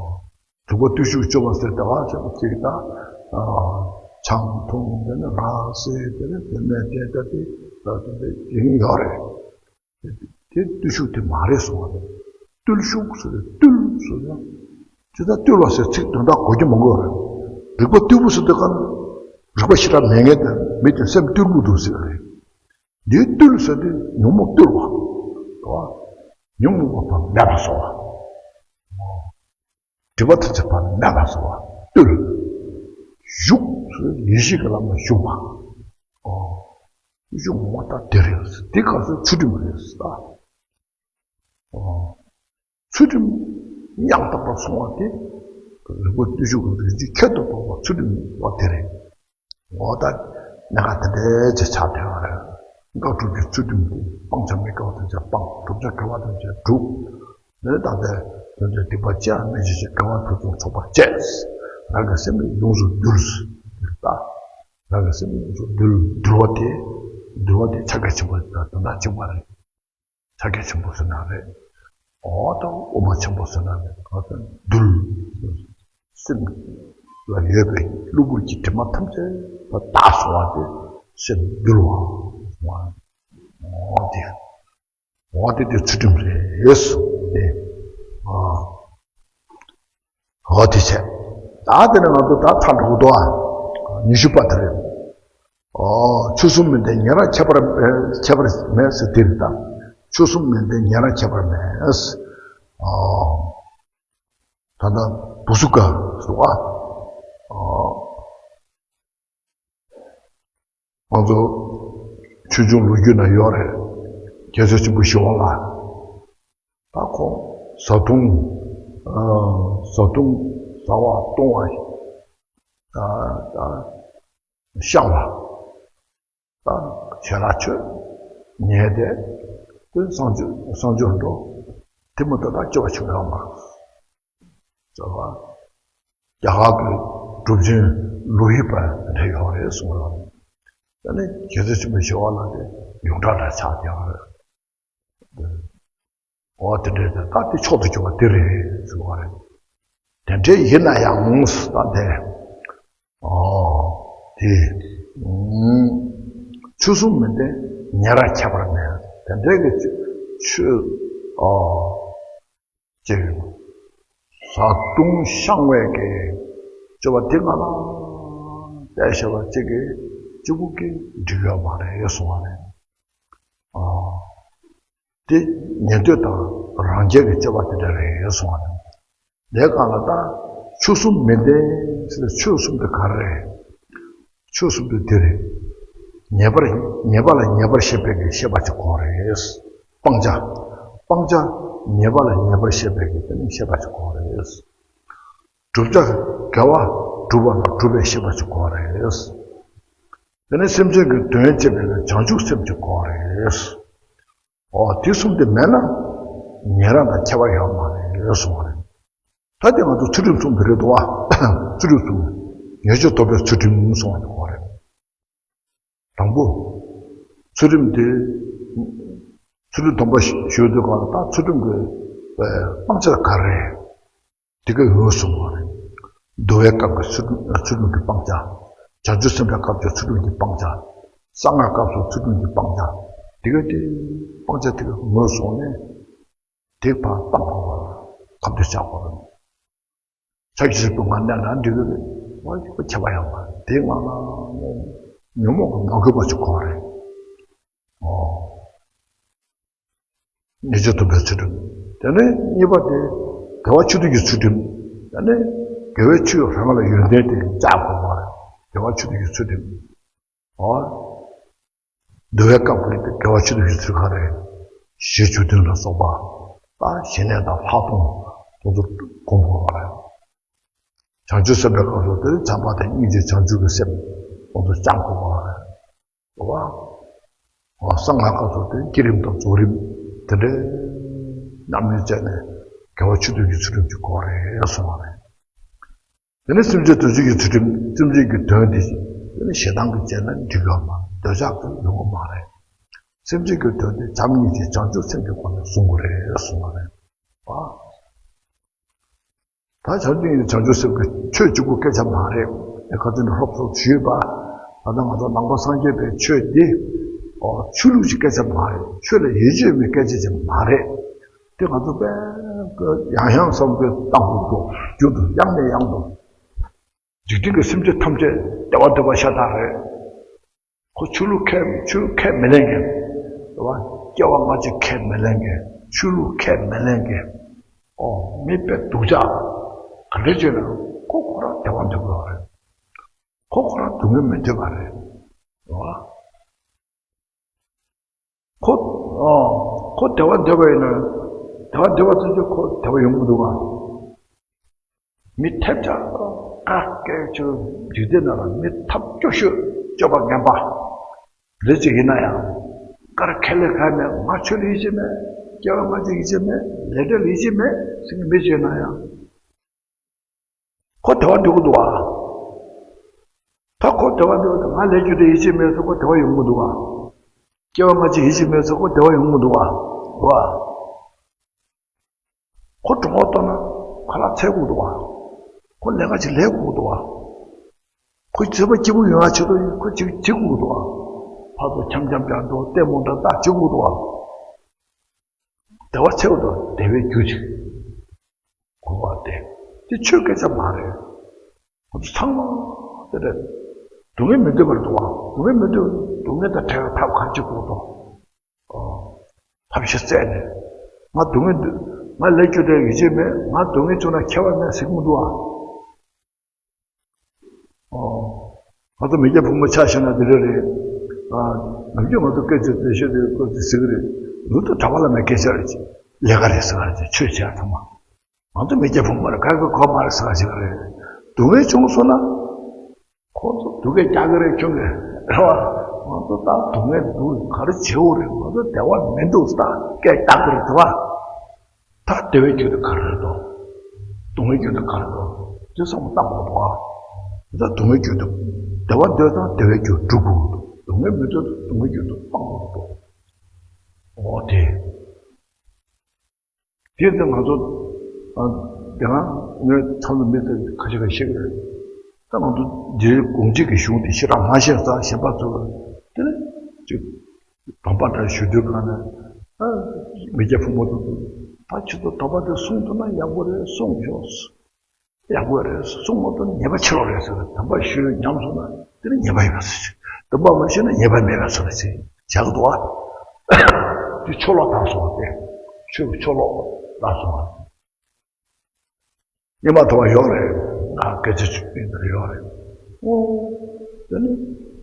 དྲུག་པ་བརྟུལ་ཞུགས་སྤྱོད་པ་ཟེར་ཏེ་ཨ་ཅག་གཅིག་ད་ཨ་ཆང་འཐུང་དེ་ནས་ར་བཟི་དེ་ནས་བུད་མེད་དེ་ལྟ་དེ་ད་དེ་འདྲ་ཡིན་ཡོད་རེད། དེ་བརྟུལ་ཞུགས་དེ་མ་རེད་གསུངས་པ་རེད། བརྟུལ་ཞུགས་ཟེར་བརྟུལ་ཟེར་ན། དེ་ལྟར་བརྟུལ་བ་ཟེར་ཚིག་དོན་དག་གོ་རྒྱུ་མང་པོ་ཡོད་རེད། རིག་པ་བརྟུལ་པོ་ཟེར་དུས་ག་ལ་རིག་པ་ཞེ་དྲག་མེད་མཁན་དེ་མི་དེ་སེམས་བརྟུལ་པོ་འདུག་ཟེར་བ་རེད། འདིའི་བརྟུལ་ཟེར་དུས་ཉོན་མོངས་བརྟུལ་བ། རེད་བ། ཉོན་མོངས་པ་ཕར་མེད་པ་བཟོ་བ། སྒྲིབ་པ་ཐམས་ཅད་ཕར་མེད་པ་བཟོ་བ་བརྟུལ། ཞུགས་ཟེར་ཡེ་ཤེས་ཀྱི་ལམ་ལ་ཞུགས་པ། ཞུགས་ངོ་མ་ད་དེ་རེད། དེ་ག་ཚོད་ཚུལ་ཁྲིམས་རེད་ད། ཚུལ་ཁྲིམས་ཡང་དག་པར་སྲུང་བ་དེ་རིག་པ་བརྟུལ་ཞུགས་ཀྱི་རིགས་ཀྱི་ཁྱད་དུ་འཕགས་པ་ཚུལ་ཁྲིམས་པ་དེ་རེད། འོ་ད་གནད་འགག་དེ་འདྲའི་ཅིག་ཆགས་བསྡད་པ་རེད། དགག་སྒྲུབ་ཀྱི་ཚུལ་ཁྲིམས་དེ་སྤང་བྱ་མི་དགེ་བ་ཐམས་ཅད་སྤང་། བསྒྲུབ་བྱ་དགེ་བ་ཐམས་ཅད་སྒྲུབ། འདི་ནི་ད་ལྟའི་དོན་དེ་སྡིག་པ་ཅི་ཡང་མི་བྱེད་ཅིང་དགེ་བ་ཕུན་སུམ་ཚོགས་པར་སྤྱད། རང་གི་སེམས་ནི་ཡོངས་སུ་འདུལ། ད་རང་གི་སེམས་ནི་ཡོངས་སུ་འདུལ། འདུལ་བ་དེ་འདུལ་བ་དེ་ཕྱག་རྒྱ་ཆེན་པོ་དང་དོན་དག་གཅིག་པ་རེད། ཕྱག་རྒྱ་ཆེན་པོ་ཟེར་ན་རེད། འོ་ད་དབུ་མ་ཆེན་པོ་ཟེར་ན་རེད། འོ་ད་འདུལ། སེམས་ལ་ཡོད་པའི་གློ་བུར་གྱི་དྲི་མ་ཐམས་ཅད་པ་དག་སོང་བ་དེ་སེམས་འདུལ་བ། འོ་དེ། འོ་དེ་དེ་ཚུལ་ཁྲིམས་རེད་ཟེར་ཏེ། ཨ། འོ་དེ་བྱས། ད་དེ་ནས་ང་ཚོ་ད་ཚར་འགྲོ་གི་འདུག་ཨ། ཉི་ཤུ་པ་དེ་རེད། ཨོ། ཆོས་གསུམ་མིན་ཏེ་ཉེ་རང་ཁྱད་པར་མེད་ཁྱད་པར་མེད་ཟེར་དེ་རེད་ད། ཆོས་གསུམ་མིན་ཏེ་ཉེ་རང་ཁྱད་པར་མེད། ཨོ། ད་ལྟ་བུ་སུ་ཀ་ཟེར་བ། ང་ཚོ་ཆོས་འབྱུང་ལོ་རྒྱུས་ན་ཡོད་རེད། རྒྱལ་སྲས་ཆེན་པོ་ཞི་བ་ལྷ། ད་ཁོང་བཟའ་བཏུང་། ཨ། བཟའ་བཏུང་བཟའ་བ་བཏུང་བ། ད་ད་བཤམས་པ། ད་ཞལ་ལག་མཆོད། ཉལ་བསྡད། དེ་བསང་མཆོད་བསང་མཆོད་འགྲོ། དེ་མ་གཏོགས་ད་སྐྱེ་བ་བྱུང་ཡོད་མ་རེད། རེད་བ། རྒྱ་གར་གྱི་གྲུབ་ཆེན་ལོ་ཧི་པ་དེ་འདྲ་ཡོད་རེད་གསུངས་རོགས། དེ་ནས་རྒྱལ་སྲས་ཆེན་པོ་ཞི་བ་ལྷ་དེ་ཡོངས་གྲགས་འདྲ་ཆགས་བསྡད་ཡོད་རེད། འོ་དེ་འདྲའི་ད་ལྟ་དེ་མཆོག་ཏུ་གྱུར་པ་དེ་རེད་ཟེར་བ་རེད། དེ་འདྲའི་ཡིན་ན་ཡང་ད་དེ། ཨོ། དེ། ཨུམ། ཆོས་གསུམ་མི་ལྡན་ཉེ་རང་ཁྱད་པར་མེད། དེ་འདྲའི་གི་ཆོས། ཨོ། ཅེས། བཟའ་བཏུང་བཤམས་པའི་གི་སྤྱོད་པ་དེ་ང་ལ་བལྟས་ཤེས་པ་གཅིག་གིས་གཅིག་པུ་གིས་འགྲིག་ཡོད་མ་རེད་གསུང་བ་རེད། ཨ། དེ་ཉན་ཐོས་དང་རང་རྒྱལ་གྱི་སྤྱོད་པ་དེ་འདྲ་རེད་གསུང་བ་རེད། དེའི་སྒང་ལ་ད་ཆོས་གསུམ་མི་ལྡན་ཟེར་ཆོས་གསུམ་དེ་ག་རེ་རེད། ཆོས་གསུམ་དེ་འདི་རེད། ཉེས་པར་ཉེས་པ་ལ་ཉེས་པར་ཤེས་པའི་གི་ཤེས་པ་ཅིག་དགོས་རེད། སྤང་བྱ། སྤང་བྱ་ཉེས་པ་ལ་ཉེས་པར་ཤེས་པའི་གི་དེ་ནི་ཤེས་པ་ཅིག་དགོས་རེད། བསྒྲུབ་བྱ་དགེ་བ་སྒྲུབ་པ་ལ་སྒྲུབ་པའི་ཤེས་པ་ཅིག་དགོས་རེད། དེ་ནས་སེམས་ཅན་གྱི་དོན་བྱེད་པའི་བྱང་ཆུབ་སེམས་ཅིག་དགོས་རེད། འོ་དེ་གསུམ་དེ་མེད་ན་ཉན་རང་དང་ཁྱད་པར་ཡོད་མ་རེད་གསུངས་པ་རེད། ད་དེ་ང་ཚོ་ཚུལ་ཁྲིམས་སྲུང་གི་རེད་དོ། ཚུལ་ཁྲིམས་སྲུང་། ཉེས་སྤྱོད་སྡོམ་པའི་ཚུལ་ཁྲིམས་སྲུང་བ་དེ་དགོས་རེད། དང་པོ། ཚུལ་ཁྲིམས་དེ། ཚུལ་ཁྲིམས་སྡོམ་པ་ཞུ་ཞུ་དུས་གང་ལ་ད་ཚུལ་ཁྲིམས་ཀྱི་སྤང་བྱ་ག་རེ་རེད། དེ་ག་ངོས་བཟུང་བ་རེད། འདུལ་བའི་སྐབས་ཀྱི་ཚུལ་ཁྲིམས་ཚུལ་ཁྲིམས་ཀྱི་སྤང་བྱ། བྱང་ཆུབ་སེམས་དཔའི་སྐབས་ཀྱི་ཚུལ་ཁྲིམས་ཀྱི་སྤང་བྱ། གསང་སྔགས་སྐབས་སུ་ཚུལ་ཁྲིམས་ཀྱི་སྤང་བྱ། དེ་ག་དེ་སྤང་བྱ་དེ་ག་ངོས་བཟུང་ནས། དེ་ཕར་སྤང་དགོས་པ་ལ་ཁ་གཏད་བཅག་དགོས་པ་རེད། ཆ་ཤས་པོ་ང་གནས་ན་འགྲིག་གི་རེད། ཁྱད་པར་ཡོད་མ་རེད། དེ་ང་ལ་ཉོན་མོངས་ཀྱི་མ་གོས་པ་ཅིག་དགོས་རེད། ཨོ། ཉེས་སྤྱོད་སྡོམ་པའི་ཚུལ་ཁྲིམས། དེ་ནས་གཉིས་པ་དེ་དགེ་བ་ཆོས་སྡུད་ཀྱི་ཚུལ་ཁྲིམས། དེ་ནས་དགེ་བའི་ཆོས་རང་ལ་ཡོན་ཏན་དེ་བཅག་དགོས་པ་རེད། དགེ་བ་ཆོས་སྡུད་ཀྱི་ཚུལ་ཁྲིམས། ཨོ། འདུལ་བའི་སྐབས་ཀྱི་དགེ་བ་ཆོས་སྡུད་ཀྱི་ཚུལ་ཁ་རེད། ཞེ་བཅུ་བདུན་ལ་སོགས་པ། ད་ཞི་གནས་དང་ལྷག་མཐོང་དེ་ཚོ་སྒོམ་དགོས་པ་རེད། བྱང་ཆུབ་སེམས་དཔའི་སྐབས་སུ་དེ་བྱམས་པ་དང་སྙིང་རྗེ་བྱང་ཆུབ་ཀྱི་སེམས་དེ་ཚོ་བཅང་དགོས་པ་རེད། རེད་བ། གསང་སྔགས་སྐབས་སུ་དེ་བསྐྱེད་རིམ་དང་རྫོགས་རིམ་དེ་འདྲའི་རྣམ་སྨིན་བྱས་ནས་དགེ་བ་ཆོས་སྡུད་ཀྱི་ཚུལ་ཁྲིམས་ཀྱི་སྒོ་རེད་གསུངས་པ་རེད། དེ་ནས་སེམས་ཅན་དོན་བྱེད་ཀྱི་ཚུལ་ཁྲིམས། སེམས་ཅན་གྱི་དོན་དེ་དེ་ནི་ཞེ་སྡང་གིས་བྱས་ན་འགྲིག་ཡོད་མ་རེད། འདོད་ཆགས་ཀྱིས་ཡོང་གི་མ་རེད། སེམས་ཅན་གྱི་དོན་དེ་བྱམས་སྙིང་རྗེ་བྱང་ཆུབ་སེམས་ཀྱི་སྒོ་ནས་བཟུང་དགོས་རེད་གསུངས་པ་རེད། ཨ། ད་བྱམས་སྙིང་རྗེ་བྱང་ཆུབ་སེམས་ཀྱི་ཆོས་གཅིག་པུ་སྐད་ཆ་མ་རེད། ཁ་ཚོན་ནས་ལྷོབ་ལྷོབ་ཞུས་པ། ད་ལྟ་ང་ཚོ་ནང་པ་སངས་རྒྱས་པའི་ཆོས་འདི་ཆོས་ལུགས་ཀྱི་སྐད་ཆ་མ་རེད། ཆོས་ལ་ཡིད་ཆེས་པའི་སྐད་ཆ་ཅིག་མ་རེད། དེ་ང་ཚོ་དཔེ་ཡང་ཡང་བསམ་བློ་བཏང་དགོས་འདུག་རྒྱུན་དུ་ཡང་ནས་ཡང་དུ། འཇིག་རྟེན་གྱི་སེམས་ཅན་ཐམས་ཅད་བདེ་བ་འདོད་པ་ཤ་སྟག་རེད། ཁོ་ཆོས་ལུགས་ཁས་ཆོས་ཁས་མི་ལེན་མཁན། རེད་བ། སྐྱེ་བ་སྔ་ཕྱི་ཁས་མི་ལེན་མཁན། ཆོས་ལུགས་ཁས་མི་ལེན་མཁན། ཨོ། མི་དཔེ་སྡུག་ཅག་ག་འདྲ་བྱས་ན་ཁོ་ཁོ་རང་བདེ་བ་འདོད་པ་རེད། ཁོ་ཁོ་རང་སྡུག་བསྔལ་མི་འདོད་པ་རེད། རེད་བ། ཁོ། ཨོ། ཁོ་བདེ་བ་འདོད་པ་ཡིན་ན། བདེ་བ་འདོད་པ་ཙམ་གྱིས་ཁོ་བདེ་བ་ཡོང་གི་འདུག་ག་མི་ཐེབས་ཆག་ཁ་སྐད་ཆོས་འཇིག་རྟེན་ནང་ལ་མི་ཐབས་སྐྱོ་ཤོས་སྤྱོད་པ་ངན་པ། ལས་ཅིག་ཡིན་ན་ཡང་། དཀར་ཁས་ལེན་ཁ་མེད། ང་ཆོས་ལ་ཡིད་ཆེས་མེད། སྐྱེ་བ་སྔ་ཕྱི་ཡིད་ཆེས་མེད། ལས་འབྲས་ལ་ཡིད་ཆེས་མེད་ཟེར་མཁན་མི་ཅིག་ཡིན་ན་ཡང་། ཁོ་བདེ་བ་འདོད་ཀྱི་འདུག་བ། ད་ཁོ་བདེ་བ་འདོད་ཀྱི་འདུག་ང་ལས་རྒྱུ་དེ་ཡིད་ཆེས་མེད་ཟེར་ཁོ་བདེ་བ་ཡོང་གི་འདུག་བ། སྐྱེ་བ་སྔ་ཕྱི་ཡིད་ཆེས་མེད་ཟེར་ཁོ་བདེ་བ་ཡོང་གི་འདུག་བ། རེད་བ། ཁོ་གྲོད་ཁོག་ལྟོགས་ན་ཁ་ལག་འཚོལ་དགོས་འདུག་བ། ཁོ་ལས་ཀ་ཅིག་ལས་དགོས་འདུག་བ། ཁོ་བྱེད་པ་སྐྱིད་པོ་ཡོང་ཡ་ཆེད་དུ་ཁོ་ཅིག་བྱེད་དགོས་འདུག་བ། ཕར་ཚུར་འཆམ་འཆམ་རྒྱག་འདུག་ལྟད་མོ་འདྲ་ལྟ་བྱེད་དགོས་འདུག་བ། བདེ་བ་འཚོལ་དགོས་འདུག་བདེ་བའི་རྒྱུ་ཅིག་གོ་བ་སྟེ། དེ་ཆོས་སྐད་ཆ་མ་རེད། ཁོ་ཚོ་ཚང་མ་དེ་རེད། སྡུག་བསྔལ་མི་འདོད་པར་འདུག་བ། སྡུག་བསྔལ་མི་འདོད། སྡུག་བསྔལ་དང་བྲལ་བའི་ཐབས་ག་རེ་བྱེད་དགོས་འདུག་ཨོ། ཐབས་ཤེས་བཙལ་ནས། ང་སྡུག་བསྔལ་འདོད། ང་ལས་རྒྱུ་དེ་ཡིད་ཆེས་མེད། ང་སྡུག་བསྔལ་བྱུང་ན་ཁྱད་པར་མེད་ཟེར་གྱི་མི་འདུག་ཨ། ཨོ། ང་ཚོ་མི་སྐྱ་ཕོ་མོ་ཆ་བཞག་ན་འདི་འདྲ་རེད། ནམ་རྒྱུན་ང་ཚོ་སྐད་ཆ་དེ་བཤད་དུས་སྐད་ཆ་ཟེར་གི་རེད། ལུགས་དང་གྲྭ་པ་བླ་མའི་སྐད་ཆ་རེད། ཅེས་ལས་ཀ་རེད་ཟེར་བ་ཅེས་ཆོས་བྱས་ཚང་མ། ང་ཚོ་མི་སྐྱ་ཕོ་མོ་རེད། ག་གི་གོ་མ་རེད་ཟེར་བ་ཞིག་རེད། སྡུག་བསྔལ་བྱུང་སོང་ན། ཁོ་ཚོ་སྡུག་སྐད་རྒྱག་གི་རེད། ཁྱོད་ཀྱིས་རེད་བ། ང་ཚོ་ད་སྡུག་བསྔལ་འདུག་ག་རེ་བྱེད་འོ་རེད། ང་ཚོ་བདེ་བ་མི་འདུག་ད་སྐད་རྒྱག་གི་རེད་དེ་བ། ད་བདེ་བའི་རྒྱུ་དེ་ག་རེ་རེད་དོ། སྡུག་བསྔལ་རྒྱུ་དེ་ག་རེ་རེད་དོ། དེ་བསམ་བློ་བཏང་དགོས་འདུག་ཨ། ད་སྡུག་བསྔལ་རྒྱུ་དེ། བདེ་བ་འདོད་ཙང་བདེ་བའི་རྒྱུ་སྒྲུབ་དགོས་འདུག་སྡུག་བསྔལ་མི་འདོད་ཙང་སྡུག་བསྔལ་རྒྱུ་དེ་སྤང་དགོས་འདུག་འོ་དེ། དེ་ཚོ་ང་ཚོ། ཨ། དེ་སྔ་ངས་ཚང་མ་མི་ཚོ་ཁ་ཤས་ཁ་ཤས་ཀྱིས། ད་ང་ཚོ་རྗེ་དགོངས་གཅིག་གི་གཞུང་དེ་ཞེ་དྲག་མ་ཤེས་ཙང་གཞན་པ་ཚོ་དེ་ནས་ཅིག་དམ་པ་འདྲ་ཞུ་དུས་གང་ན། ཨ། མི་སྐྱ་ཕོ་མོ་ཚོ་ཚོ། ད་ཁྱེད་ཚོ་དམ་པ་དེ་གསུང་ཐུབ་ན་ཡག་པོ་རེད། གསུང་ཤོག་ཡག་པོ་རེད། གསུང་མ་ཐུབ་ན་ཉེས་པ་ཆེ་བ་རེད་ཟེར། དམ་པ་ཞུས་ཉམས་སོང་ན་དེ་ནི་ཉེས་པ་ཡོད་པ་ཟེར། དམ་པ་མ་ཞུས་ན་ཉེས་པ་མེད་པ་ཟེར་བ་ཅིག་བྱ་གི་འདུག་བ། དེ་ཕྱོགས་ལོག་བཏང་སོང་བ་སྟེ། ཆོས་ཀྱི་ཕྱོགས་ལོག་བཏང་སོང་བ། ཉན་མ་ཐུབ་པ་ཡོད་རེད། ང་སྐད་ཆ་ཅིག་ཡིན་ན་ཡོད་རེད། ཨོ། དེ་ནི་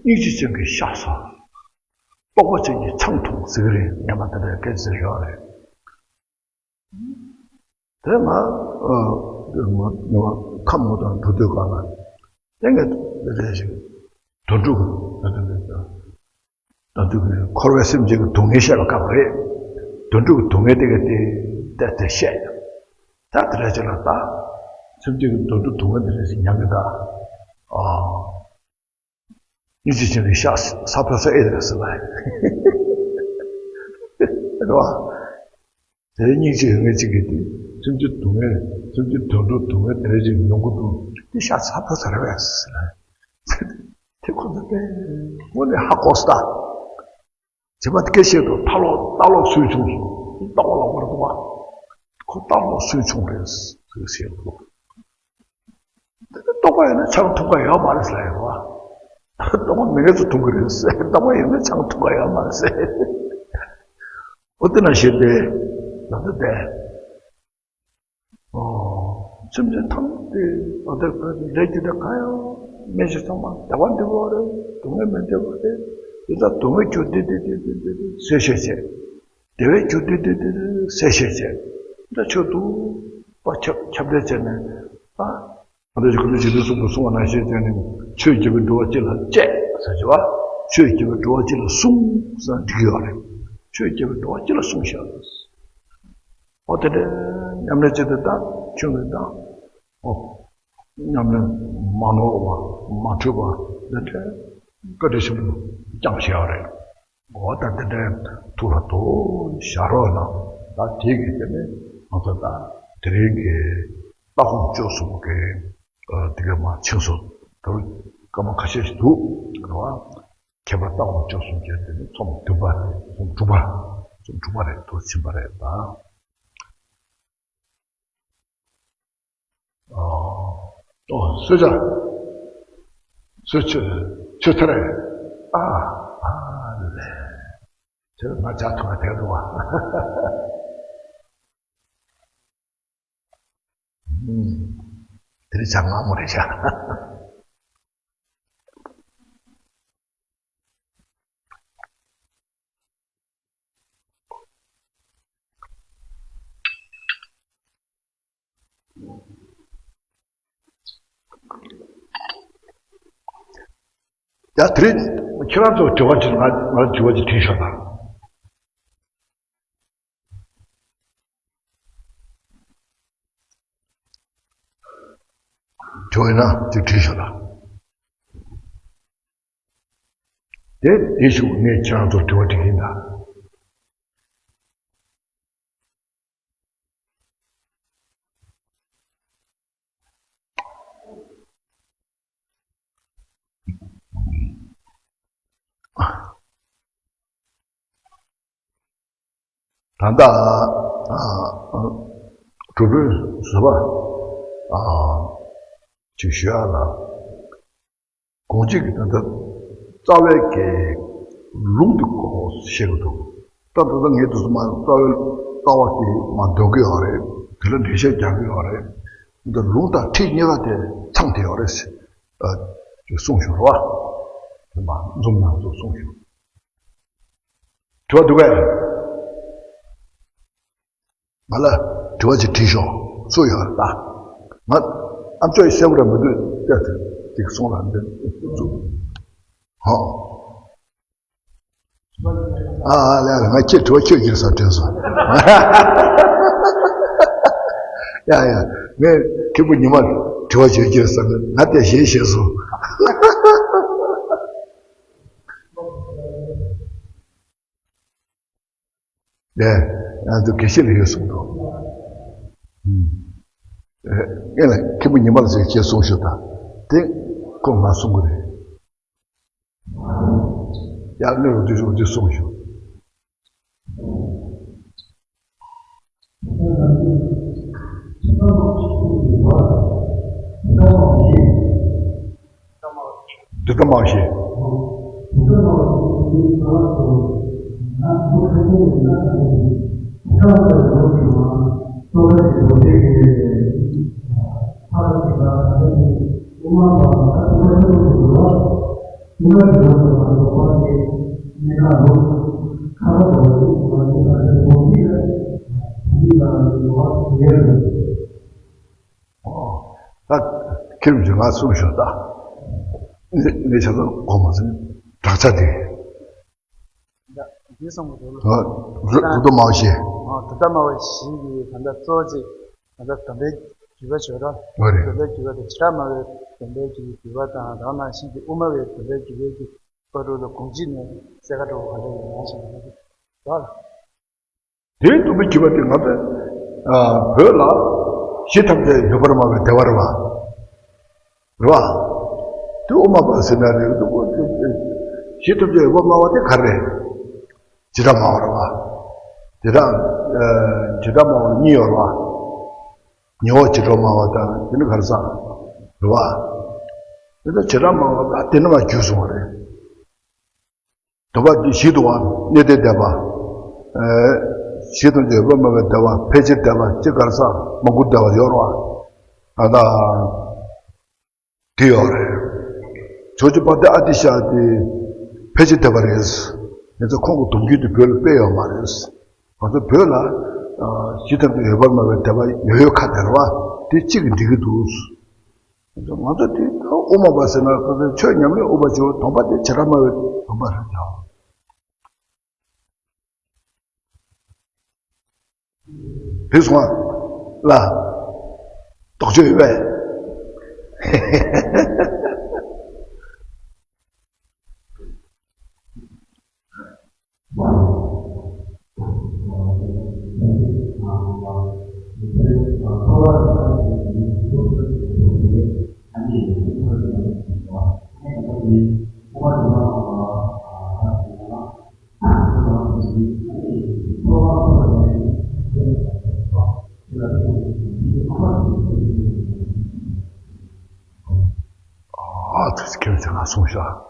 སྙིང་རྗེ་ཅན་གྱི་ཤ་ཟ། རྟོགས་པ་ཅན་གྱི་ཆང་འཐུང་ཟེར་གི་རེད། ཉན་མ་དེ་འདྲའི་སྐད་ཆ་ཡོད་རེད། དེ་ང་། ཨ། ང་ཁམས་ངོ་དང་འགྲོ་དུས་གང་ལ། དེ་ངས་དེ་འདྲ་ཞིག་དོན་གྲུབ་ཀྱི། དོན་གྲུབ་ཀྱི་འཁོར་བའི་སེམས་ཅན་གྱི་སྡུག་བསྔལ་བཤད་པའི་སྐབས་རེད། དོན་གྲུབ་ཀྱི་སྡུག་བསྔལ་དེ་ག་དེ་བལྟས་ཏེ་བཤད། ད་དེ་འདྲ་ཅིག་ལ་ད། སེམས་ཅན་གྱི་དོན་གྲུབ་སྡུག་བསྔལ་དེ་འདྲ་ཞིག་མྱང་གི་ད། ཨ། སྙིང་རྗེ་ཅན་གྱི་ཤ་ཟ་ཕོད་ས་ཨེ་རེད་ཟེར་ལ། རེད་བ། དེ་སྙིང་རྗེ་ཡོད་མཁན་གཅིག་གིས་དེ་སེམས་ཅན་སྡུག་བསྔལ། སེམས་ཅན་དོན་གྲུབ་སྡུག་བསྔལ་དེ་འདྲ་ཅིག་མྱོང་གི་འདུག་དེ་ཤ་ཟ་ཕོད་ས་རེད་པས་ཟེར་ལ། དེ་ཁོ་ཚོ་དཔེ་དངོས་གནས་ཧ་གོ་སོང་ད། བྱེད་པ་དེ་སྐད་བཤད་དུ་ལྟ་ལོག་ལྟ་ལོག་སུན་ཕྱུང་སོང་། ལྟ་བ་ལོག་པར་འདུག་པ། ཁོ་ལྟ་ལོག་སུན་ཕྱུང་རེད་ཟེར་བཤད་འདུག་རྟོགས་པ་ཡོད་ན་ཆང་འཐུང་ག་ཡོད་མ་རེད་ཟེར་ཡོད་པ། རྟོགས་པ་མེད་མཁན་ཚོ་འཐུང་གི་རེད་ཟེར། རྟོགས་པ་ཡོད་ན་ཆང་འཐུང་ག་ཡོད་མ་རེད་ཟེར། འོ་དེ་ནང་བཞིན་ཏེ། ང་ཚོ་དེ། ཨོ། སེམས་ཅན་ཐམས་ཅད་ཨ་དེ་ལས་རྒྱུ་འབྲས་གང་ཡང་མེད་ཅིག་ཚང་མ་བདེ་བ་འདོད་པ་རེད། སྡུག་བསྔལ་མི་འདོད་པ་རེད། དེ་ལྟར་སྡུག་བསྔལ་རྒྱུ་འདི་འདི་འདི་འདི་འདི་འདི་ཟེར་བཤད་བྱས། བདེ་བའི་རྒྱུ་འདི་འདི་འདི་འདི་ཟེར་བཤད་བྱས། ད་ཆོས་སྡུག་པ་ཁྱབ་ཁྱབ་བརྡལ་བྱས་ནས། ཨ། ང་ཚོ་ཀུན་སློང་རྗེ་བཙུན་གསུམ་པོས་གསུངས་པ་ནང་བཞིན་བྱས་ནས། ཆོས་བརྒྱད་པའི་འགྲོ་བ་སྤྱི་ལ་སྤྱད་ཟེར་གྱི་བ། ཆོས་བརྒྱད་པའི་འགྲོ་བ་སྤྱི་ལ་གསུངས་ཟེར་ན་འགྲིག་གི་ཡོད་རེད། ཆོས་བརྒྱད་པའི་འགྲོ་བ་སྤྱི་ལ་གསུངས་བཞག་རེད། ཨོ་དེ་འདྲའི་ཉམས་ལེན་བྱེད་དུས་ད་ཁྱོད་ཀྱིས་ད། ཨོ། ཉམས་ལེན་མ་ནོར་བ་མ་འཁྲུལ་བ་འདི་འདྲའི་བཀའ་དྲིན་ཆེན་པོ་བསྐྱངས་བཞག་རེད། འོ་ད་འདི་འདྲའི་ཐུགས་ལ་དུ་བཞག་རོགས་གནང་། ད་དེ་གི་དེ་ནས་ང་ཚོ་ད་དེ་རིང་གི་ལྟ་སྒོམ་སྤྱོད་གསུམ་གྱི་དེ་ག་མ་ཆིངས་སུ་ད་སྐར་མ་ཁ་ཤས་ཤིག་འདུག་རེད་བ། ཁྱད་པར་ལྟ་སྒོམ་སྤྱོད་གསུམ་གྱི་དེ་ནི་ཚོམ་བདུན་པ་རེད། ཚོམ་དྲུག་པ། ཚོམ་དྲུག་པ་རེད། དུ་ཕྱིན་པ་རེད་ད། ཨོ། གསོལ་ཇ། གསོལ་ཆུ། ཆུ་ཐར། ཨ། ཨ་ལེ། ཆུ་ང་ཇ་འཐུང་བ་དེ་རུ་བ། ཨུམ། དེ་རིང་ཇ་མངར་མོ་རེད་ཤག་ཡ། དེ་རིང་ཁྱེད་རང་ཚོ་དྲི་བ་ཅིག་ང་ང་ལ་དྲི་བ་ཅིག་དྲིས་ཤོག་དང་། དྲི་བ་ཡིན་ན་ཅིག་དྲིས་ཤོག་དང་། དེ་དེ་ཞུ་ངས་ཁྱེད་རང་ཚོར་དྲི་བ་དྲི་གི་ཡིན་ད། ད་ལྟ་ཨ་ཨ་གྲུབ་དཔོན་ཟུར་པ་ཨ་ཅིག་ཞུ་ཡ་ལ། དགོངས་གཅིག་གི་ད་ལྟ་རྩ་བའི་གི་ལུང་དེ་གོ་ཤེས་ཀྱི་འདུག་ད་ལྟ་ངས་དུས་སུ་མ་རྩ་བའི་རྩ་བ་དེ་མ་འདོན་གི་ཡོད་རེད། དེ་ལ་འགྲེལ་བཤད་རྒྱག་གི་ཡོད་རེད། འདི་ལུང་དང་ཁྲིད་གཉིས་ཀ་དེ་ཚང་དེ་ཡོད་རེད་ཟེར། ཨ་ཅིག་གསུངས་ཤོག་རེད་བ། དེ་མ་འཛོམས་ནང་དུ་གསུངས་ཤོག་དྲི་བ་འདུག་གས། ང་ལ་དྲི་བ་ཅིག་དྲིས་ཤོག་སུ་ཡོད་རེད་ད། ང་ཨ་མཆོག་ཡིས་གསལ་པོ་ར་མི་འདུག་སྐད་དེ་ཅིག་གསུང་ལ་འདི་ཚུགས། ཧོ། ཨ་ཨ་ལས་ལ་ང་ཁྱེད་དྲི་བ་ཁྱོད་ཀྱིས་ས་དྲན་སོང་། ཡ་ཡ་ངས་ཁྱེད་པོ་ཉི་མ་དྲི་བ་ཁྱོད་ཀྱིས་ས་ང་དེ་ཞེས་ཞེས་སོང་། ལས་ང་ཚོ་དགེ་བཤེས་ལ་ཡོད་གསུངས་འདུག་ཨེ་ལ་ཁྱེད་པོ་ཉི་མ་ལ་ཟེར་ཁྱེད་གསུངས་ཤོག་ད། དེ་ཁོ་ང་གསུང་གི་རེད། ཡར་གནས་རོགས་དུས་རོགས་དུས་གསུངས་ཤོག་འདི་ལྟ་མ་བྱེད། ད་ཁྱེད་རང་ཚོས་ང་གསུངས་ཤོག་ད། ངས་ཆ་ཚང་གོ་མ་སོང་། དྲག་ཆ་དེ། འདི་གསུངས་པ་རེད། རུ་རུ་ཏོ་མའོ་ཤེ། དྲི་ལྟ་མ་བའི་གཞི་གི་ད་ལྟ་གཙོ་བོ་གཅིག་ད་ལྟ་སྡོམ་པའི་རྒྱུད་པ་བརྗོད་ར། འོ་རེད། སྡོམ་པའི་རྒྱུད་པ་དེ་བྱེ་བྲག་སྨྲ་བའི་སྡོམ་པའི་རྒྱུད་ཀྱི་རྒྱུད་པ་དང་རང་ནང་བཞིན་གྱི་དབུ་མ་བའི་སྡོམ་པའི་རྒྱུད་པའི་གི་བར་དུ་ལ་དགོངས་གཅིག་ནས་གསལ་ཁ་འགྲོ་བ་ག་ལ་ཡིན་ན་ཞེས་ན་རེད། དེའི་སྡོམ་པའི་རྒྱུད་པ་དེ་ང་ཚོས་བོད་ལ་གཞི་ཐམས་ཅད་ཡོད་པར་སྨྲ་བའི་སྡེ་པ་རེད་བ། རེད་བ། དེ་དབུ་མ་པ་ཟེར་ན་རེད། གཞི་ཐམས་ཅད་ཡོད་པར་སྨྲ་བ་དེ་ག་རེ་རེད། བྱེ་བྲག་སྨྲ་བ་རེད་བ། དེ་དག་བྱེ་བྲག་སྨྲ་བ་གཉིས་ཡོད་རེད་བ། ཉེ་བར་བྱེ་བྲག་སྨྲ་བ་དང་དེ་ནི་ག་རེ་ཟེར་རེད་བ། དེ་ལྟར་བྱེ་བྲག་སྨྲ་བ་ད་དེ་ནི་མ་བརྗོད་སོང་བ་རེད། སྡོམ་པ་འདི་བཞི་འདུག་བ། གནས་བརྟན་སྡེ་པ། གཞི་ཐམས་ཅད་ཡོད་པར་སྨྲ་བའི་སྡེ་པ། ཕལ་ཆེར་སྡེ་པ་སྤྱིར་ག་རེ་ཟེར་མང་པོ་སྡེ་པ་ཡོད་རེད་བ། ཨ་ད། དེ་ཡོད་རེད། ཇོ་ཇོ་པ་ཏི་ཨ་ཏི་ཤ་དེ་ཕལ་ཆེར་སྡེ་པ་རེད། ཡིན་ཙང་ཁོང་གི་སྡོམ་རྒྱུན་དེ་བོད་ལ་དཔེ་ཡོད་མ་རེད། ང་ཚོ་བོད་ལ་གཞི་ཐམས་ཅད་ཡོད་པར་སྨྲ་བའི་སྡེ་པ་ཡོད་ཡོད་ཁ་བདེ་རེད་བ། དེ་གཅིག་གིས་འགྲིག་གི་འདུག་ང་ཚོ་དེ་དབུ་མ་པ་ཟེར་ན་ཁོ་ཚོ་ཆོས་ཉམས་ལེན་དབུ་མ་བྱེད་པ་སྡོམ་པ་དེ་བྱེ་བྲག་སྨྲ་བའི་སྡོམ་པ་རེད་ཀྱང་། དེ་སོང་ལ། རྟོགས་བརྗོད་ཡོད་པས། ཨ་ཙི་ཙི་ཁྱེད་ཚོས་ང་སོང་ཤག་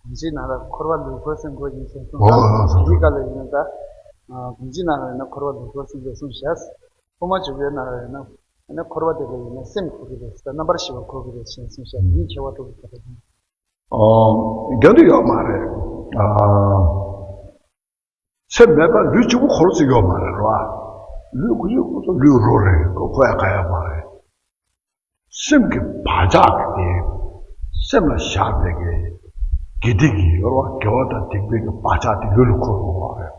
གོང་ཚིག་ནང་ལ་འཁོར་བ་ལུས་འཁོར་སེམས་འཁོར་ཡིན་ཟེར་གསུངས། ཨོ་ཨོ་ཨོ། དེའི་སྐབས་ལ་ཡིན་ན་ད། གོང་ཚིག་ནང་ལ་ཡིན་ན་འཁོར་བ་ལུས་འཁོར་སེམས་འཁོར་གསུངས་ཤག་དབུ་མ་འཇུག་པའི་ནང་ལ་ཡིན་ན་ཡིན་ན་འཁོར་བ་དེ་ལ་ཡིན་ན་སེམས་འཁོར་གྱི་རེད་ཟེར། རྣམ་པར་ཤེས་པ་འཁོར་གྱི་རེད་ཟེར་གསུངས་ཤག་དེའི་ཁྱད་པར་འགྲོ་གི་ཟེར། ཨོ། རྒྱུན་དུ་ཡོད་མ་རེད། ཨ། སེམས་མེད་པར་ལུས་གཅིག་པུ་འཁོར་ཟེར་ཡོད་མ་རེད་རོ། ལུས་ཁོ་ཚོ་ཁོ་ཚོ་ལུས་རོ་རེད། ཁོ་ཁོ་ཡ་ག་ཡ་མ་རེད། སེམས་ཀྱི་བག་ཆགས་ཀྱི་དེ། སེམས་ལ་བཞག་པའི་གི་དགེ་སྡིག་གི་ཡོད་རོ། དགེ་བ་དང་སྡིག་པའི་གི་བག་ཆགས་དེ་ལུས་ལ་འཁོར་ཡོད་རེད་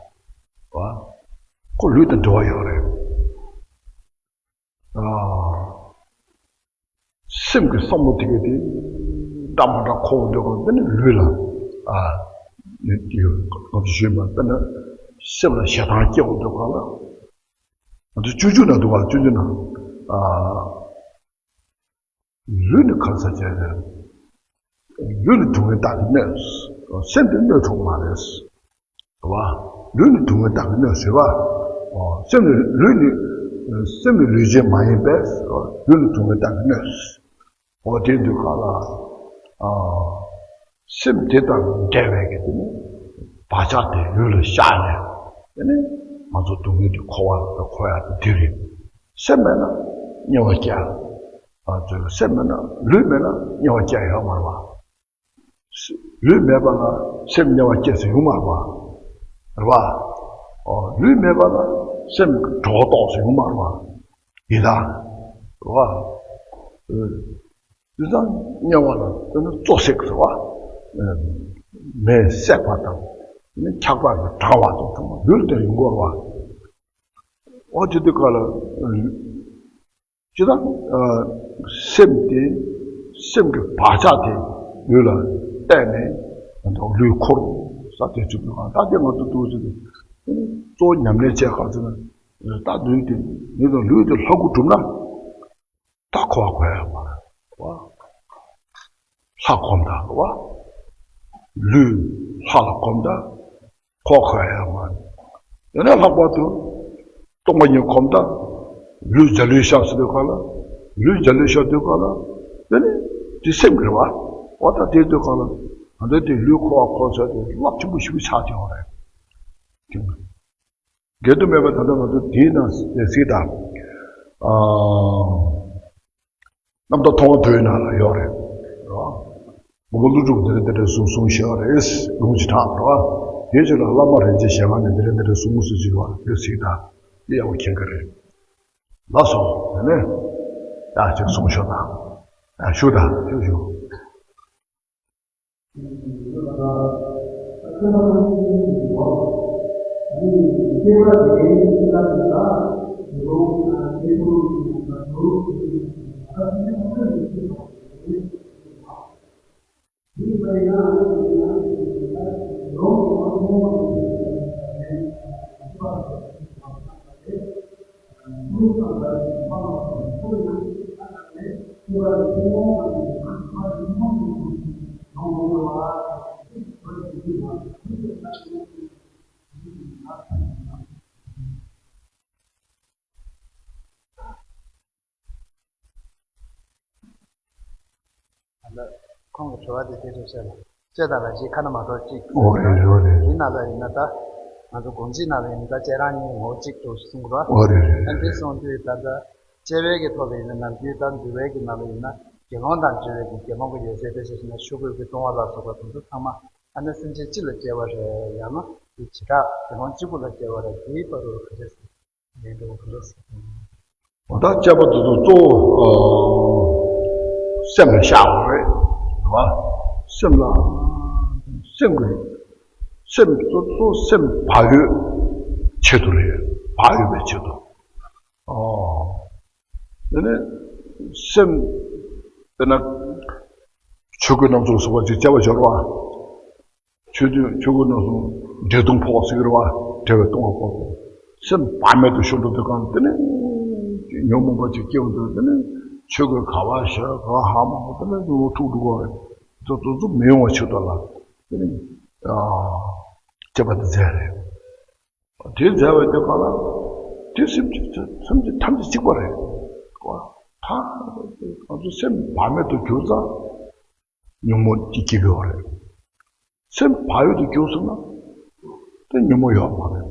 རོ། ཁོ་ལུས་དང་འབྲེལ་བ་ཡོད་རེད། ཨ། སེམས་ཀྱི་བསམ་བློ་དེ་ག་དེ་འདྲ་མ་འདྲ་འཁོར་འདུག་ག་དེ་ནི་ལུས་ལ། ཨ། ནི་ཡོད། ང་ཚོ་ཞུས་པ་དེ་ནི་སེམས་ལ་ཞེ་སྡང་སྐྱེ་འོང་འདུག་ག་ལ། ང་ཚོ་སྤྱོད་འཇུག་ན་འདུག་ག་སྤྱོད་འཇུག་ན། ཨ། ལུས་ནི་གང་ཟག་བྱས་ནས། ལུས་ནི་སྡུག་བསྔལ་བདག་གིས་གནོད། སེམས་དེ་གནོད་ཆོག་མ་རེད། རེད་བ། ལུས་ནི་སྡུག་བསྔལ་བདག་གིས་གནོད་ཟེར་བ། ཨོ། སེམས་ནི་ལུས་ནི། སེམས་ནི་ལུས་ཅན་མ་ཡིན་པས། ལུས་ནི་སྡུག་བསྔལ་བདག་གིས་གནོད། ཨོ་དེ་འདུག་ག་ལ། ཨ། སེམས་དེ་དང་འབྲེལ་བའི་གི་དེ་ནི། བག་ཆགས་དེ་ལུས་ལ་བཞག་ནས། དེ་ནི། ང་ཚོ་སྡུག་བསྔལ་དེ་འཁོར་བ་དེ་འཁོར་ཡ་དེ་འདི་རེད། སེམས་མེད་ན། དམྱལ་བ་སྐྱེ། ཨ་ཚོ་སེམས་མེད་ན་ལུས་མེད་ན་དམྱལ་བ་སྐྱེ་ཡོད་མ་རེད་པ། ལུས་མེད་པ་ལ་སེམས་དམྱལ་བ་སྐྱེ་ས་ཡོད་མ་རེད་པ། རེད་པ། ཨོ་ལུས་མེད་པ་ལ་སེམས་གྲོགས་རྟོགས་ས་ཡོད་མ་རེད་པ། ཡིན་ད། རེད་པ། དེ་ཙང་དམྱལ་བ་ལ་དེ་ནི་བཙོ་བསྲེག་ཟེར་བ། མེས་བསྲེགས་པ་དང་། ནི་འཁྱགས་པ་གིས་དྲངས་པ་དང་ཚང་མ་ལུས་དེར་ཡོང་གི་ཡོད་རེད་པ། འོ་དེ་དུས་སྐབས་ལ། ཅི་ལྟར། སེམས་དེ། སེམས་ཀྱི་བག་ཆགས་དེ་ལུས་ལ་བརྟེན་ནས་ང་ཚོ་ལུས་འཁོར་ས་དེ་བྱུང་འདུག་ད་དེ་ང་ཚོ་འདུག་ཟེར་ཏེ། གཙོ་བོ་ཉམས་ལེན་བྱས་ག་ཚོད་ན། ད་ལུས་དེ་ཉིད་དང་ལུས་དེ་ལྷ་སྐུ་གྲུབ་ན། ད་འཁོར་བ་འཁོར་ཡ་མ་རེད་པ། ལྷ་གོམས་དང་རེད་པ། ལུས་ལྷ་ལ་གོམས་དང་འཁོར་བ་འཁོར་ཡ་མ་རེད། ཡང་ན་ལྷག་པར་དུ་སྟོང་པ་ཉིད་གོམས་དང་ལུས་འཇའ་ལུས་ཤར་ཟེར་དུས་སྐབས་ལ། ལུས་འཇའ་ལུས་ཤར་དུས་སྐབས་ལ། དེ་ནི་དེ་སེམས་ཀྱི་རེད་པ། འོ་ད་དེ་དུས་སྐབས་ལ་ང་ཚོ་དེ་ལུས་འཁོར་བ་འཁོར་ས་དེ་རླབས་ཆེན་པོ་ཞིག་ཆགས་ཀྱི་ཡོད་རེད། དགེ་འདུན་མེད་པ་ད་ལྟ་ང་ཚོ་དེའི་ནང་གཟིགས་དང་། རྣམ་དག་ཐོག་མ་དུ་ཡི་ནང་ལ་ཡོད་རེད། རེད་པ། མགོན་པོ་ཀླུ་སྒྲུབ་འདི་འདྲ་འདི་འདྲ་གསུངས་གསུངས་བཞག་རེད། ལུང་ཅིག་དྲངས་རེད་པ། དེའི་རྗེས་ལ་བླ་མ་རིན་ཆེན་ཞལ་སྔ་ནས་འདི་འདྲ་འདི་འདྲ་གསུངས་གསུངས་ཟེར་བ་དེ་གཟིགས་དང་། དེ་ཡག་པོ་མཁྱེན་གྱི་རེད། ལགས་སོ། དེ་ནས་ཡག་ཅིག་གསུངས་ཤོག་དང་། ཡག་ཞུ་དང་ཞུ་ཞུ། ད་ལྟ་ཁོང་གི་དྲི་བ་དེ་དེ་འདྲ་བཤད་ལ། ལྕེ་དང་རང་བཞིན་ཁ་ན་མ་ཐོ་གཅིག། འོ་རེད་རེད་རེད། དེའི་ནང་ལ་ཡིན་ན་ད། ང་ཚོ་དགོངས་གཅིག་ནང་ལ་ཡིན་ན་ད་ལྕེ་རང་ཉིད་ངོ་བོ་གཅིག་ཏུ་གསུང་གི་རེད། འོ་རེད་རེད། ཨ་འདི་གསུང་དུས་ད་ལྟ་དཔྱལ་བའི་གི་ཐོག་ལ་ཡིན་ན་ནམ་རྒྱུན་ད་འདུལ་བའི་གི་ནང་ལ་ཡིན་ན་དགེ་སློང་དང་འབྲེལ་བའི་གི་དགེ་སློང་གི་ཡོད་ཚད་དེ་བྱས་ན་ཆོས་གོས་ཀྱི་བཏུང་བ་ལ་སོགས་པ་དེ་ཚོ་ཚང་མ་ཨ་ནི་སེམས་ཅན་སྤྱི་ལ་སྐྱེ་བ་རེད། ཡང་ན་དེ་བྱེ་བྲག་དགེ་སློང་གཅིག་པུ་ལ་སྐྱེ་བ་རེད། དེའི་བར་དུ་ག་རེ་ཟེར། འོ་ད་དཔྱད་པ་དེ་ཚོ་གཙོ་བོ་སེམས་ལ་བཞག་དགོས་རེད། རེད་པ། སེམས་ལ། སེམས་ཀྱི། སེམས་གཙོ་གཙོ་སེམས་བག་ཡོད་ཆེད་དུ་རེད། བག་ཡོད་པའི་ཆེད་དུ། ཨོ། དེ་ནས་སེམས། དཔེར་ན། ཆོས་གོས་རྣམ་གསུམ་ཟེར་བ་ཅིག་དཔྱད་པ་བྱེད་རོགས། ཆོས་དུས་ཆོས་གོས་རྣམ་གསུམ་འདྲེ་གདོང་ཕོག་ཟེར་གྱི་རེད་པ། འདྲེ་བའི་གདོང་ཕོག་སོང་། སེམས་བག་མེད་དུ་ཤོར་འགྲོ་དུས་སྒང་དེ་ནས་ཉོན་མོངས་པ་ཅིག་སྐྱེ་འོང་དུས་དེ་ནས་ཆོས་གོས་ག་པར་བཞག་ག་པར་ཧ་མ་གོ་དེ་ནས་ཉོན་མོངས་འཁྲུག་འགྲོ་གི་རེད། དེ་ཚོ་ཚོ་མི་ཡོང་བ་ཆེད་དུ་ལ་དེ་ནས་དཔྱད་པ་དེ་མཛད་རེད། དེ་མཛད་པའི་དུས་སྒང་ལ་དེ་སེམས་ཅན་སེམས་ཅན་ཐམས་ཅད་གཅིག་པ་རེད། ད་ང་ཚོ་སེམས་བག་མེད་དུ་གྱུར་ཙང་། ཉོན་མོངས་ཀྱི་སྐྱེ་དགོས་པ་རེད། སེམས་བག་ཡོད་དུ་གྱུར་སོང་ན། དེ་ཉོན་མོངས་ཡོད་མ་རེད།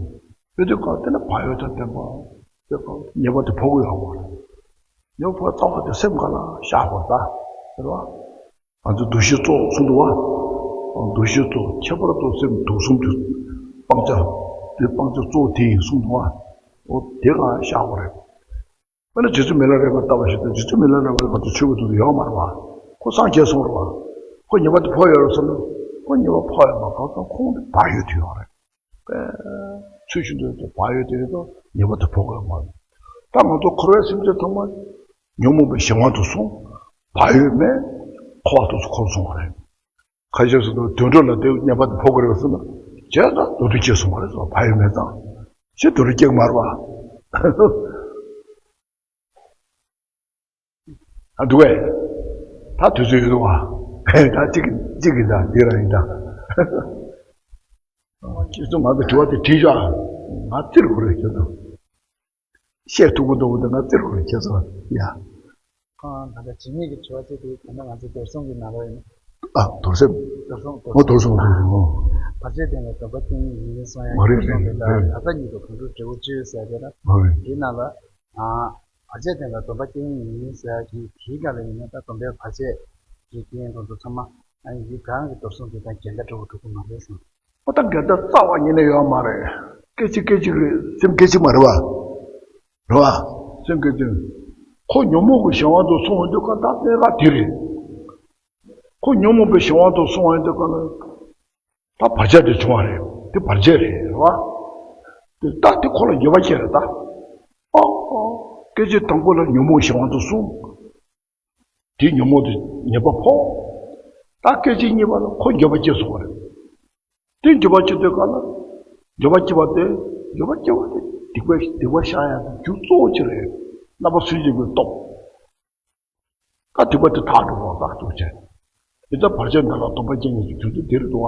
དེ་དུས་སྒང་དེ་ནི་བག་ཡོད་དང་ལྡན་པ། དེ་སྒང་ཉེས་པ་དེ་ཕོག་གི་ཡོད་མ་རེད། ཉེས་པ་ཕོག་ལྟ་བ་དེ་སེམས་ག་ལ་བཞག་དགོས་ད། རེད་པ། ང་ཚོ་འདུ་ཤེས་གཙོ་གསུངས་འདུག་པ། འདུ་ཤེས་གཙོ་ཁྱད་པར་དུ་སེམས་དུག་གསུམ་དུ་སྤང་བྱ། དེ་སྤང་བྱ་གཙོ་དེ་ཡིན་གསུངས་འདུག་པ། འོ་དེ་ག་བཞག་དགོས་རེད། དཔེར་ན་རྗེ་བཙུན་མི་ལ་རས་པ་ལྟ་བུ་ཞིག་དང་། རྗེ་བཙུན་མི་ལ་རས་པ་ལ་ང་ཚོ་ཆོས་གོས་དེ་ཚོ་ཡོད་མ་རེད་པ། ཁོ་སངས་རྒྱས་སོང་རེད་པ། ཁོ་ཉེས་པ་དེ་ཕོག་ཡོད་རེད་བསམ་ན། ཁོ་ཉེས་པ་ཕོག་ཡོད་མ་རེད། གང་ལྟར་ཁོང་དེ་བག་ཡོད་དུ་ཡོད་རེད། ཚུལ་བཞིན་དུ་བག་ཡོད་དུ་ཡོད་དུ་ཉེས་པ་དེ་ཕོག་ཡོད་མ་རེད། ད་ང་ཚོ་འཁོར་བའི་སེམས་ཅན་ཚང་མ་ཉོན་མོངས་པའི་གཞན་དབང་དུ་སོང་། བག་ཡོད་མེད་འཁོར་བ་དེ་ཚོ་འཁོར་སོང་བ་རེད། ཁ་ཤས་སུ་དུད་འགྲོ་ལ་དེ་ཉེས་པ་དེ་ཕོག་གི་རེད་བསམ་ན། བྱས་ཙང་དུད་འགྲོ་སྐྱེས་སོང་བ་རེད། བག་ཡོད་མེད་ཙང་། ཅི་དུད་འགྲོ་སྐྱེ་གི་མ་རེད་པ། ཨ་འདུག་གས། ད་དུས་ཚོད་ཡོད་འདུག་པ། ད་གཅིག་གཅིག་གིས་ད་འདི་རང་ཡིན་ད། ཁྱེད་ཚོ་ང་ཚོ་དྲི་བ་དེ་དྲིས་ཤོག་ང་བཙིར་དགོས་རེད་ཁྱེད་ཚོ། བཤད་ཐུབ་ཀྱི་འདུག་འདུག་ང་བཙིར་དགོས་རེད་ཁྱེད་ཚོ་ཡ། ཁོང་ད་ལྟ་ཇི་སྙེད་ཀྱི་དྲི་བ་བཅས་དེ་ད་ལྟ་ང་ཚོ་རྡོར་སེམས་ཀྱི་ནང་ལོགས་ཡིན། ཨ་རྡོར་སེམས། རྡོར་སེམས་རྡོར་སེམས། འོ་རྡོར་སེམས་རྡོར་སེམས་འོ། བར་ཆད་དེ་ནི་སྡོམ་པ་ཀུན་ཡིན་གསུང་ཡ་ཡིན་གསུང་དེ་ལ་ད་ལྟ་ཉིད་དུ་གང་དྲུག་འབྲས་བུ་བཅུ་ཟེར་དེ་ལ། འོ་རེད། དེའི་ནང་ལ། ཨ། བར་ཆད་དེ་ལ་སྡོམ་པ་སྐྱེ་ངེས་ཡིན་ཟེར་གྱི་དེའི་སྒང་ལ་ཡིན་ན་ད་སྡོམ་པའི་བར་ཆད་ཀྱི་རྐྱེན་དེ་ཚོ་ཚང་མ་ཨ་ནི་ཡི་གང་གི་འདོར་སོང་དེ་དང་འགལ་ཟླ་འགྲོ་གི་འགྲོ་གི་མ་རེད་ཟེར། ཨོ་ད་འགལ་ཟླ་རྩ་བ་ཉིད་ནས་ཡོད་མ་རེད། སྐད་ཅིག་སྐད་ཅིག་རེད། སེམས་སྐད་ཅིག་མ་རེད་བ། རེད་བ། སེམས་སྐད་ཅིག་ཁོ་ཉོན་མོངས་ཀྱི་གཞན་དབང་དུ་སོང་བའི་དུས་གང་ལྟར་གནས་སྐབས་དེ་རེད། ཁོ་ཉོན་མོངས་པའི་གཞན་དབང་དུ་སོང་བའི་དུས་གང་ལ། ད་བར་ཆད་དེ་བྱུང་བ་རེད། དེ་བར་ཆད་རེད། རེད་བ། དེ་ད་དེ་ཁོ་ལ་འགྱོད་པ་སྐྱེ་རེད་ད། ཨོ་ཨོ། སྐད་ཅིག་དང་པོ་ལ་ཉོན་མོངས་གཞན་དབང་དུ་སོང་། དེའི་ཉོན་མོངས་དེ་ཉེས་པ་ཕོག་ད་སྐད་ཅིག་གཉིས་པ་ལ་ཁོ་འགྱོད་པ་སྐྱེ་སོང་བ་རེད། དེ་འགྱོད་པ་སྐྱེ་དུས་གང་ལ། འགྱོད་པ་སྐྱེ་བ་དེ། འགྱོད་པ་སྐྱེ་བ་དེ་སྡིག་པ་སྡིག་པ་བཤགས་ཡ་གི་རྒྱུ་གཙོ་བོ་ཅིག་རེད། རྣམ་པ་སུན་འབྱིན་པའི་སྟོབས། ད་སྡིག་པ་དེ་དག་འགྲོ་བ་དག་ཏུ་བྱས། འདི་ལྟར་བར་ཆད་འདི་ལ་སྡོམ་པ་སྐྱེ་ངེས་ཀྱི་རྒྱུ་མཚན་འདི་རེད་འདུག་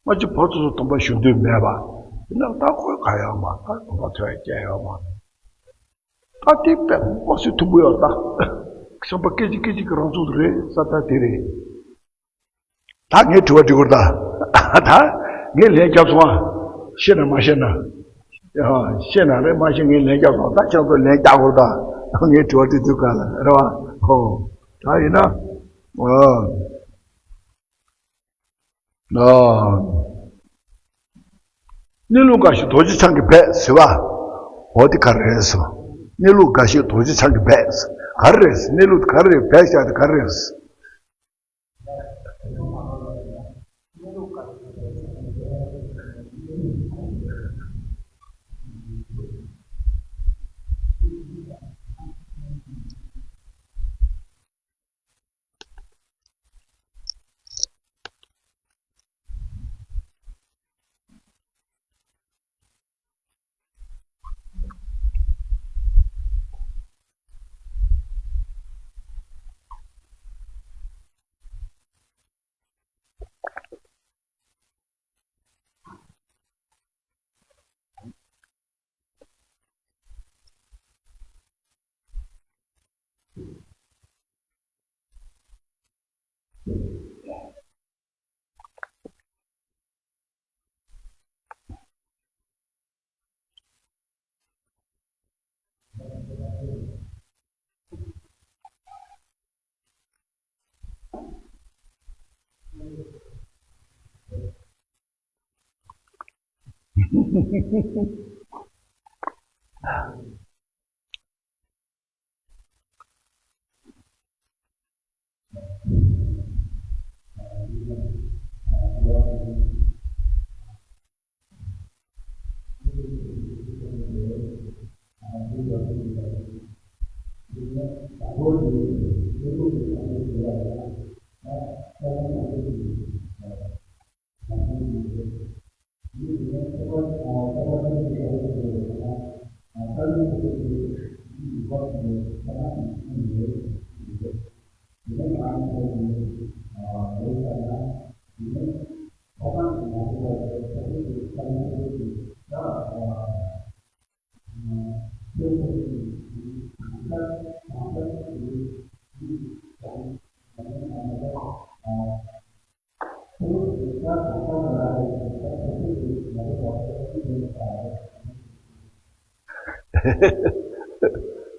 བ། སྔ་ཕྱི་བར་དུ་སྡོམ་པ་ཞུ་འདོད་མེད་པ། དེ་ན་ད་ཁོས་ག་ཡང་མ་ད་སྡོམ་པ་ཐོས་སྐྱེ་ཡོད་མ་རེད། ད་དེ་དཔེ་མ་སྲིད་མཐུན་པོ་ཡོད་ད། ཤམ་པ་སྐད་ཅིག་སྐད་ཅིག་གི་རང་ཚུགས་རེད་ས་ད་དེ་རེད། ད་ངས་དྲི་བ་འདྲི་དགོས་ད། ད་ངས་ལན་རྒྱབ་སོང་ཨ། ཤེས་ན་མ་ཤེས་ན། ཤེས་ན་རེད་མ་ཤེས་ངས་ལན་རྒྱབ་སོང་ད་ཁྱེད་ཚོ་ལན་རྒྱག་དགོས་ད། ངས་དྲི་བ་འདྲི་དུས་ག་ལ་རེད་བ། ཧོ། ད་ཡིན་ན། ཨོ། གནས་ལུགས་འགའ་ཞིག་རྡོ་རྗེ་འཆང་གིས་སྦས་ཟེར་བ། འོ་དེ་ག་རེ་རེད་ཟེར། གནས་ལུགས་འགའ་ཞིག་རྡོ་རྗེ་འཆང་གིས་སྦས་ཟེར། ག་རེ་རེད་ཟེར། གནས་ལུགས་ག་རེ་རེད། སྦས་བཞག་དེ་ག་རེ་རེད་ཟེར།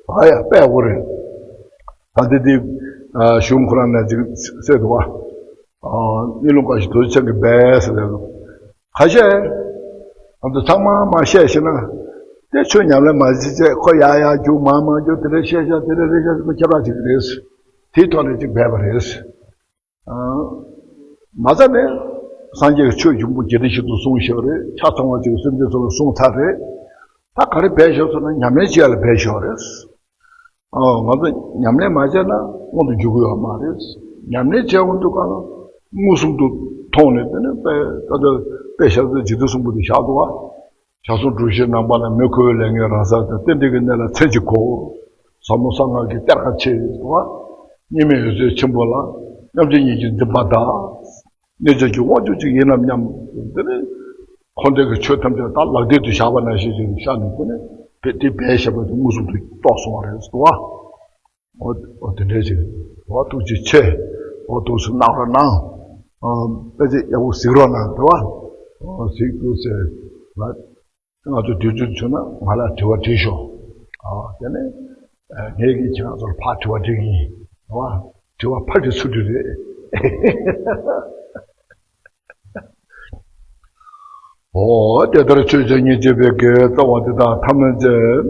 ཨ་ཡ་དཔེ་ཡག་པོ་རེད། ད་འདི་འདི་གཞུང་ཁོ་རང་ནས་ཅིག་གསལ་འདུག་བ། གནས་ལུགས་འགའ་ཞིག་རྡོ་རྗེ་འཆང་གིས་སྦས་ཟེར་ནས། ཁ་ཤས་ང་ཚོ་ཚང་མ་མ་བཤད་ཤེ་ན། དེ་ཆོས་ཉམས་ལེན་མ་བྱེད་ཅེས་ཁོ་ཡར་ཡར་རྒྱུག་མར་མར་རྒྱུག་དེ་འདྲ་བཤད་བཤད་དེ་འདྲ་རེད་བཤད་ཁོ་ཁྱད་པར་ཅིག་རེད། དེའི་ཐོག་ནས་ཅིག་སྦས་པ་རེད། མ་རྩ་ནས་སངས་རྒྱས་ཀྱི་ཆོས་འབྱུང་པོ་རྒྱས་འབྲིང་བཞི་དུ་གསུངས་ཤག་རེད། ཆ་ཚང་བ་ཅིག་སེམས་ཅན་ཚོ་ལ་གསུངས་ཚར་རེད། ད་ག་རེ་སྦས་ཤག་ཟེར་ན་ཉམས་ལེན་བྱེད་ཡ་ལ་སྦས་ཤག་རེད། ང་ཚོ་ཉམས་ལེན་མ་བྱས་ན་མངོན་དུ་འགྱུར་གྱི་ཡོད་མ་རེད། ཉམས་ལེན་བྱས་འོང་དུས་གང་ལ་མངོན་སུམ་དུ་མཐོང་ནས་དེ་ནས་དཔེ་ད་ལྟ་དཔེ་བཞག་ཚེ་འཇིག་རྟེན་གསུམ་པོ་དེ་བཞག་འདུག་བ། བྱང་སེམས་སྒྲུབ་བྱེད་རྣམ་པ་ལ་མི་མཁོ་བའི་ལས་ངན་རང་སར་དང་རྟེན་འབྲེལ་གྱི་གནས་ལ་མཚན་གཅིག་གོ། ཟབ་མོ་གསང་སྔགས་ཀྱི་གཏེར་ཁ་ཕྱེ་བ། གཉིས་མེད་འོད་གསལ་ཆེན་པོ་ལ་མཉམ་རྗེས་གཉིས་ཀྱི་འཛིན་པ་དག་གནོད་བྱེད་ཀྱི་དབང་ཕྱུག་ཅིག་ཡིན་ནམ་སྙམ། དེ་ནི་འཁོར་འདས་ཀྱི་ཆོས་ཐམས་ཅད་ད་ལག་མཐིལ་དུ་བཞག་པ་ནང་བཞིན་ཅིག་བཞག་ནས་དེ་ནི་དེ་དེ་སྦས་བཞག་པ་དེ་མངོན་སུམ་དུ་རྟོགས་སོང་བ་རེད་ཟེར་བ། འོ་འོ་དེ་འདྲའི་ཅིག་འོ་ཐུགས་རྗེ་ཆེ། འོ་ཐུགས་སུ་གནང་རོགས་གནང་། ཨ་དཔེ་ཆ་ཡག་པོ་གཟིགས་རོགས་གནང་། དེ་བ་འོ་གཟིགས་འདུག་ཟེར་ལ། ང་ཚོ་དུས་ཚོད་བྱུང་ན་ང་ལ་དྲི་བ་དྲིས་ཤོག་ཨ་དེ་ནས་ ངས་ཀྱིས་ཁྱེད་རང་ཚོར་ཕར་དྲི་བ་འདྲི་གི་ཡིན། རེད་བ། དྲི་བ་ཕར་དྲི་ཚུར་དྲི་རེད། འོ་དེ་ལྟར་ཆོས་ཀྱི་སྙིང་རྗེ་བའི་གེགས་རྩ་བ་འདི་དག་ཐ་མལ་ཅན།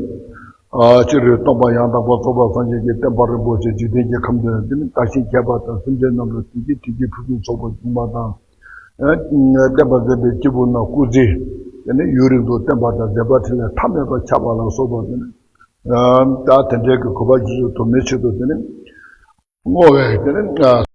ཨ་སྤྱིར་སྟོང་པ་ཡང་དག་པར་རྫོགས་པ་སངས་རྒྱས་ཀྱི་བསྟན་པ་རིན་པོ་ཆེ་འཇིག་རྟེན་གྱི་ཁམས་འདིར་འདི་ནི་བདག་གཞན་ཁྱད་པར་དང་སེམས་ཅན་རྣམས་ལ་བདེ་སྐྱིད་དྲིན་གྱི་ཕུན་སུམ་ཚོགས་པ་འབྱུང་བ་དང་། ཨ་བསྟན་པ་མཛད་པའི་སྐྱེས་བུ་རྣམས་སྐུ་ཚེ་དེ་ནི་ཡུན་རིང་དུ་བརྟན་པ་དང་མཛད་པ་འཕྲིན་ལས་མཐའ་མེད་པར་ཁྱབ་པ་ལ་སོགས་པ་དེ་ནི། ཨ་ད་དེ་འདྲའི་གི་གོ་འཕང་རྒྱུ་ཚུལ་ཐོབ་མིའི་ཆེད་དུ་དེ་ནི་བསྔོ་བས་དེ་ནི།